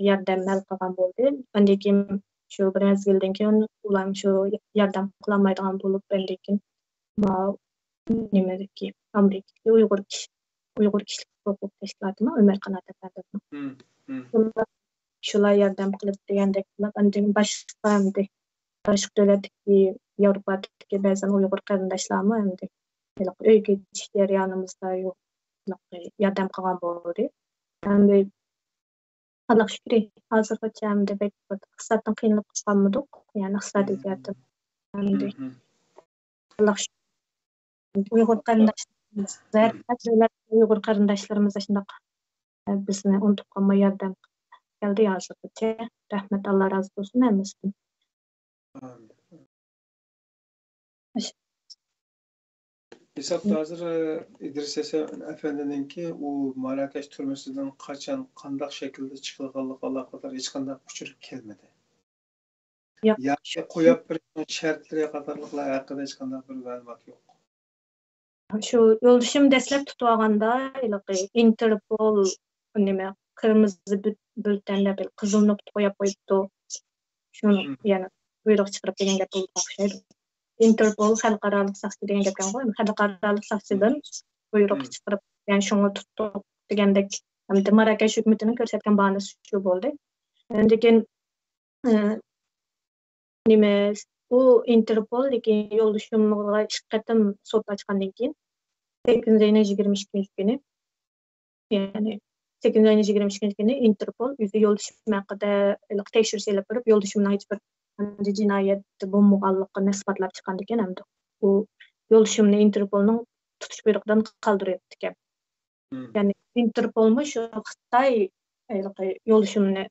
ياردەم ھەل قىلغان بولدى. ئاندىن كېيىن شۇ بىر مەزگىلدىن كېيىن ئۇلار شۇ ياردەم قىلالمايدىغان بولۇپ، ئاندىن كېيىن ما-، نېمىدىكى، ئامېرىكىدىكى ئۇيغۇر كىشى، ئۇيغۇر كىشىلىك ھوقۇق تەشكىلاتىمۇ ئۆمەر قانات ئەپەندىمۇ. شۇلار، شۇلار ياردەم قىلىپ دېگەندەك قىلىپ، ئاندىن باشقا ئەمدى، باشقا دۆلەتتىكى، ياۋروپادىكى بەزەن ئۇيغۇر قېرىنداشلارمۇ ئەمدى ھېلىقى ئۆيگە كېتىش جەريانىمىزدا يو-، ھېلىقى ياردەم قىلغان بولدى. ئەمدى ئاللاغا شۈكرى، ھازىرغىچە ئەمدى بەك بىر ئىقتىسادتىن قىينىلىپ قالمىدۇق. يەنى ئىقتىسادىي جەھەتتىن ئەمدى ئاللاغا شۈكرى. ئۇيغۇر قېرىنداشلىرىمىز، ھەر، ھەر دۆلەت ئۇيغۇر قېرىنداشلىرىمىز شۇنداق، ئە، بىزنى ئۇنتۇپ قالماي ياردەم قىلىپ كەلدى ھازىرغىچە. رەھمەت، ئاللا رازى بولسۇن ھەممىسىدىن. ئامىن. ھېسابتا ھازىر، ئىدرىس ھەسەن ئەپەندىنىڭكى ئۇ ماراكەش تۈرمىسىدىن قاچان، قانداق شەكىلدە چىقىرىلغانلىقىغا ئالاقىدار ھېچقانداق ئۇچۇر كەلمىدى. ياق، ياكى شۇ، قويۇپ بېرىشنىڭ شەرتلىرى قاتارلىقلار ھەققىدە ھېچقانداق بىر مەلۇمات يوق. شۇ يولدىشىم دەسلەپ تۇتۇۋالغاندا، ھېلىقى ئىنتېرپول، نېمە، قىرمىزى بۈ-، بۈلتەن دەپ، قىزىل نۇقتا قويۇپ قويۇپتۇ. شۇنى يەنە بۇيرۇق چىقىرىپ دېگەن گەپ بولىدىغان ئوخشايدۇ. ئىنتېرپول خەلقئارالىق ساقچى دېگەن گەپكەن غۇ. خەلقئارالىق ساقچىدىن بۇيرۇق چىقىرىپ، يەنى شۇڭا تۇتتۇق دېگەندەك. ئەمدى ماراكەش ھۆكۈمىتىنىڭ كۆرسەتكەن باھانىسى شۇ بولدى. ئاندىن كېيىن، ئى، نېمە، ئۇ ئىنتېرپول، لېكىن يولدىشىمغا ئىككى قېتىم سوت ئاچقاندىن كېيىن، سەككىزىنچى ئاينىڭ يىگىرمە ئىككىنچى كۈنى، يەنى سەككىزىنچى ئاينىڭ يىگىرمە ئىككىنچى كۈنى ئىنتېرپول ئۆزى يولدىشىم ھەققىدە ھېلىقى تەكشۈرۈش ئېلىپ بېرىپ، يولدىشىمنىڭ ھېچبىر جىنايەت بولمىغانلىقىنى ئىسپاتلاپ چىققاندىكىن، ئەمدى ئۇ يولدىشىمنى ئىنتېرپولنىڭ تۇتۇش بۇيرۇقىدىن قالدۇرۇۋېتىپتىكەن. يەنى ئىنتېرپولمۇ شۇ خىتاي ھېلىقى يولدىشىمنى،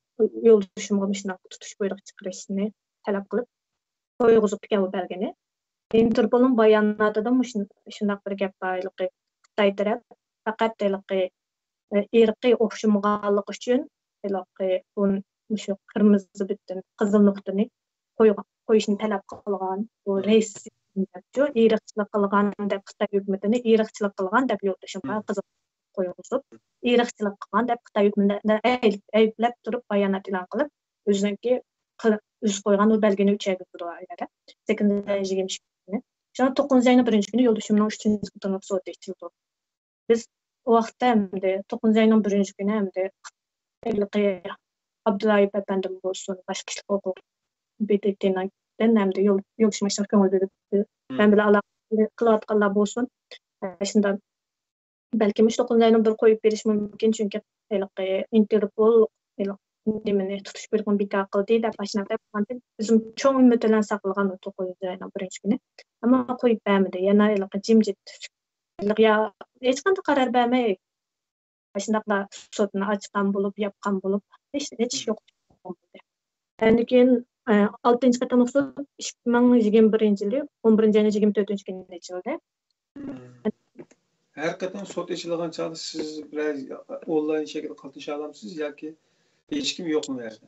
يولدىشىمغا مۇشۇنداق تۇتۇش بۇيرۇقى چىقىرىشنى تەلەپ قىلىپ قويغۇزۇپتىكەن ئۇ بەلگىنى. ئىنتېرپولنىڭ باياناتىدا مۇشۇ-، شۇنداق بىر گەپ بار، ھېلىقى خىتاي تەرەپ پەقەت ھېلىقى، ئى، ئىرقىي ئوخشىمىغانلىقى ئۈچۈن ھېلىقى بۇ، مۇشۇ قىرمىزى بۈتۈن، قىزىل نۇقتىنى قويغان، قويۇشنى تەلەپ قىلغان، بۇ رەسىي دەپچۇ، ئىرقچىلىق قىلغان دەپ خىتاي ھۆكۈمىتىنى ئىرقچىلىق قىلغان دەپ يولدىشىمغا قىزىل قويغۇزۇپ، ئىرقچىلىق قىلغان دەپ خىتاي ھۆكۈمىتىنى ئەيىب-، ئەيىبلەپ تۇرۇپ بايانات ئېلان قىلىپ، ئۆزىنىڭكى قىل-، ئۆزى قويغان ئۇ بەلگىنى ئۈچەيگۈزىدۇ ئۇ يەردە. سەككىزىنچى ئاينىڭ يىگىرمە ئىككىنچى كۈنى. شۇڭا توققۇزىنچى ئاينىڭ بىرىنچى كۈنى يولدىشىمنىڭ ئۈچىنچى قېتىملىق سوتى ئېچىلدى. بىز ئۇ ۋاقىتتا ئەمدى توققۇزىنچى ئاينىڭ بىرىنچى كۈنى ئەمدى ھېلىقى ئابدۇرايىپ ئەپەندىم بولسۇن، باشقا كىشىلىك ھوقۇق بېتىتىنىڭدىن ئەمدى يول، يولدىشىمغا كۆڭۈل بۆلۈپ، مەن بىلەن ئالاقە قىلىۋاتقانلار بولسۇن. شۇنداق بەلكىم مۇشۇ توققۇزىنچى ئاينى بىر قويۇپ بېرىش مۇمكىن، چۈنكى ھېلىقى ئىنتېرپول ھېلىقى نېمىنى، تۇتۇش بۇيرۇقىنى بىكار قىلدى دەپ ئاشۇنداق دەپ قالغانتىم. ئۆزۈم چوڭ ئۈمىد بىلەن ساقلىغان ئۇ توققۇزىنچى ئاينىڭ بىرىنچى كۈنى. ئەمما قويۇپ بەرمىدى. يەنە ھېلىقى جىمجىت. ھېلىقى يا ھېچقانداق قارار بەرمەي، ئاشۇنداقلا سوتنى ئاچقان بولۇپ، ياپقان بولۇپ، ھېچ، ھېچ ئىش يوق. ئاندىن كېيىن، ئە، ئالتىنچى قېتىملىق سوت ئىككى مىڭ يىگىرمە بىرىنچى يىلى ئون بىرىنچى ئاينىڭ يىگىرمە تۆتىنچى كۈنى ئېچىلدى. ھەر قېتىم سوت ئېچىلغان چاغدا سىز بىرەر ئونلاين شەكىلدە قاتنىشالامسىز ياكى ھېچكىم يوقمۇ ئۇ يەردە؟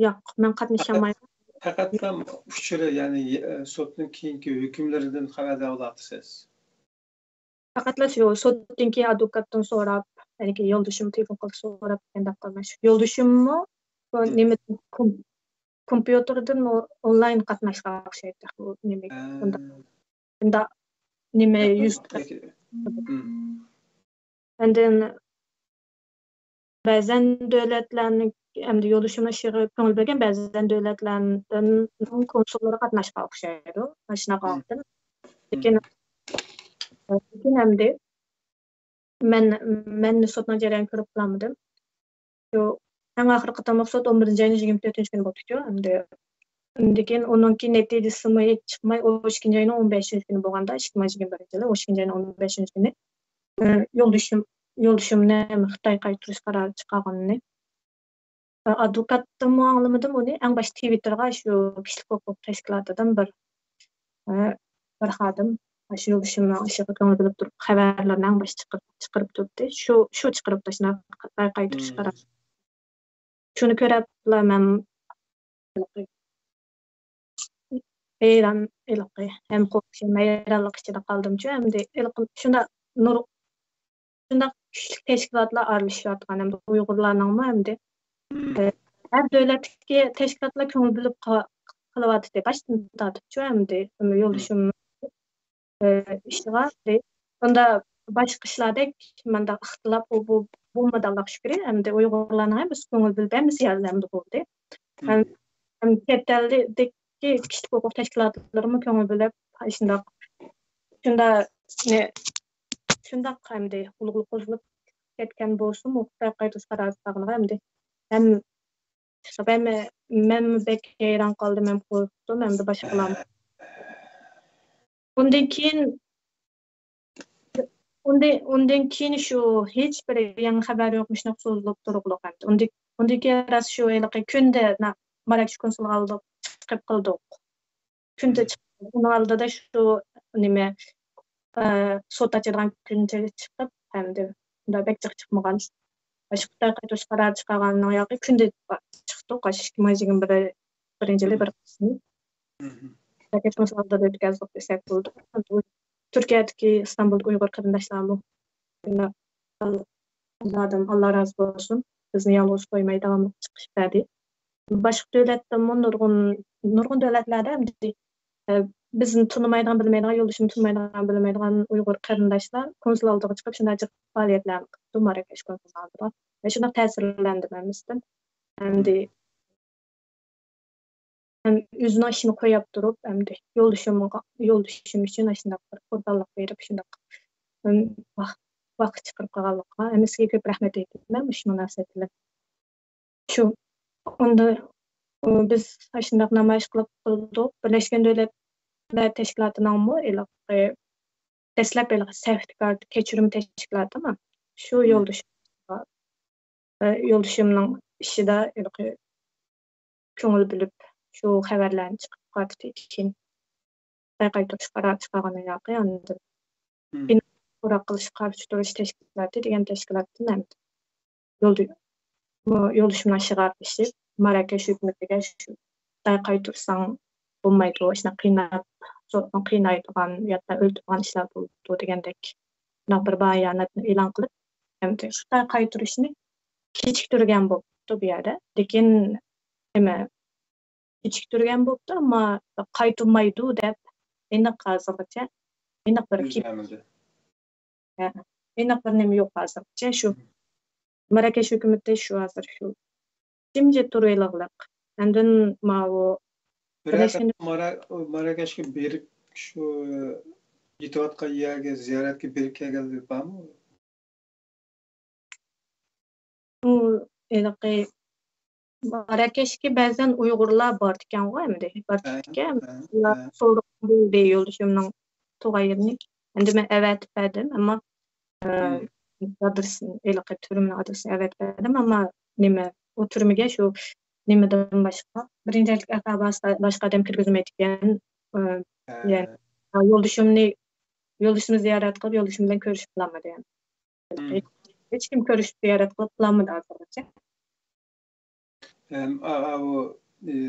ياق، مەن قاتنىشالمايمەن. پەقەتلا ئۇچۇرى، يەنى، ئە، سوتنىڭ كېيىنكى ھۆكۈملىرىدىن خەۋەردار بولاتتىسىز؟ پەقەتلا شۇ سوتتىن كېيىن ئادۋوكاتتىن سوراپ، يەنى يولدىشىم تېلېفون قىلىپ سوراپ دېگەندەك قىلىمەن. يولدىشىممۇ بۇ نېمە، كوم-، كومپيۇتېردىن ئو-، ئونلاين قاتناشقان ئوخشايدۇ. بۇ نېمە، ئۇنداق، ئۇنداق نېمە يۈز. ئاندىن بەزەن دۆلەتلەرنىڭ ئەمدى يولدىشىمنىڭ ئىشىغا كۆڭۈل بۆلگەن، بەزەن دۆلەتلەرنىڭ كونسۇللىرى قاتناشقان ئوخشايدۇ. ماشىنا قالدىم. لېكىن، لېكىن ئەمدى مەن، مەن سوتنىڭ جەريانىنى كۆرۈپ بولالمىدىم. شۇ ئەڭ ئاخىرقى قېتىملىق سوت ئون بىرىنچى ئاينىڭ يىگىرمە تۆتىنچى كۈنى بولۇپتۇ. ئەمدى ئاندىن كېيىن ئۇنىڭكى نەتىجىسىمۇ ھېچ چىقماي، ئون ئىككىنچى ئاينىڭ ئون بەشىنچى كۈنى بولغاندا، ئىككى مىڭ يىگىرمە بىرىنچى يىلى ئون ئىككىنچى ئاينىڭ ئون بەشىنچى كۈنى، ئە، يولدىشىم، يولدىشىمنى خىتاي قايتۇرۇش قارارى چىقارغىنىنى، ئە، ئادۋوكاتتىنمۇ ئاڭلىمىدىم ئۇنى. ئەڭ باشتا تىۋىتتېرغا شۇ كىشىلىك ھوقۇق تەشكىلاتىدىن بىر، ئە، بىر خادىم ئاشۇ يولدىشىمنىڭ ئىشىغا كۆڭۈل بۆلۈپ تۇرۇپ، خەۋەرلەرنى ئەڭ باشتا چىقىرىپ، چىقىرىپ تۇردى. شۇ، شۇ چىقىرىپتۇ، شۇنداق خىتاي قايتۇرۇش قارارى. شۇنى كۆرۈپلا مەن ھەيران، ھېلىقى، ھەم قورقۇش، ھەم ھەيرانلىق ئىچىدە قالدىمچۇ. ئەمدى ھېلىقى شۇنداق نۇر-، شۇنداق كۈچلۈك تەشكىلاتلار ئارىلىشىۋاتقان، ئەمدى ئۇيغۇرلارنىڭمۇ ئەمدى، ئە، ھەر دۆلەتتىكى تەشكىلاتلار كۆڭۈل بۆلۈپ قا-، قىلىۋاتىدۇ. باشتىن تارتىپچۇ، ئەمدى يولدىشىم ئىشىغا، ئۇندا باشقا ئىشلاردەك مۇنداق ئىختىلاپ بۇ، بۇ، بولمىدى، ئاللاغا شۈكرى. ئەمدى ئۇيغۇرلارنىڭ ھەممىسى كۆڭۈل بۆلۈپ، ھەممىسى ياردەمدە بولدى. ھەم، ھەم چەت ئەلدىكى كىشىلىك ھوقۇق تەشكىلاتلىرىمۇ كۆڭۈل بۆلۈپ، شۇنداق، شۇنداق، نە-، شۇنداق ئەمدى ئۇلۇغلۇق قوزغىلىپ كەتكەن بولسىمۇ، خىتاي قايتۇرۇش قارارى چىقارغىنىغا ئەمدى ھەم، مەن، مەنمۇ بەك ھەيران قالدىم، ھەم قورقتۇم، ھەمدە باشقىلارمۇ. ئۇندىن كېيىن، ئۇندىن، ئۇندىن كېيىن شۇ ھېچ بىر يېڭى خەۋەر يوق، مۇشۇنداق سوزۇلۇپ تۇرۇقلۇق ئەمدى. ئۇندىن، ئۇندىن كېيىن راست شۇ ھېلىقى كۈندە نا-، ماراكش كونسۇل ئالدىغا چىقىپ قىلدۇق. كۈندە چىقىپ، ئۇنىڭ ئالدىدا شۇ نېمە، ئە، سوت ئاچىدىغان كۈنچە چىقىپ، ئەمدى ئۇنداق بەك جىق چىقمىغان. ئاشۇ خىتاي قايتۇرۇش قارارى چىقارغاننىڭ ياقى كۈندە چىقتۇق. ئاشۇ ئىككى مىڭ يىگىرمە بىرىنچى يىلى بىر قىسمى. مەركەز كونسۇلخانىدا ئۆتكۈزدۇق دېسەك بولىدۇ. تۈركىيەدىكى ئىستانبۇلدىكى ئۇيغۇر قېرىنداشلارمۇ شۇنداق، ئاللادىن، ئاللا رازى بولسۇن، بىزنى يالغۇز قويماي داۋاملىق چىقىش بەردى. باشقا دۆلەتتىنمۇ نۇرغۇن، نۇرغۇن دۆلەتلەردە ئەمدى، ئە، بىزنى تونۇمايدىغان، بىلمەيدىغان، يولدىشىمنى تونۇمايدىغان، بىلمەيدىغان ئۇيغۇر قېرىنداشلار كونسۇل ئالدىغا چىقىپ شۇنداق جىق پائالىيەتلەرنى قىپتۇ ماراكەش كونسۇل ئالدىدا. ۋە شۇنداق تەسىرلەندىم ھەممىسىدىن. ئەمدى ھەم ئۆزىنىڭ ئىشىنى قويۇپ تۇرۇپ، ئەمدى يولدىشىمغا، يولدىشىم ئۈچۈن ئاشۇنداق بىر قۇربانلىق بېرىپ، شۇنداق، ۋاق-، ۋاقىت چىقىرىپ قالغانلىقىغا ھەممىسىگە كۆپ رەھمەت ئېيتىمەن مۇشۇ مۇناسىۋەت بىلەن. شۇ، ئۇندا، ئۇ، بىز ئاشۇنداق نامايىش قىلىپ قىلدۇق. بىرلەشكەن دۆلەتلەر تەشكىلاتىنىڭمۇ ھېلىقى، دەسلەپ ھېلىقى سەرتىكار كەچۈرۈم تەشكىلاتىمۇ شۇ يولدىشىمغا، ئە، يولدىشىمنىڭ ئىشىدا ھېلىقى كۆڭۈل بۆلۈپ، شۇ خەۋەرلەرنى چىقىپ قاتتى كېيىن خىتاي قايتۇرۇش قارارى چىقارغان ھېلىقى، ئاندىن سوراق قىلىش، قارشى تۇرۇش تەشكىلاتى دېگەن تەشكىلاتتىن ھەم يولدا-، يولدىشىمنىڭ ئىشىغا ئارىلىشىپ، ماراكەش ھۆكۈمىتىگە شۇ خىتاي قايتۇرساڭ بولمايدۇ، ئىشنى قىيناپ، قىينايدىغان ياكى ئۆلتۈرىدىغان ئىشلار بولىدۇ دېگەندەك شۇنداق بىر باياناتنى ئېلان قىلىپ، ئەمدى خىتاي قايتۇرۇشنى كېچىكتۈرگەن بوپتۇ بۇ يەردە. لېكىن نېمە، كېچىكتۈرگەن بوپتۇ، ئەمما قايتۇرمايدۇ دەپ ئېنىق ھازىرغىچە، ئېنىق بىر يۈز كېپ-، بەرمىدى. ھە، ئېنىق بىر نېمە يوق ھازىرغىچە. شۇ ماراكەش ھۆكۈمىتى شۇ ھازىر شۇ جىمجىت تۇرۇۋېلىغلىق. ئاندىن ماۋۇ بىرەر بىرلەشكەن قېتىم مارا-، ماراكەشكە بېرىپ، شۇ يېتىۋاتقان يەرگە زىيارەتكە بېرىپ كەلگەنلىرى بارمۇ؟ ئۇ ھېلىقى ماراكەشكە بەزەن ئۇيغۇرلار بارىدىكەنغۇ ئەمدى، ھە، بارىدىكەن. ھە، ئۇلار ھە. سورىغان بولدى يولدىشىمنىڭ تۇغان يېرىنى. ئەمدى مەن ئەۋەتىپ بەردىم، ئەمما، ئە، مم. ئادرېسىنى، ھېلىقى تۈرمىنىڭ ئادرېسىنى ئەۋەتىپ بەردىم، ئەمما نېمە، ئۇ تۈرمىگە شۇ نېمىدىن باشقا، بىرىنچى ھەرىكەت ئەزا باشقا، باشقا ئادەم كىرگۈزمەيدىكەن. ئە، ھە. يەنى، يولدىشىمنى، يولدىشىمنى زىيارەت قىلىپ، يولدىشىم بىلەن كۆرۈشۈپ بولالمىدى يەنى. مم. ھېچ، ھېچكىم كۆرۈشۈپ زىيارەت قىلىپ بولالمىدى ھازىرغىچە. ئەم، ئا-، ئا-، ئۇ، ئى،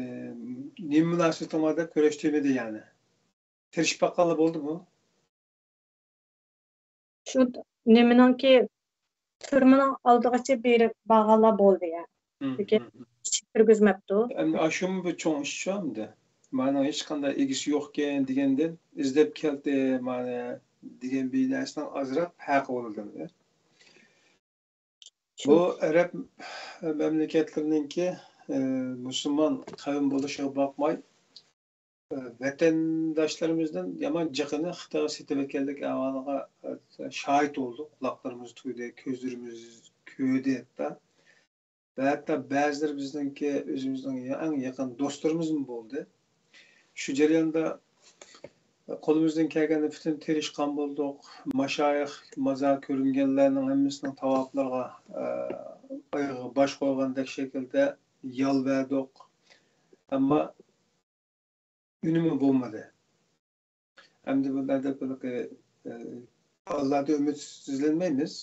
نېمە مۇناسىۋىتىڭ بار دەپ كۆرۈشتۈرمىدى يەنى. تىرىشىپ باققانلا بولدىمۇ؟ شۇ نېمىنىڭكى، تۈرمىنىڭ ئالدىغىچە بېرىپ بارغانلار بولدى يا. مم، لېكىن مم، مم. ئىچىگە كىرگۈزمەپتۇ. ئەمدى ئاشۇمۇ بىر چوڭ ئىش شۇ ئەمدى. مانا ھېچقانداق ئىگىسى يوقكەن دېگەندىن ئىزدەپ كەلدى، مانا دېگەن بىر نەرسىنىڭ ئازراق پەرقى بولىدۇ ئەمدى. شۇ. بۇ ئەرەب مەملىكەتلىرىنىڭكى، ئە، مۇسۇلمان قەۋم بولۇشىغا باقماي، ئە، ۋەتەنداشلىرىمىزدىن يامان جىقىنى خىتايغا سېتىۋەتكەنلىك ئەھۋالىغا، ئە، شاھىت بولدۇق. قۇلاقلىرىمىز تۇيدى، كۆزلىرىمىز كۆردى ھەتتا. ۋە ھەتتا بەزىلىرى بىزنىڭكى، ئۆزىمىزنىڭ ئەڭ يېقىن دوستلىرىمىزمۇ بولدى. شۇ جەرياندا قولىمىزدىن كەلگەننى پۈتۈن تىرىشقان بولدۇق. ماشايىخ، مازار كۆرۈنگەنلەرنىڭ ھەممىسىنىڭ تاۋاپلىرىغا، ئە، ئايىغىغا باش قويغاندەك شەكىلدە يالۋەردۇق. ئەمما ئۈنۈمى بولمىدى. ئەمدى بۇنداق دەپ، ئە، ئاللادىن ئۈمىدسىزلەنمەيمىز.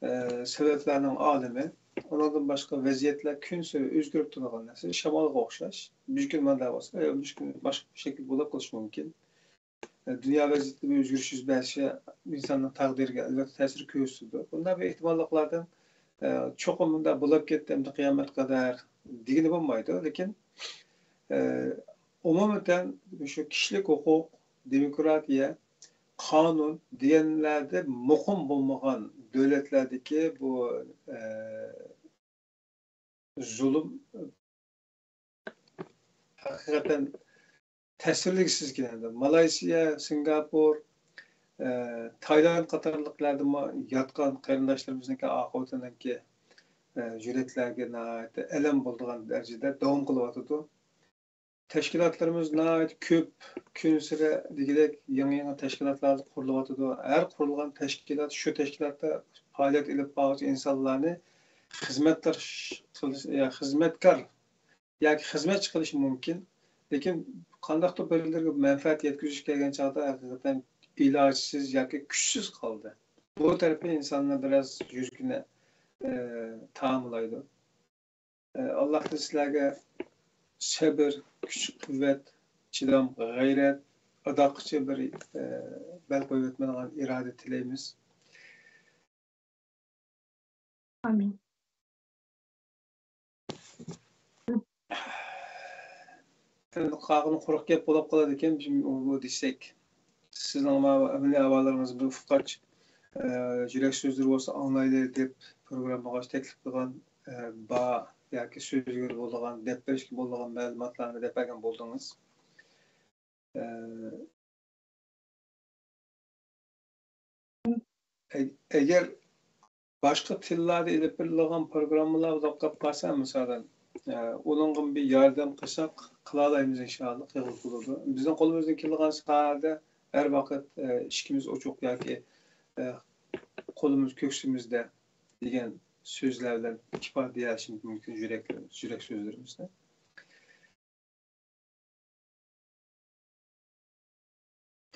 ئە، سەۋەبلەرنىڭ ئالىمى. ئۇنىڭدىن باشقا ۋەزىيەتلەر كۈنسېرى ئۆزگىرىپ تۇرىدىغان نەرسە. شامالغا ئوخشاش. بىر كۈن مۇنداق بولسا، ئە، بىر كۈن باشقا شەكىل بولۇپ قېلىشى مۇمكىن. ئە، دۇنيا ۋەزىيىتىدە بىر ئۆزگىرىش يۈز بەرسە، ئىنساننىڭ تەقدىرىگە ئەلۋەتتە تەسىر كۆرسىتىدۇ. بۇنداق بىر ئېھتىماللىقلاردىن، ئە، چوقۇم مۇنداق بولاپ كەتتى، ئەمدى قىيامەت قەدەر دېگىلى بولمايدۇ. لېكىن، ئە، ئومۇمەن شۇ كىشىلىك ھوقۇق، دېموكراتىيە، قانۇن دېگەنلەردە مۇقىم بولمىغان دۆلەتلەردىكى بۇ، ئە، زۇلۇم ھەقىقەتەن تەسۋىرلىگۈسىز ئىكەن. مالايسىيا، سىنگاپور، ئە، تايلاند قاتارلىقلاردىمۇ ياتقان قېرىنداشلىرىمىزنىڭكى ئاقىۋىتىنىڭكى، ئە، يۈرەكلەرگە ناھايىتى ئەلەم بولىدىغان دەرىجىدە داۋام قىلىۋاتىدۇ. تەشكىلاتلىرىمىز ناھايىتى كۆپ، كۈنسېرى دېگۈدەك يېڭى-يېڭى تەشكىلاتلار قۇرۇلۇۋاتىدۇ. ھەر قۇرۇلغان تەشكىلات شۇ تەشكىلاتتا پائالىيەت ئېلىپ بارغۇچى ئىنسانلارنى خىزمەتداش قىلىش، يا خىزمەتكار ياكى خىزمەتچى قىلىشى مۇمكىن. لېكىن قانداقتۇر بىرلىرىگە مەنپەئەت يەتكۈزۈش كەلگەن چاغدا ھەقىقەتەن ئىلاجسىز ياكى كۈچسىز قالدى. بۇ تەرىپى ئىنساننى بىراز يۈرىكىنى، ئى، تاۋلايدۇ. ئاللاھتىن سىلەرگە سەبىر، كۈچ-قۇۋۋەت، چىدام، غەيرەت، ئاداققىچە بىر، ئە، بەل قويۇۋەتمەيدىغان ئىرادە تىلەيمىز. ئامىن. قالغىنى قۇرۇق گەپ بولۇپ قالىدىكەن، بۇ دېسەك. سىزنىڭ ماۋۇ ئەمەلىي ئەھۋاللىرىڭىزنى بىر ئۇققاچ، ئە، يۈرەك سۆزلىرى بولسا ئاڭلايلى دەپ پروگراممىغا تەكلىپ قىلغان، ئە، بار ياكى سۆزلىگىلى بولىدىغان، دەپ بېرىشكە بولىدىغان مەلۇماتلارنى دەپ بەرگەن بولدىڭىز. ئە، ئە-، ئەگەر باشقا تىللاردا ئېلىپ بېرىلىدىغان پروگراممىلار بولۇپ قالسا، مىسالەن، ئە، ئۇنىڭغا بىر ياردەم قىلساق، قىلالايمىز ئىنشائاللا، قىلغىلى بولىدۇ. بىزنىڭ قولىمىزدىن كېلىدىغان ساھەدە ھەر ۋاقىت، ئە، ئىشىكىمىز ئوچۇق ياكى، ئە، قولىمىز كۆكسىمىزدە دېگەن سۆزلەر بىلەن ئىپادىلىشىمىز مۇمكىن يۈرەكلىرىمىز، يۈرەك سۆزلىرىمىزنى.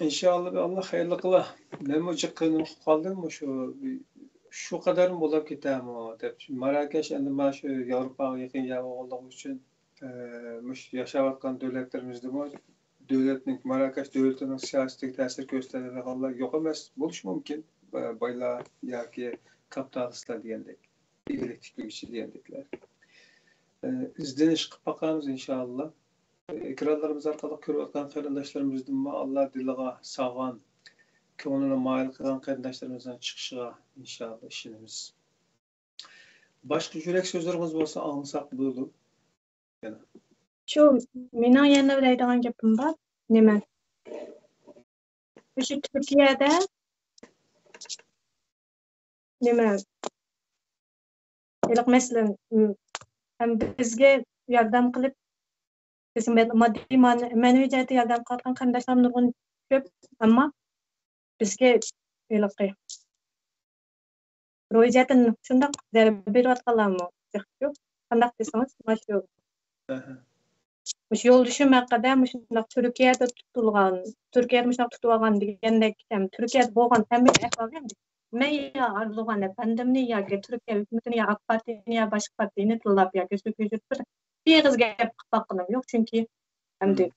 ئىنشائاللا، ئاللا خەيرلىك قىلا. مەنمۇ جىق قىينىلىپ قالدىم، مۇشۇ، شۇ قەدەرمۇ بولاپ كېتەرمۇ دەپ. ماراكەش ئەمدى مانا شۇ ياۋروپاغا يېقىن يەر بولغانلىقى ئۈچۈن، ئە، مۇشۇ ياشاۋاتقان دۆلەتلىرىمىزدىمۇ دۆلەتنىڭ، ماراكەش دۆلىتىنىڭ سىياسىتىگە تەسىر كۆرسىتىدىغانلار يوق ئەمەس بولۇشى مۇمكىن. ئە، بايلار ياكى كاپىتالىستلار دېگەندەك، ئېلىك تىكلىگۈچى دېگەندەكلەر. ئە، ئىزدىنىش قىلىپ باقارمىز ئىنشائاللا. ئېكرانلىرىمىز ئارقىلىق كۆرۈۋاتقان قېرىنداشلىرىمىزدىنمۇ ئاللا دىلىغا سالغان، كۆڭلىنى مايىل قىلغان قېرىنداشلىرىمىزنىڭ چىقىشىغا ئىنشائاللا ئىشىنىمىز. باشقا يۈرەك سۆزلىرىڭىز بولسا ئاڭلىساق بولىدۇ. يەنە. شۇ مېنىڭ يەنە دەيدىغان گېپىم بار. نېمە؟ مۇشۇ تۈركىيەدە نېمە؟ ھېلىقى مەسىلەن، م، ھەم بىزگە ياردەم قىلىپ، بىزگە مەد-، ماددىي، مەن-، مەنىۋى جەھەتتە ياردەم قىلىۋاتقان قېرىنداشلار نۇرغۇن كۆپ، ئەمما بىزگە ھېلىقى روھىي جەھەتتىن شۇنداق زەربە بېرىۋاتقانلارمۇ تېخى كۆپ. قانداق دېسىڭىز، مانا شۇ، ئەھە. مۇشۇ يولدىشىم ھەققىدە مۇشۇنداق تۈركىيەدە تۇتۇلغان، تۈركىيەدە مۇشۇنداق تۇتۇۋالغان دېگەندەك، ھەم تۈركىيەدە بولغان ھەممە ئەھۋالنى، مەن يا ئارزۇغان ئەپەندىمنى ياكى تۈركىيە ھۆكۈمىتىنى يا ئاك پارتىيىنى يا باشقا پارتىيىنى تىللاپ ياكى سۆكۈشۈپ بىر، بىر ئېغىز گەپ قىلىپ باققىنىم يوق. چۈنكى ئەمدى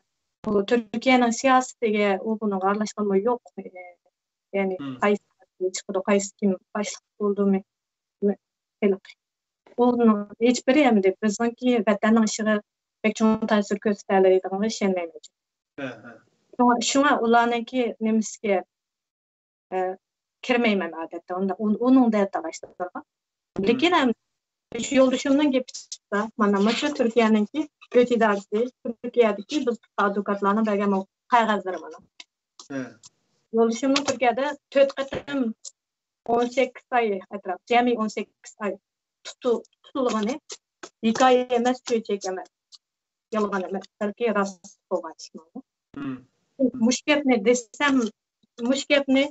بۇ تۈركىيەنىڭ سىياسىتىگە ئۇ بۇنىڭغا ئارىلاشقانمۇ يوق. يەنى قايسى پارتىيە چىقىدۇ، قايسى كىم باشلىق بولىدۇ، ھېلىقى. ئۇنىڭ ھېچبىرى ئەمدى بىزنىڭكى ۋەتەننىڭ ئىشىغا بەك چوڭ تەسىر كۆرسىتەلەيدىغانغا ئىشەنمەيمەن. شۇڭا، شۇڭا ئۇلارنىڭكى نېمىسىگە، ئە، كىرمەيمەن ئادەتتە ئۇنداق، ئۇ-، ئۇنىڭ دەل تالاشلىرىغا. لېكىن ئەمدى شۇ يولدىشىمنىڭ گېپى چىقسا، مانا مۇشۇ تۈركىيەنىڭكى ئۆت ئىدارىسى تۈركىيەدىكى بىز ئادۋوكاتلارنىڭ بەرگەن قەغەزلىرى مانا. يولدىشىمنىڭ تۈركىيەدە تۆت قېتىم ئون سەككىز ئاي ئەتراپ، جەمئىي ئون سەككىز ئاي تۇتۇ-، تۇتۇلغىنى ھېكايە ئەمەس، چۆچەك ئەمەس، يالغان ئەمەس، بەلكى راست بولغان ئىش مانا. مۇشۇ گەپنى دېسەم، مۇشۇ گەپنى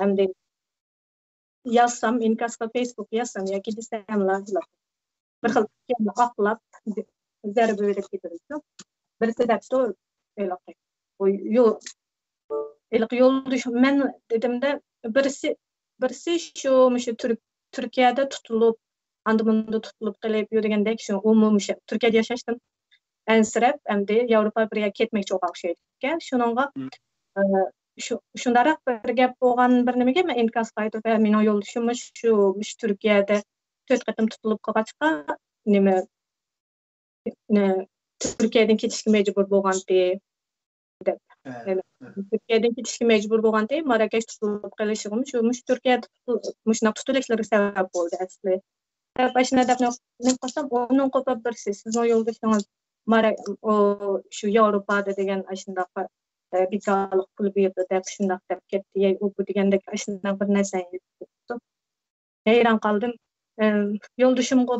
ئەمدى يازسام، ئىنكاسقا فېيسبۇكقا يازسام ياكى دېسەملا، بىر خىل ئىككىيلەننى ئاقلاپ، زەربە بېرىپ كېتىدۇ. بىرسى دەپتۇ، ھېلىقى، بۇ يو-، ھېلىقى يولدىشىم، مەن دېدىمدە، بىرسى، بىرسى شۇ، مۇشۇ تۈرك-، تۈركىيەدە تۇتۇلۇپ، ئاندا مۇندا تۇتۇلۇپ قېلىپ يۈرگەندەك، شۇ ئۇمۇ مۇشۇ تۈركىيەدە ياشاشتىن ئەنسىرەپ، ئەمدى ياۋروپا بىر يەرگە كەتمەكچى بولغان ئوخشايدىكەن. شۇنىڭغا، ئە، شۇ، شۇنداقراق بىر گەپ بولغان بىر نېمىگە مەن ئىنكاس قايتۇرۇپ، ھە، مېنىڭ يولدىشىممۇ شۇ، مۇشۇ تۈركىيەدە تۆت قېتىم تۇتۇلۇپ قالغاچقا، نېمە، نە-، تۈركىيەدىن كېتىشكە مەجبۇر بولغانتى، دەپ. تۈركىيەدىن كېتىشكە مەجبۇر بولغانتى، ماراكەش تۇتۇلۇپ قېلىشىغىمۇ شۇ، مۇشۇ تۈركىيەدە تۇتۇل-، مۇشۇنداق تۇتۇلۇشلىرى سەۋەب بولدى ئەسلى. دەپ، ئاشۇنداق دەپ نېمە قىلسام، ئۇنىڭ قوپۇپ بىرسى، سىزنىڭ يولدىشىڭىز مارا-، ئۇ، شۇ ياۋروپادا دېگەن ئاشۇنداق، ئە، بىكارلىق پۇل بېرىدۇ دەپ، شۇنداق دەپ كەتتى. يەي، ئۇ بۇ دېگەندەك ئاشۇنداق بىر نەرسە يېزىپ كېتىپتۇ. ھەيران قالدىم. ئە، يولدىشىمغا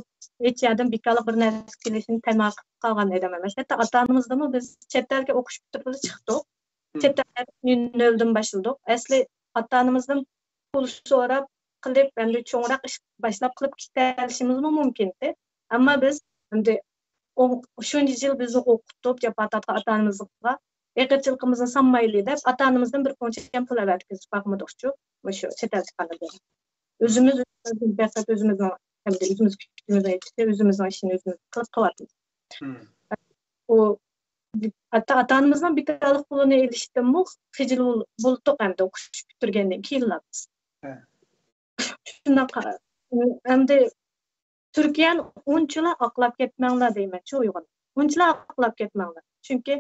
ھېچ يەردىن بىكارلىق بىر نەرسە كېلىشىنى تەمە قىلىپ قالغان ئادەم ئەمەس. ھەتتا ئاتا-ئانىمىزدىنمۇ بىز چەت ئەلگە ئوقۇش پۈتتۈرگىلى چىقتۇق. چەت ئەلدە نۆلدىن باشلىدۇق. ئەسلى ئاتا-ئانىمىزدىن پۇل سوراپ قىلىپ، ئەمدى چوڭراق ئىش باشلاپ قىلىپ كېتەلىشىمىزمۇ مۇمكىن ئىدى. ئەمما بىز ئەمدى ئو-، شۇنچە يىل بىزنى ئوقۇتۇپ، جاپا تارتقان ئاتا-ئانىمىزغا ئېغىرچىلىقىمىزنى سالمايلى دەپ، ئاتا-ئانىمىزدىن بىر پونچە پۇل ئەۋەتكۈزۈپ باقمىدۇقچۇ، مۇشۇ چەت ئەل چىققاندىن بېرى. ئۆزىمىز، ئۆزىمىز بەخت، ئۆزىمىزنىڭ، ئەمدى ئۆزىمىز كۈچىمىزنىڭ يېتىشىچە ئۆزىمىزنىڭ ئىشىنى ئۆزىمىز قىلىپ قىلىۋاتىمىز. ئۇ ھەتتا ئاتا-ئانىمىزنىڭ بىكارلىق پۇلىنى ئېلىشتىنمۇ خىجىل بول-، بولدۇق ئەمدى ئوقۇش پۈتتۈرگەندىن كېيىنلا بىز. شۇنداق، ئەمدى تۈركىيەنى ئۇنچىلا ئاقلاپ كەتمەڭلار دەيمەنچۇ ئۇيغۇر. ئۇنچىلا ئاقلاپ كەتمەڭلار. چۈنكى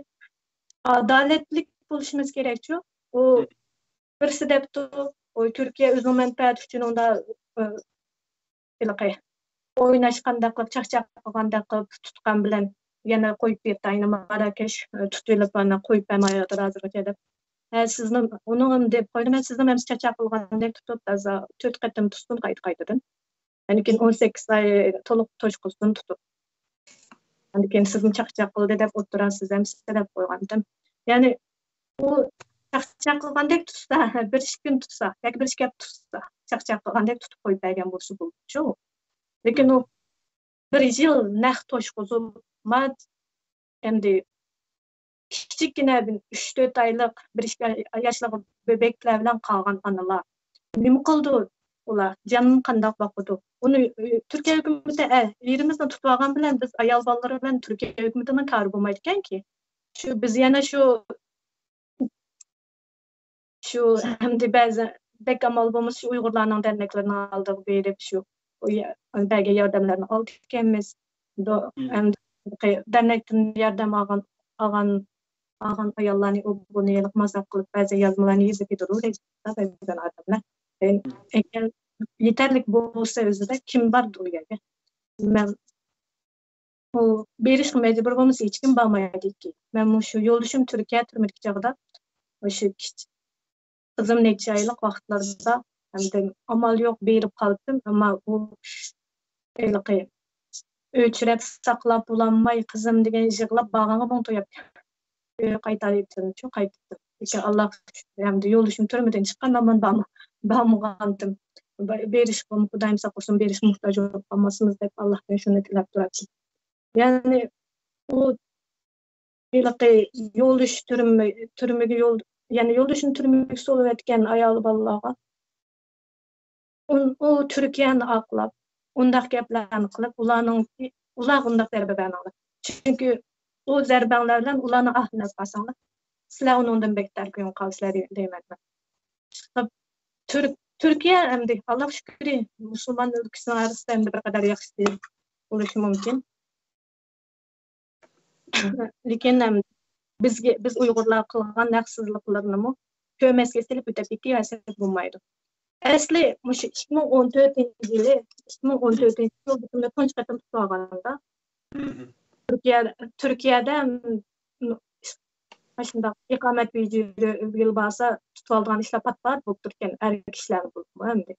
ئادالەتلىك بولۇشىمىز كېرەكچۇ. ئۇ بىرسى دەپتۇ، ئۇ تۈركىيە ئۆزىنىڭ مەنپەئەتى ئۈچۈن ئۇندا، ئۇ، ھېلىقى ئويناشقاندەك قىلىپ، چاقچاق قىلغاندەك قىلىپ تۇتقان بىلەن يەنە قويۇپ بېرىپتۇ. ئەينى ماراكەش، ئۇ، تۇتۇۋېلىپ ئانا قويۇپ بەرمەيۋاتىدۇ ھازىرغىچە دەپ. ھە، سىزنىڭ، ئۇنىڭ دەپ قويدۇم، مەن سىزنىڭ ئەمسە چاقچاق قىلغاندەك تۇتۇپ، تازا تۆت قېتىم تۇتسۇن قايتا قايتىدىن. ئاندىن كېيىن ئون سەككىز ئاي تولۇق توشقۇزدىن تۇتۇپ. ئاندىن كېيىن سىزنى چاقچاق قىلدى دەپ ئوتتۇرا سىز ھەم سەپ قويغانتىم. يەنى ئۇ چاقچاق قىلغاندەك تۇتسا، بىر ئىككى كۈن تۇتسا، ياكى بىر ئىككى ھەپتە تۇتسا، چاقچاق قىلغاندەك تۇتۇپ قويۇپ بەرگەن بولسا بولىدۇچۇ. لېكىن ئۇ بىر يىل نەق توشقۇزۇپ، ما-، ئەمدى كىچىككىنە ئۈچ تۆت ئايلىق بىر ئىككى ياشلىق بۆبەكلەر بىلەن قالغان ئانىلار نېمە قىلىدۇ؟ ئۇلار جانىنى قانداق باقىدۇ؟ ئۇنى، ئى، تۈركىيە ھۆكۈمىتى، ئە، ئېرىمىزنى تۇتۇۋالغان بىلەن بىز ئايال بالىلىرى بىلەن تۈركىيە ھۆكۈمىتىنىڭ كارى بولمايدىكەنكى. شۇ بىز يەنە شۇ، شۇ ئەمدى بەزى بەك ئامال بولمىسا شۇ ئۇيغۇرلارنىڭ دەرنەكلىرىنىڭ ئالدىغا بېرىپ شۇ، ئۇ يە-، بەرگەن ياردەملەرنى ئالىدىكەنمىز. دو-، ئەمدى دەرنەكتىن ياردەم ئالغان ئالغان، ئالغان ئاياللارنى ئۇ بۇنى مازاق قىلىپ، بەزى يازمىلارنى يېزىپ كېتىدۇ، بەزى ئادەملەر. ئەگەر يېتەرلىك بولسا ئۆزىدە، كىم بارىدۇ ئۇ يەرگە؟ مەن ئۇ بېرىشقا مەجبۇر بولمىسا، ھېچكىم بارمايدىكى. مەن مۇشۇ يولدىشىم تۈركىيە تۈرمىدىكى چاغدا، مۇشۇ كىچىك قىزىم نەچچە ئايلىق ۋاقىتلىرىدا، ئەمدى ئامال يوق بېرىپ قالدىم. ئەمما ئۇ ھېلىقى ئۆچرەت ساقلاپ بولالماي، قىزىم دېگەن يىغلاپ بارغانغا مۇڭ تويۇپ ئۆيگە قايتالايتتىمچۇ، قايتتىم. لېكىن ئاللاغا شۈكۈر، ئەمدى يولدىشىم تۈرمىدىن چىققان، مەن بارما-، بارمىغانتىم. بېرىشقا، خۇدايىم ساقلىسۇن، بېرىشقا موھتاج بولۇپ قالماسمىز دەپ ئاللاھتىن شۇنى تىلەپ تۇراتتىم. يەنى ئۇ ھېلىقى يولدىشى تۈرمە-، تۈرمىگە يول-، يەنى يولدىشىنى تۈرمىگە سولىۋەتكەن ئايال بالىلارغا ئۇ، ئۇ تۈركىيەنى ئاقلاپ، ئۇنداق گەپلەرنى قىلىپ، ئۇلارنىڭ، ئۇلارغا ئۇنداق زەربە بەرمەڭلار. چۈنكى ئۇ زەربەڭلار بىلەن ئۇلارنى ئاھ ئەپ قالساڭلار، سىلەر ئۇنىڭدىن بەتتەر كۈن قالىسىلەر دەي-، دەيمەن مەن. تۈرك-، تۈركىيە ئەمدى، ئاللاغا شۈكرى، مۇسۇلمان ئۆلكىسىنىڭ ئارىسىدا ئەمدى بىر قەدەر ياخشى بولۇشى مۇمكىن. لېكىن، ئەم، بىزگە، بىز ئۇيغۇرلار قىلغان ھەقسىزلىقلىرىنىمۇ كۆرمەسكە سېلىپ ئۆتۈپ كېتىۋەرسەك بولمايدۇ. ئەسلى مۇشۇ ئىككى مىڭ ئون تۆتىنچى يىلى، ئىككى مىڭ ئون تۆتىنچى يىل بىزنى تۇنجى قېتىم تۇتۇۋالغاندا، تۈركىيە، تۈركىيەدە، ئاشۇنداق ئىقامەت ۋىزىسى بىلەن بارسا تۇتۇۋالىدىغان ئىشلار پات-پات بولۇپ تۇرىدىكەن، ئەر كىشىلەرنى بولۇپمۇ ئەمدى.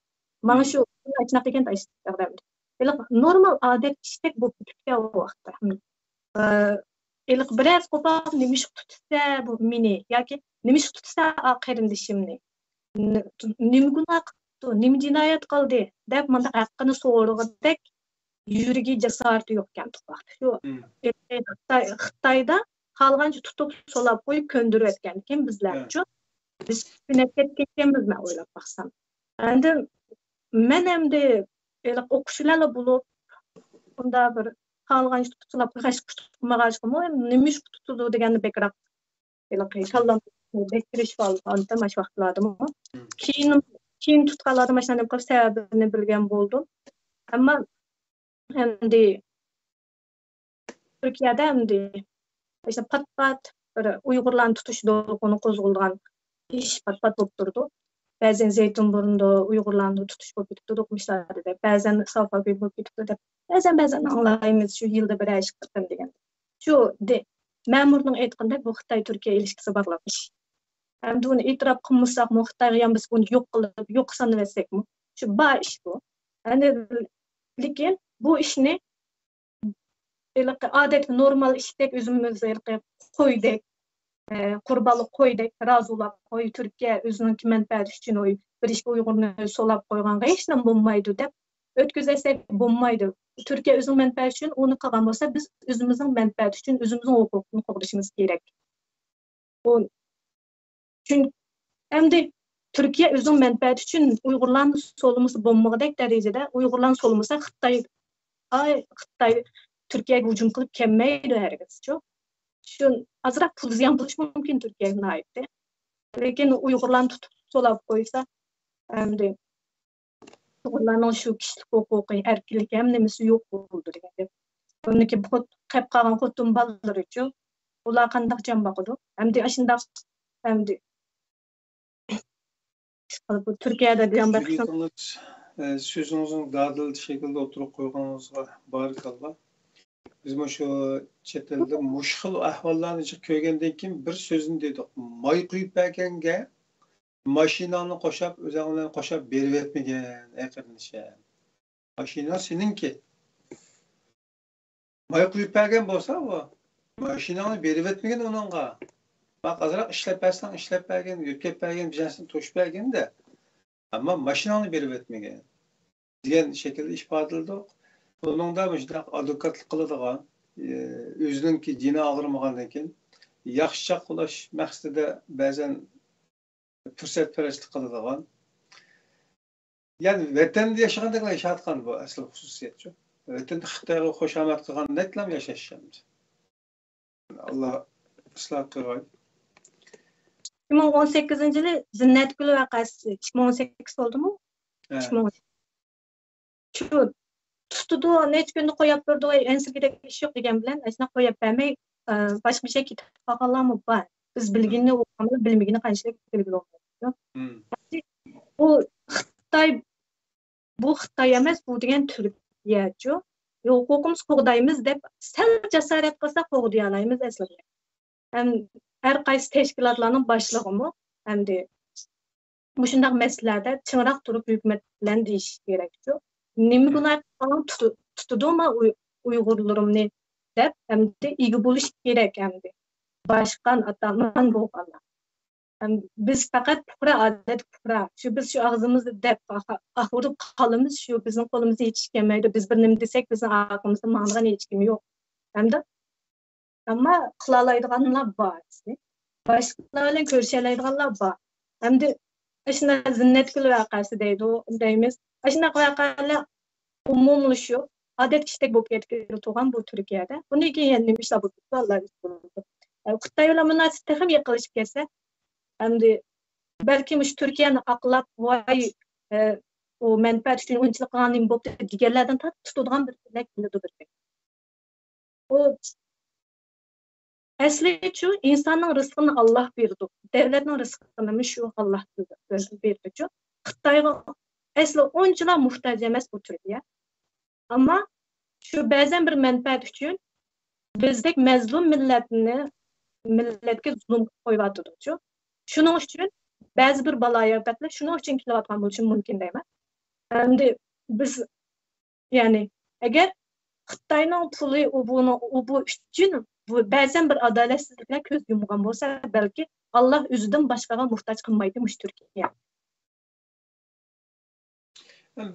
ماڭا شۇ ئاشۇنداق دېگەن ئەمدى. ھېلىقى نورمال ئادەت ئىشتەك بولۇپ كېتىپتۇ ئۇ ۋاقىتتا. ئە، ھېلىقى بىرەرسى قوپال نېمىشقا تۇتۇپسە بۇ مېنى ياكى نېمىشقا تۇتۇپسە ئا قېرىندىشىمنى؟ ن-، نېمە گۇناھ قىپتۇ؟ نېمە جىنايەت قىلدى؟ دەپ مۇنداق ھەققىنى سورىغۇدەك يۈرىكى جاسارىتى يوق ئىكەن ئۇ ۋاقىتتا. شۇ خىتاي، خىتايدا خالىغانچە تۇتۇپ سولاپ قويۇپ كۆندۈرۈۋەتكەنكەن بىزلەرچۇ. بىز سۈنەپ كەتكەنمىز مەن ئويلاپ باقسام. ئەمدى مەن ئەمدى ھېلىقى ئوقۇغۇچىلارلا بولۇپ، ئۇنداق بىر خالىغانچە تۇتۇپ سولاپ قويغاچقا تۇتۇپ قويمىغاچقىمۇ نېمە ئىش تۇتىدۇ دېگەننى بەكرەك ھېلىقى كاللام بەك كىرىشىپ ئالغانتىم ئاشۇ ۋاقىتلاردىمۇ. كېيىن، كېيىن تۇتقانلاردا ماشۇنداق نېمە قىلىپ سەۋەبىنى بىلگەن بولدۇم. ئەمما ئەمدى تۈركىيەدە ئەمدى مۇشۇ پات-پات بىر ئۇيغۇرلارنى تۇتۇش دولقۇنى قوزغىلىدىغان ئىش پات-پات بولۇپ تۇرىدۇ. بەزەن زەيتۇنبۇرنۇدا ئۇيغۇرلارنى تۇتۇش بولۇپ كېتىپتۇ، دوقمۇشلاردا دەپ، بەزەن سافاگۈل بولۇپ كېتىپتۇ دەپ، بەزەن، بەزەن ئاڭلايمىز شۇ يىلدا بىر ئىككى قېتىم دېگەن. شۇ دې-، مەمۇرنىڭ ئېيتقىنىدەك بۇ خىتاي تۈركىيە ئىلىشكىسى باغلىق ئىش. ئەمدى ئۇنى ئېتىراپ قىلمىساقمۇ خىتايغا يان بېسىپ ئۇنى يوق قىلىپ، يوققا سانىۋەتسەكمۇ شۇ بار ئىش بۇ. ئەمدى لېكىن بۇ ئىشنى ھېلىقى ئادەتتىكى نورمال ئىشتەك ئۆزىمىز ھېلىقى قويدەك، ئە، قۇربانلىق قويدەك رازى بولاپ قوي، تۈركىيە ئۆزىنىڭكى مەنپەئەتى ئۈچۈن ئوي-، بىر ئىككى ئۇيغۇرنى سولاپ قويغانغا ھېچنېمە بولمايدۇ دەپ ئۆتكۈزەتسەك بولمايدۇ. تۈركىيە ئۆزىنىڭ مەنپەئەتى ئۈچۈن ئۇنى قىلغان بولسا، بىز ئۆزىمىزنىڭ مەنپەئەتى ئۈچۈن ئۆزىمىزنىڭ ھوقۇقىنى قوغدىشىمىز كېرەك. ئۇ، چۈن-، ئەمدى تۈركىيە ئۆزىنىڭ مەنپەئەتى ئۈچۈن ئۇيغۇرلارنى سولىمىسا بولمىغۇدەك دەرىجىدە، ئۇيغۇرلارنى سولىمىسا خىتاي، ئاي، خىتاي تۈركىيەگە ھۇجۇم قىلىپ كەلمەيدۇ ھەرگىزچۇ. شۇ ئازراق پۇل زىيان بولۇشى مۇمكىن تۈركىيەگە ناھايىتى. لېكىن ئۇيغۇرلارنى تۇتۇپ سولاپ قويسا، ئەمدى ئۇيغۇرلارنىڭ شۇ كىشىلىك ھوقۇقى، ئەركىنلىكى، ھەممە نېمىسى يوق بولىدۇ دېگەن گەپ. ئۇنىڭكى خۇد-، قېلىپ قالغان خوتۇن بالىلىرىچۇ، ئۇلار قانداق جان باقىدۇ؟ ئەمدى ئاشۇنداق، ئەمدى ئىشقىلىپ، بۇ تۈركىيەدە جان بېقىشنىڭ سۆزىڭىز، ئە، سۆزىڭىزنى دادىل شەكىلدە ئوتتۇرىغا قويغىنىڭىزغا بارىكاللا. بىز مۇشۇ چەت ئەلدە مۇشۇ خىل ئەھۋاللارنى جىق كۆرگەندىن كېيىن بىر سۆزنى دېدۇق. ماي قۇيۇپ بەرگەنگە ماشىناڭنى قوشاپ، ئۆزۈڭ بىلەن قوشاپ بېرىۋەتمىگىن، ئەي قېرىندىشىم. ماشىنا سېنىڭكى. ماي قۇيۇپ بەرگەن بولسا، ئۇ ماشىناڭنى بېرىۋەتمىگىن ئۇنىڭغا. ماق ئازراق ئىشلەپ بەرسەڭ، ئىشلەپ بەرگىن، يۆتكەپ بەرگىن، بىر نەرسىنى توشۇپ بەرگىن-دە. ئەمما ماشىناڭنى بېرىۋەتمىگىن دېگەن شەكىلدە ئىپادىلىدۇق. بۇنىڭدا مۇشۇنداق ئادۋوكاتلىق قىلىدىغان، ئى، ئۆزىنىڭكى جېنى ئاغرىمىغاندىن كېيىن، ياخشىچاق بولۇش مەقسىتىدە بەزەن پۇرسەتپەرەسلىك قىلىدىغان، يەنى ۋەتەندە ياشىغاندەكلا ياشاۋاتقان بۇ ئەسلى خۇسۇسىيەتچۇ. ۋەتەندە خىتايغا خۇشامەت قىلغاندەكلا ياشاش ئەمدى. ئاللا ئىسلاھ قىلغاي. ئىككى مىڭ ئون سەككىزىنچى يىلى زىننەتگۈل ۋەقەسى، ئىككى مىڭ ئون سەككىز بولدىمۇ؟ ھە. ئىككى مىڭ ئون. شۇ تۇتىدۇ، نەچچە كۈندە قويۇپ بېرىدۇ، ئەنسىرىگۈدەك ئىش يوق دېگەن بىلەن، ئاشۇنداق قويۇپ بەرمەي، ئە، باشقا بىر شەھەرگە كېتىپ قالغانلارمۇ بار. بىز بىلگىنىنى ئوقۇغانلار بىلمىگىنى قانچىلىك بىلگىلى بولمايدۇ. بۇ خىتاي، بۇ خىتاي ئەمەس، بۇ دېگەن تۈركىيەچۇ. ھوقۇقىمىز قوغدايمىز دەپ سەل جاسارەت قىلسا قوغدىيالايمىز ئەسلىدە. ھەم ھەر قايسى تەشكىلاتلارنىڭ باشلىقىمۇ ئەمدى مۇشۇنداق مەسىلىلەردە چىڭراق تۇرۇپ ھۆكۈمەت بىلەن دېيىشىش كېرەكچۇ. نېمە گۇناھ قىلغان تۇتۇ-، تۇتىدۇما ئۇي-، ئۇيغۇرلىرىمنى دەپ، ئەمدى ئىگە بولۇش كېرەك ئەمدى. باشقان ئاتامان بولغانلار. ئەم، بىز پەقەت پۇقرا، ئادەتتە پۇقرا. شۇ بىز شۇ ئاغزىمىزدا دەپ ئاخ-، ئاخۇرۇپ قالىمىز، شۇ بىزنىڭ قولىمىزدىن ھېچ ئىش كەلمەيدۇ. بىز بىر نېمە دېسەك، بىزنىڭ ئارقىمىزدىن ماڭىدىغان ھېچكىم يوق. ھەمدە ئەمما قىلالايدىغانلار بار، باشقىلار بىلەن كۆرۈشەلەيدىغانلار بار. ئەمدى ئاشۇنداق زىننەتگۈل ۋەقەسى دەيدۇ، دەيمىز. ئاشۇنداق ۋەقەلەر ئومۇملىشىپ، ئادەتتىكىدەك بولۇپ كېتىپ تۇرغان بۇ تۈركىيەدە. بۇندىن كېيىن يەنە نېمە ئىشلار بولۇپ كېتىدۇ، ئاللا ئۆزى بىلىدۇ. ئە، خىتاي بىلەن مۇناسىۋەت تېخىمۇ يېقىنلىشىپ كەتسە، ئەمدى بەلكىم مۇشۇ تۈركىيەنى ئاقلاپ، ۋاي، ئە، ئۇ مەنپەئەت ئۈچۈن ئۇنچىلىك قىلغان نېمە بوپتۇ دېگەنلەردىن تارتىپ تۇتىدىغان بىر كۈنلەر كېلىدۇ بىر كۈن. ئۇ ئەسلىچۇ، ئىنساننىڭ رىزقىنى ئاللا بېرىدۇ. دۆلەتنىڭ رىزقىنىمۇ شۇ ئاللا بېرىدۇچۇ. خىتايغا ئەسلى ئۇنچىلا موھتاج ئەمەس بۇ تۈركىيە. ئەمما شۇ بەزەن بىر مەنپەئەت ئۈچۈن بىزدەك مەزلۇم مىللەتنى، مىللەتكە زۇلۇم قىلىپ قويۇۋاتىدۇچۇ. شۇنىڭ ئۈچۈن بەزى بىر بالايىئاپەتلەر شۇنىڭ ئۈچۈن كېلىۋاتقان بولۇشى مۇمكىن دەيمەن. ئەمدى بىز، يەنى، ئەگەر خىتاينىڭ پۇلى ئۇ بۇنىڭ، ئۇ بۇ ئۈچۈن بۇ بەزەن بىر ئادالەتسىزلىكلەر كۆز يۇمغان بولسا، بەلكى ئاللا ئۆزىدىن باشقىغا موھتاج قىلمايدۇ مۇشۇ تۈركىيە.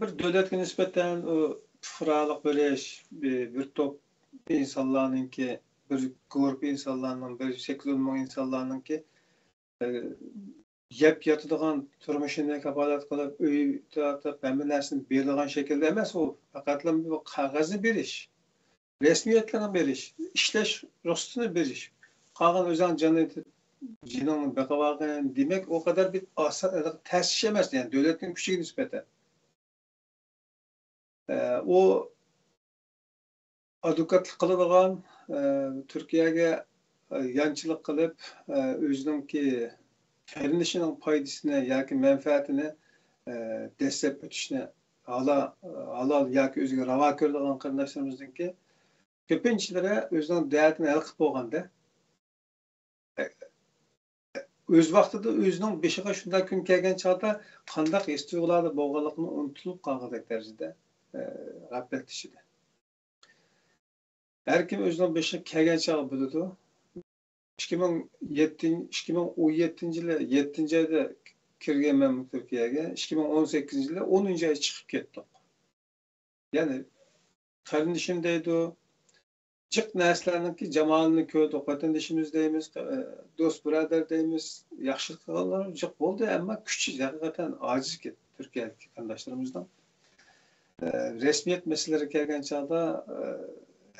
بىر دۆلەتكە نىسبەتەن ئۇ پۇقرالىق بېرىش، بىر، بىر توپ ئىنسانلارنىڭكى، بىر گۇرۇپپا ئىنسانلارنىڭ، بىر سەككىز ئون مىڭ ئىنسانلارنىڭكى، ئە، يەپ ياتىدىغان تۇرمۇشىنى كاپالەت قىلىپ، ئۆي تارتىپ، ھەممە نەرسىنى بېرىدىغان شەكىلدە ئەمەس ئۇ. پەقەتلا بۇ قەغەزنى بېرىش، رەسمىيەتلەرنى بېرىش، ئىشلەش رۇخسىتىنى بېرىش، قالغان ئۆزۈڭ جان ئېتىپ، جېنىڭنى بېقىۋالغىن دېمەك، ئۇ قەدەر بىر ئاسان، تەس ئىش ئەمەس، يەنى دۆلەتنىڭ كۈچىگە نىسبەتەن. ئە، ئۇ ئادۋوكاتلىق قىلىدىغان، ئە، تۈركىيەگە، ئە، يانچىلىق قىلىپ، ئە، ئۆزىنىڭكى قېرىندىشىنىڭ پايدىسىنى ياكى مەنپەئەتىنى، ئە، دەسسەپ ئۆتۈشنى ھالا-، ھالال ياكى ئۆزىگە راۋا كۆرىدىغان قېرىنداشلىرىمىزنىڭكى كۆپىنچىلىرى ئۆزىنىڭ دەردىنى ھەل قىلىپ بولغاندا، ئۆز ۋاقتىدا ئۆزىنىڭ بېشىغا شۇنداق كۈن كەلگەن چاغدا قانداق ھېس-تۇيغۇلاردا بولغانلىقىنى ئۇنتۇلۇپ قالغۇدەك دەرىجىدە، ئە، غەپلەتتە ئىدى. ھەر كىم ئۆزىنىڭ بېشىغا كەلگەن چاغ بىلىدۇ. ئىككى مىڭ يەتتىنچى، ئىككى مىڭ ئون يەتتىنچى يىلى يەتتىنچى ئايدا كىرگەنمەن تۈركىيەگە. ئىككى مىڭ ئون سەككىزىنچى يىلى ئونىنچى ئايدا چىقىپ كەتتۇق. يەنى قېرىندىشىم دەيدۇ، جىق نەرسىلەرنىڭكى جامالىنى كۆردۇق. ۋەتەندىشىمىز دەيمىز، ئە، دوست بۇرادەر دەيمىز، ياخشىلىق قىلغانلار جىق بولدى، ئەمما كۈچى ھەقىقەتەن ئاجىز ئىكەن تۈركىيەدىكى قېرىنداشلىرىمىزنىڭ. ئە، رەسمىيەت مەسىلىلىرى كەلگەن چاغدا، ئە،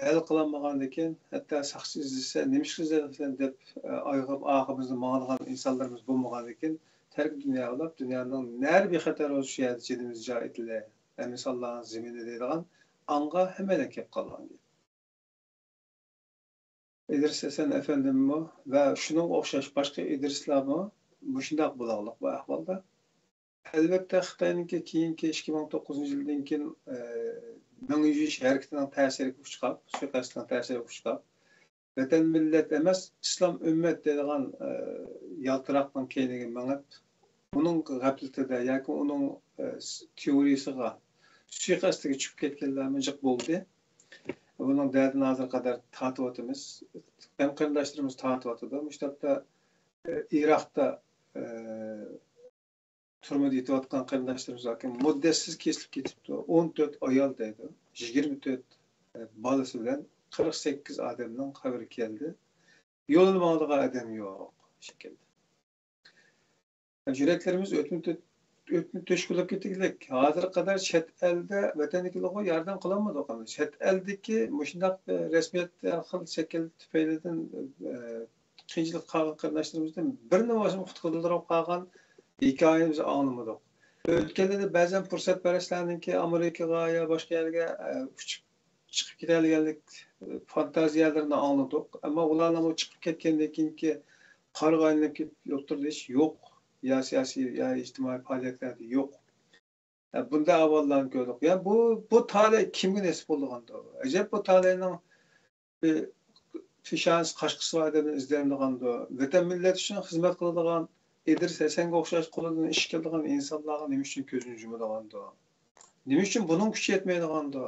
ھەل قىلالمىغاندىكىن، ھەتتا ساقچى ئىزدىسە، نېمىشقا ئىزدەۋاتىسەن دەپ، ئە، ئايىغىپ ئارقىمىزدىن ماڭىدىغان ئىنسانلىرىمىز بولمىغاندىكىن، تەركى دۇنيا ئۇلاپ، دۇنيانىڭ نەرە بىخەتەر بولسا شۇ يەردە جېنىمىز جاي ئېتىلە، ئەمىسە ئاللانىڭ زېمىنى دەيدىغان ئاڭغا ھەممەيلەن كېلىپ قالغان گەپ. ئىدرىس ھەسەن ئەپەندىممۇ ۋە شۇنىڭغا ئوخشاش باشقا ئىدرىسلارمۇ مۇشۇنداق بولاغلىق بۇ ئەھۋالدا. ئەلۋەتتە، خىتاينىڭكى كېيىنكى ئىككى مىڭ توققۇزىنچى يىلدىن كېيىن، ئە، مېڭە يۇيۇش ھەرىكىتىنىڭ تەسىرىگە ئۇچراپ، سۇيىقەستنىڭ تەسىرىگە ئۇچراپ، ۋەتەن مىللەت ئەمەس، ئىسلام ئۈممەت دەيدىغان، ئە، يالتىراقنىڭ كەينىگە مېڭىپ، ئۇنىڭ غەپلىتىدە ياكى ئۇنىڭ، ئە، تېئورىيىسىغا، سۇيىقەستىگە چۈشۈپ كەتكەنلەرمۇ جىق بولدى. بۇنىڭ دەردىنى ھازىرغا قەدەر تارتىۋاتىمىز. ھەم قېرىنداشلىرىمىز تارتىۋاتىدۇ. مۇشۇ تاپتا، ئە، ئىراقتا، ئە، تۈرمىدە يېتىۋاتقان قېرىنداشلىرىمىز باركەن، مۇددەتسىز كېسىلىپ كېتىپتۇ. ئون تۆت ئايال دەيدۇ، يىگىرمە تۆت بالىسى بىلەن قىرىق سەككىز ئادەمنىڭ خەۋىرى كەلدى. يولىدا ماڭىدىغان ئادەم يوق شەكىلدە. يۈرەكلىرىمىز ئۆتنە تۆ-، ئۆتنە تۆشۈك بولۇپ كېتىگلىك. ھازىرغا قەدەر چەت ئەلدە، ۋەتەندىكىلەرگە ياردەم قىلالمىدۇق. چەت ئەلدىكى مۇشۇنداق رەسمىيەت ھەر خىل شەكىل تۈپەيلىدىن، ئە، قىيىنچىلىققا قالغان قېرىنداشلىرىمىزدىن بىرنى بولسىمۇ قۇتقۇزۇلدۇرۇپ قالغان ھېكايىنى بىز ئاڭلىمىدۇق. ئۆتكەنلەردە بەزەن پۇرسەتپەرەسلەرنىڭكى ئامېرىكىغا يا باشقا يەرگە، ئە، ئۇچۇپ چىقىپ كېتەلىگەنلىك فانتازىيەلىرىنى ئاڭلىدۇق. ئەمما ئۇلارنىڭ چىقىپ كەتكەندىن كېيىنكى قارىغا ئايلىنىپ كېتىپ ئوتتۇرىدا ھېچ يوق. يا سىياسىي، يا ئىجتىمائىي پائالىيەتلەردە يوق. ھە، بۇنداق ئەھۋاللارنى كۆردۇق. يا بۇ، بۇ تالەي كىمگە نېسىپ بولىدىغاندۇ؟ ئەجەب بۇ تالەينىڭ بىر پېشانىسى قاشقىسى بار ئادەمدىن ئىزدەنمىدىغاندۇ؟ ۋەتەن مىللەت ئۈچۈن خىزمەت قىلىدىغان ئىدرىس ھەسەنگە ئوخشاش قولىدىن ئىش كېلىدىغان ئىنسانلارغا نېمە ئۈچۈن كۆزىنى يۇمىدىغاندۇ؟ نېمە ئۈچۈن بۇنىڭ كۈچى يەتمەيدىغاندۇ؟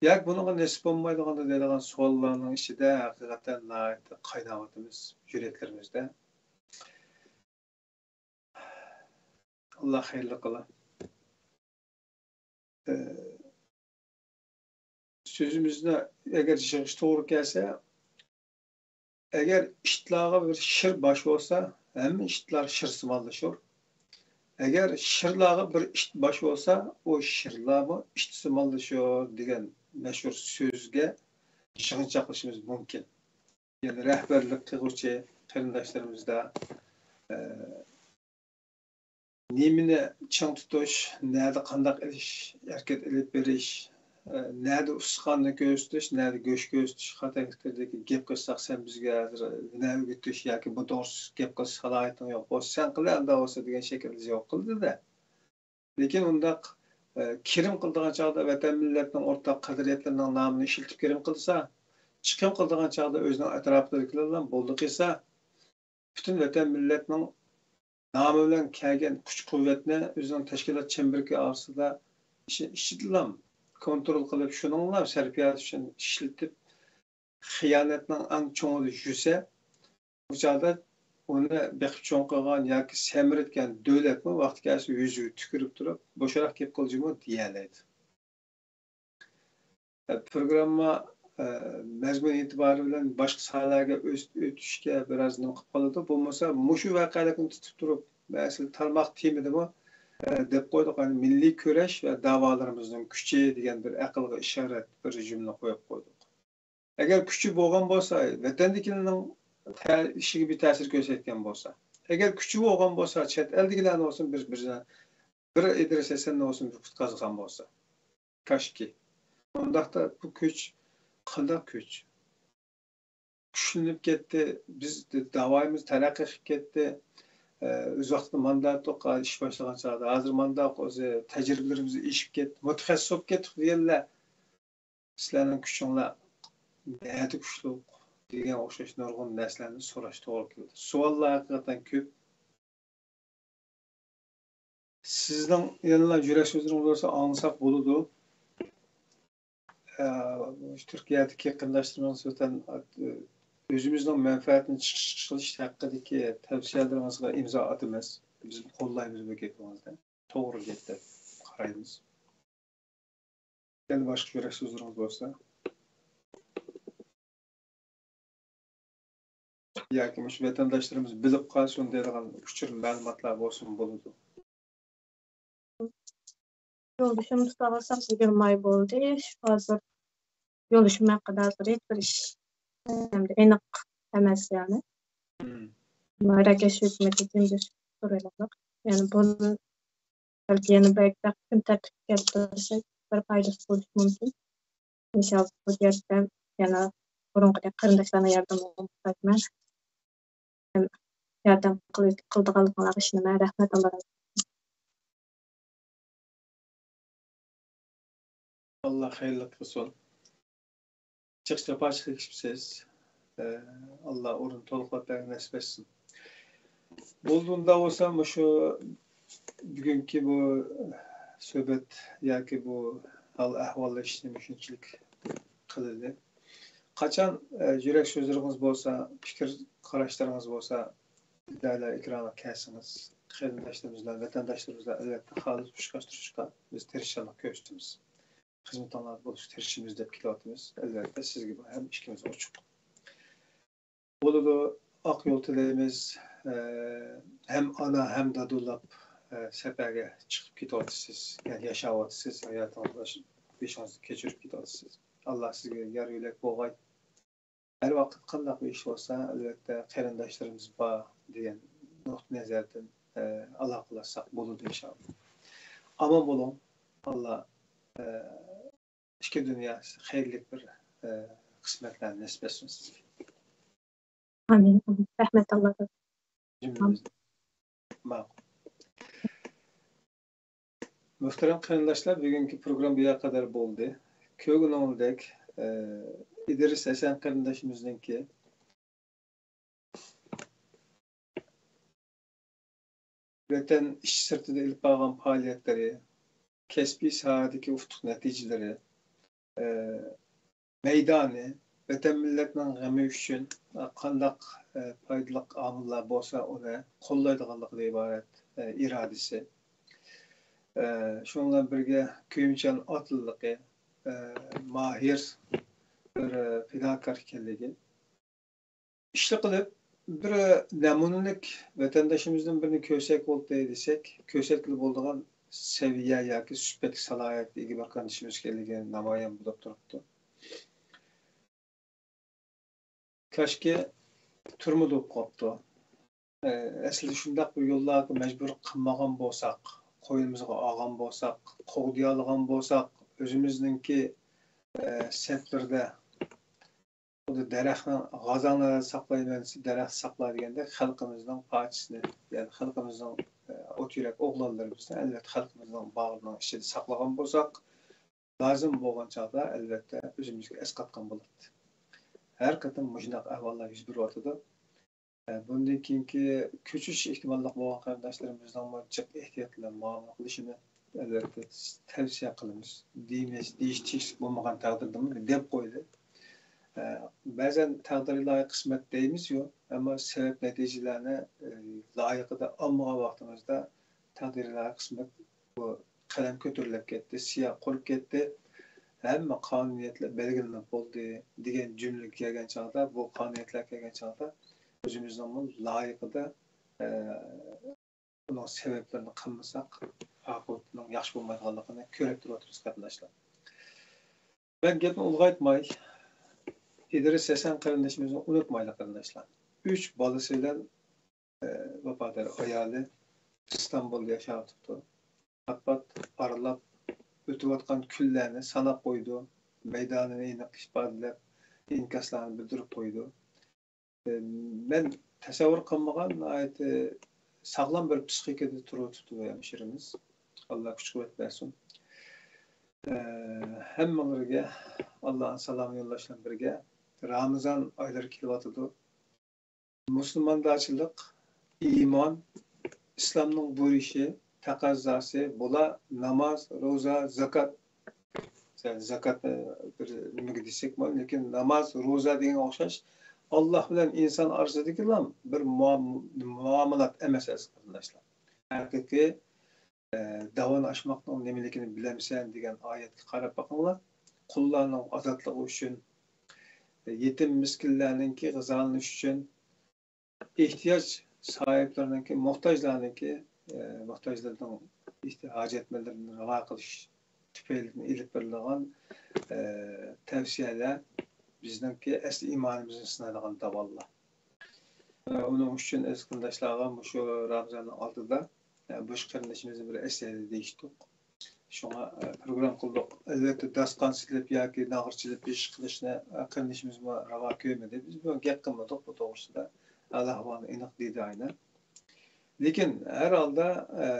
ياكى بۇنىڭغا نېسىپ بولمايدىغاندۇ دەيدىغان سوئاللارنىڭ ئىچىدە ھەقىقەتەن ناھايىتى قايناۋاتىمىز يۈرەكلىرىمىزدە. ئاللا خەيرلىك قىلا. ئە، سۆزىمىزنى ئەگەر يىغىش توغرا كەلسە، ئەگەر ئىتلارغا بىر شىر باش بولسا، ھەممە ئىتلار شىرسىمانلىشۇر. ئەگەر شىرلارغا بىر ئىت باش بولسا، ئۇ شىرلارمۇ ئىتسىمانلىشۇر دېگەن مەشھۇر سۆزگە يىغىنچاقلىشىمىز مۇمكىن. يەنى رەھبەرلىك قىلغۇچى قېرىنداشلىرىمىزدا، ئە، نېمىنى چىڭ تۇتۇش، نەدە قانداق ئېلىش، ھەرىكەت ئېلىپ بېرىش، ئە، نەدە ئۇستىخاننى كۆرسىتىش، نەدە گۆش كۆرسىتىش، خاتا تەرىپىدىكى گەپ قىلساق، سەن بىزگە ھازىر نە ئۆگىتىش ياكى بۇ توغرىسىز گەپ قىلىش سالاھىيىتىڭ يوق بولسا، سەن قىلە، ئۇنداق بولسا دېگەن شەكىلدە جاۋاب قىلدى-دە. لېكىن ئۇنداق، ئە، كىرىم قىلىدىغان چاغدا ۋەتەن مىللەتنىڭ ئورتاق قەدرىيەتلىرىنىڭ نامىنى ئىشلىتىپ كىرىم قىلسا، چىقىم قىلىدىغان چاغدا ئۆزىنىڭ ئەتراپىدىكىلەر بىلەن بولدى قىلسا، پۈتۈن ۋەتەن مىللەتنىڭ نامى بىلەن كەلگەن كۈچ-قۇۋۋەتنى ئۆزىنىڭ تەشكىلات چەمبىرىكى ئارىسىدا ئىچ-، ئىچىدىلا كونترول قىلىپ، شۇنىڭلا سەرپىياسى ئۈچۈن ئىشلىتىپ، خىيانەتنىڭ ئەڭ چوڭىدا يۈرسە، بۇ چاغدا ئۇنى بېقىپ چوڭ قىلغان ياكى سەمرىتكەن دۆلەتمۇ ۋاقتى كەلسە يۈزىگە تۈكۈرۈپ تۇرۇپ، بوشراق گەپ قىل جۇمۇ دېيەلەيدۇ. پروگرامما، ئە، مەزمۇن ئېتىبارى بىلەن باشقا ساھەلەرگە ئۆس-، ئۆتۈشكە بىراز نېمە قىلىپ قالىدۇ. بولمىسا مۇشۇ ۋەقەلىكنى تۇتۇپ تۇرۇپ، مەسىلەن، تارماق تېمىدىمۇ، ئە، دەپ قويدۇق، يەنى مىللىي كۈرەش ۋە داۋالىرىمىزنىڭ كۈچى دېگەن بىر ئەقىلگە ئىشارەت، بىر جۈملە قويۇپ قويدۇق. ئەگەر كۈچى بولغان بولسا، ۋەتەندىكىلەرنىڭ تە-، ئىشىگە بىر تەسىر كۆرسەتكەن بولسا، ئەگەر كۈچى بولغان بولسا، چەت ئەلدىكىلەرنى بولسۇن بىر، بىر، بىر ئىدرىس ھەسەننى بولسۇن بىر قۇتقازغان بولسا. كاشكى. ئۇنداقتا بۇ كۈچ قانداق كۈچ؟ كۈچلىنىپ كەتتى. بىز داۋايىمىز تەرەققىي قىلىپ كەتتى. ئە، ئۆز ۋاقتىدا مانداق ئىش باشلىغان چاغدا، ھازىر مانداق ئۆزى تەجرىبىلىرىمىز ئېشىپ كەتتى، مۇتەخەسسىس بولۇپ كەتتۇق دېگەنلەر، سىلەرنىڭ كۈچۈڭلار نەدە كۈچلۈك دېگەن ئوخشاش نۇرغۇن نەرسىلەرنى سوراش توغرا كېلىدۇ. سوئاللار ھەقىقەتەن كۆپ. سىزنىڭ يەنىلا يۈرەك سۆزلىرىڭىز بولسا ئاڭلىساق بولىدۇ. ئە، تۈركىيەدىكى قېرىنداشلىرىمىز ۋەتەن، ئۆزىمىزنىڭ مەنپەئەتىنى چىقىش قىلىش ھەققىدىكى تەۋسىيەلىرىڭىزغا ئىمزا ئاتىمىز. بىز قوللايمىز بۇ گېپىڭىزنى. توغرا گەپ دەپ قارايمىز. يەنە باشقا يۈرەك سۆزلىرىڭىز بولسا. ياكى مۇشۇ ۋەتەنداشلىرىمىز بىلىپ قالسۇن دەيدىغان ئۇچۇر مەلۇماتلار بولسىمۇ بولىدۇ. يولدىشىمنى تۇتۇۋالسام يىگىرمە ئاي بولدى. شۇ ھازىر يولدىشىم ھەققىدە ھازىر ھېچ بىر ئىش ئەمدى ئېنىق ئەمەس، يەنى. مم. ماراكەش ھۆكۈمىتىدىن بىر سورىلىملىق. يەنى بۇنى بەلكى يەنە بەكرەك كۈن تەرتىپكە كەلتۈرسەك، بىر پايدىسى بولۇشى مۇمكىن. ئىنشاللا بۇ جەھەتتە يەنە بۇرۇنقىدەك قېرىنداشلارنىڭ ياردىمىگە موھتاجمەن. ھەم ياردەم قىل-، قىلىدىغانلىقىڭلارغا ئىشىنىمەن. رەھمەت، ئاللا رازى بولسۇن. ئاللا خەيرلىك قىلسۇن. جىق جاپا چېكىشىپسىز. ئە، ئاللا ئورنىنى تولۇقلاپ بەرگىنى نەسىپ ئەتسۇن. بولدى، ئۇنداق بولسا مۇشۇ بۈگۈنكى بۇ سۆھبەت ياكى بۇ ھال ئەھۋاللىشىشنى مۇشۇنچىلىك قىلىلى. قاچان، ئە، يۈرەك سۆزلىرىڭىز بولسا، پىكىر قاراشلىرىڭىز بولسا، دەۋەتلەر ئېكرانغا كەلسىڭىز، قېرىنداشلىرىمىز بىلەن، ۋەتەنداشلىرىمىز بىلەن ئەلۋەتتە خالىس ئۇچراشتۇرۇشقا بىز تىرىشچانلىق كۆرسىتىمىز. خىزمىتىڭلاردا بولۇشقا تىرىشىمىز دەپ كېلىۋاتىمىز. ئەلۋەتتە سىزگە بۇ ھەم ئىشىكىمىز ئوچۇق. بولىدۇ، ئاق يول تىلەيمىز. ئە، ھەم ئانا، ھەم دادۇللاپ، ئە، سەپەرگە چىقىپ كېتىۋاتىسىز. يەنى ياشاۋاتىسىز، ھاياتىڭىزدا بېشىڭىزدىن كەچۈرۈپ كېتىۋاتىسىز. ئاللا سىزگە يار يۆلەك بولغاي. ھەر ۋاقىت قانداق بىر ئىش بولسا، ئەلۋەتتە، قېرىنداشلىرىمىز بار دېگەن نۇقتىئى نەزەردىن، ئە، ئالاقىلەشسەك بولىدۇ، ئىنشائاللا. ئامان بولۇڭ. ئاللا، ئە، ئىككى دۇنيا خەيرلىك بىر ئە، قىسمەتلەرنى نېسىپ ئەتسۇن سىزگە. ئامىن. ئامىن. رەھمەت، ئاللا رازى بولسۇن. جۈملىمىزدىن. ماقۇل. مۆھتەرەم قېرىنداشلار، بۈگۈنكى پروگرامما بۇ يەرگە قەدەر بولدى. كۆرگىنىڭىزدەك، ئە، ئىدرىس ھەسەن قېرىنداشىمىزنىڭكى ۋەتەن ئىچى سىرتىدا ئېلىپ بارغان پائالىيەتلىرى، كەسپىي ساھەدىكى ئۇتۇق نەتىجىلىرى، ئە، مەيدانى، ۋەتەن مىللەتنىڭ غېمى ئۈچۈن قانداق، ئە، پايدىلىق ئامىللار بولسا، ئۇنى قوللايدىغانلىقىدىن ئىبارەت، ئە، ئىرادىسى. ئە، شۇنىڭ بىلەن بىرگە كۆيۈمچان ئاتىلىقى، ئە، ماھىر بىر، ئە، پىداكار ئىكەنلىكى. ئىشنى قىلىپ، بىر نەمۇنىلىك ۋەتەندىشىمىزدىن بىرنى كۆرسەك بولدى دېسەك، كۆرسەتكىلى بولىدىغان سەۋىيە ياكى سۈپەتكە سالاھىيەتكە ئىگە بىر قېرىندىشىمىز ئىكەنلىكى نامايان بولۇپ تۇرۇپتۇ. كاشكى تۈرمىدە بولۇپ قاپتۇ. ئەسلىدە شۇنداق بىر يوللارغا مەجبۇر قىلمىغان بولساق، قوينىمىزغا ئالغان بولساق، قوغدىيالىغان بولساق، ئۆزىمىزنىڭكى، ئە، سەپلىرىدە خۇددى دەرەخنىڭ غازاڭلىرىدا ساقلايمەن دېسە، دەرەخ ساقلا دېگەندەك، خەلقىمىزنىڭ پارچىسىنى، يەنى خەلقىمىزنىڭ، ئە، ئوت يۈرەك ئوغلانلىرىمىزنى، ئەلۋەتتە، خەلقىمىزنىڭ باغرىنىڭ ئىچىدە ساقلىغان بولساق، لازىم بولغان چاغدا، ئەلۋەتتە، ئۆزىمىزگە ئەسقاتقان بولاتتى. ھەر قېتىم مۇشۇنداق ئەھۋاللار يۈز بېرىۋاتىدۇ. ئە، بۇندىن كېيىنكى كۆچۈش ئېھتىماللىق بولغان قېرىنداشلىرىمىزنىڭمۇ جىق ئېھتىيات بىلەن مۇئامىلە قىلىشىنى، ئەلۋەتتە، تەۋسىيە قىلىمىز. دېيىمىز، دېيىش تېگىشلىك بولمىغان تەقدىردىمۇ دەپ قويدى. ئە، بەزەن تەقدىر ئىلاھىي قىسمەت دەيمىزيۇ، ئەمما سەۋەب نەتىجىلەرنى، ئە، لايىقىدا ئالمىغان ۋاقتىمىزدا تەقدىر ئىلاھىي قىسمەت بۇ قەلەم كۆتۈرۈلۈپ كەتتى، سىياھ قۇرۇپ كەتتى. ھەممە قانۇنىيەتلەر بەلگىلىنىپ بولدى دېگەن جۈملىگە كەلگەن چاغدا، بۇ قانۇنىيەتلەر كەلگەن چاغدا ئۆزىمىزنىڭمۇ لايىقىدا، ئە، ئۇنىڭ سەۋەبلىرىنى قىلمىساق، ئاقىۋىتىنىڭ ياخشى بولمايدىغانلىقىنى كۆرۈپ تۇرۇۋاتىمىز، قېرىنداشلار. مەن گەپنى ئۇلغايتماي، ئىدرىس ھەسەن قېرىندىشىمىزنى ئۇنتۇمايلى، قېرىنداشلار. ئۈچ بالىسى بىلەن، ئە، ۋاپادار ئايالى ئىستانبۇلدا ياشاۋاتىدۇ. پات-پات ئارىلاپ ئۆتۈۋاتقان كۈنلەرنى ساناپ قويىدۇ، مەيدانىنى ئېنىق ئىپادىلەپ، ئىنكاسلارنى بىلدۈرۈپ قويىدۇ. مەن تەسەۋۋۇر قىلمىغان ناھايىتى ساغلام بىر پسىخىكىدا تۇرۇۋېتىپتۇ بۇ ھەمشىرىمىز. ئاللا كۈچ قۇۋۋەت بەرسۇن. ئە، ھەممىڭلارگە ئاللانىڭ سالامى يوللاشلار بىرگە. رامىزان ئايلىرى كېلىۋاتىدۇ. مۇسۇلماندارچىلىق، ئىمان، ئىسلامنىڭ بۇيرۇشى، تەقەززاسى، بۇلار ناماز، روزا، زاكات. يەنى زاكاتنى بىر نېمىگە دېسەكمۇ، لېكىن ناماز، روزا دېگەنگە ئوخشاش ئاللا بىلەن ئىنسان ئارىسىدىكىلا بىر مۇئام-، مۇئامىلات ئەمەس، ئەزىز قېرىنداشلار. ھەقىقىي، ئە، داۋان ئاشماقنىڭ نېمىلىكىنى بىلەمسەن دېگەن ئايەتكە قاراپ بېقىڭلار. قۇللارنىڭ ئازادلىقى ئۈچۈن، يېتىم مىسكىنلەرنىڭكى غىزالىنىشى ئۈچۈن، ئېھتىياج ساھىبلىرىنىڭكى، موھتاجلارنىڭكى، ئە، موھتاجلىرىنىڭ ئېھتىي-، ھاجەتمەنلىرىنى راۋا قىلىش تۈپەيلىدىن ئېلىپ بېرىلىدىغان، ئە، تەۋسىيەلەر بىزنىڭكى ئەسلى ئىمانىمىزنى سىنايدىغان داۋانلار. ئە، ئۇنىڭ ئۈچۈن ئەزىز قېرىنداشلارغا مۇشۇ رامىزاننىڭ ئالدىدا، ئە، بۇ قېرىندىشىمىزنى بىر ئەسلىھەلەر دېيىشتۇق. شۇڭا، ئە، پروگرامما قىلدۇق. ئەلۋەتتە، داستىخان سېلىپ ياكى ناغرا چېلىپ ئىش قىلىشنى، ئە، قېرىندىشىمىزمۇ راۋا كۆرمىدى. بىز بۇ گەپ قىلمىدۇق بۇ توغرىسىدا. ھال-ئەھۋالنى ئېنىق دېدى ئاينەن. لېكىن ھەر ھالدا، ئە،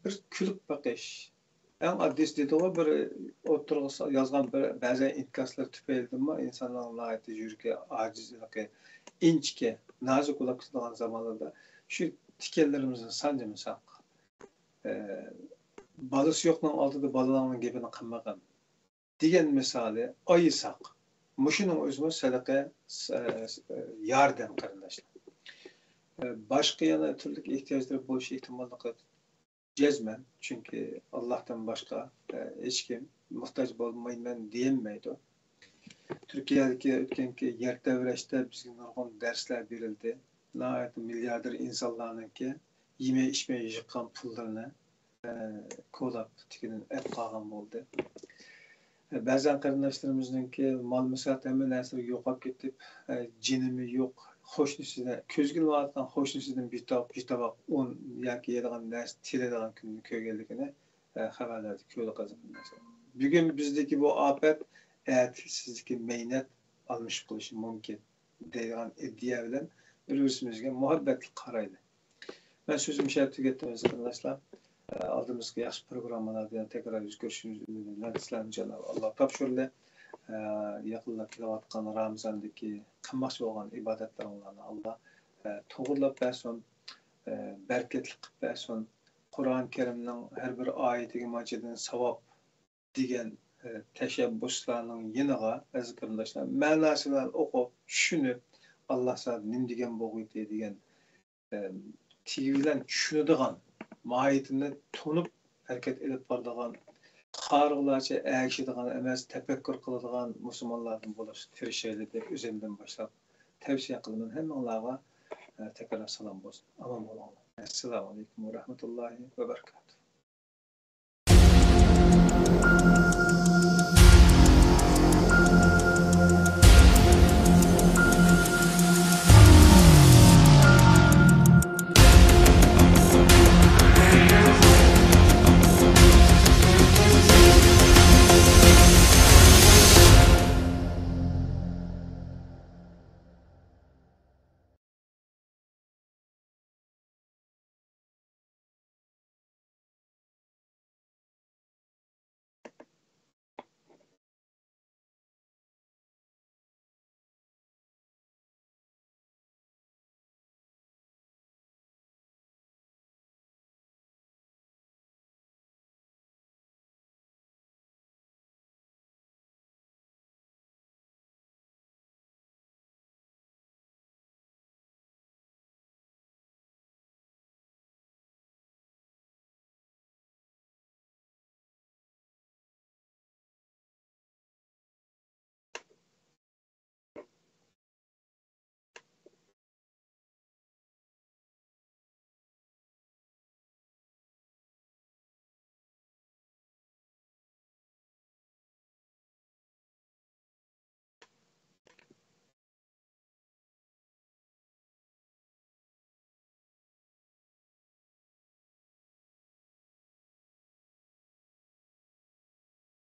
بىر كۈلۈپ بېقىش. ئەڭ ئاددىيسى دېدىغۇ، بىر ئوتتۇرىغا سا-، يازغان بىر بەزى ئىنكاسلار تۈپەيلىدىنمۇ ئىنساننىڭ ناھايىتى يۈرىكى ئاجىزلىقى، ئىنچىكە، نازۇك بولۇپ كېتىدىغان زامانلاردا شۇ تىكەنلىرىمىزنى سانجىمىساق، ئە، بالىسى يوقنىڭ ئالدىدا بالىنىڭ گېپىنى قىلمىغىن دېگەن مىسالى ئايىساق، مۇشۇنىڭ ئۆزىمۇ سەدىقە، ئە، ياردەم، قېرىنداشلار. ئە، باشقا يەنە تۈرلۈك ئېھتىياجلىرى بولۇش ئېھتىماللىقى جەزمەن، چۈنكى ئاللاھتىن باشقا، ئە، ھېچكىم موھتاج بولمايمەن دېيەلمەيدۇ. تۈركىيەدىكى ئۆتكەنكى يەر تەۋرەشتە بىزگە نۇرغۇن دەرسلەر بېرىلدى. ناھايىتى مىلياردېر ئىنسانلارنىڭكى يېمەي ئىچمەي يىغقان پۇللىرىنى، ئە، كولاپ تىكىدىن ئەپ قالغان بولدى. ئە، بەزەن قېرىنداشلىرىمىزنىڭكى مال-مۇساھات ھەممە نەرسىلىرى يوقاپ كېتىپ، ئە، جېنىمۇ يوق، قوشنىسىدە، كۆزگە ئىلمايۋاتقان قوشنىسىدىن بىر تاپ-، بىر تاۋاق ئۇن ياكى يەيدىغان نەرسە تىلەيدىغان كۈننى كۆرگەنلىكىنى، ئە، خەۋەرلەردە كۆردۇق، ئەزىز قېرىنداشلار. بۈگۈن بىزدىكى بۇ ئاپەت ئەتە سىزدىكى مەينەت ئالمىشىپ قېلىشى مۇمكىن دەيدىغان ئىدىيە بىلەن بىر-بىرىمىزگە مۇھەببەتلىك قارايلى. مەن سۆزۈمنى شۇ يەردە تۈگەتتىم، ئەزىز قېرىنداشلار. ئالدىمىزدىكى ياخشى پروگراممىلاردا يەنە تەكرار يۈز كۆرۈشىمىز ئۈمىدى بىلەن سىلەرنى جانابى ئاللا تاپشۇردى. يېقىنلاپ كېلىۋاتقان رامىزاندىكى قىلماقچى بولغان ئىبادەتلىرىڭلارنى ئاللا توغرىلاپ بەرسۇن، بەرىكەتلىك قىلىپ بەرسۇن. قۇرئان كەرىمنىڭ ھەر بىر ئايىتىگە مانچىدىن ساۋاب دېگەن تەشەببۇسلارنىڭ يېنىغا، ئەزىز قېرىنداشلار، مەناسى بىلەن ئوقۇپ، چۈشىنىپ، ئاللا سىلەردىن نېمە دېگەن بولغىيتى دېگەن تېگى بىلەن چۈشىنىدىغان، ماھىيىتىنى تونۇپ ھەرىكەت ئېلىپ بارىدىغان، قارىغۇلارچە ئەگىشىدىغان ئەمەس، تەپەككۇر قىلىدىغان مۇسۇلمانلاردىن بولۇشقا تىرىشايلى دەپ ئۆزۈمدىن باشلاپ تەۋسىيە قىلىمەن. ھەممىڭلارغا تەكرار سالام بولسۇن. ئامان بولۇڭلار. ئەسسالامۇ ئەلەيكۇم ۋە رەھمەتۇللاھى ۋە بەرىكاتۇھ.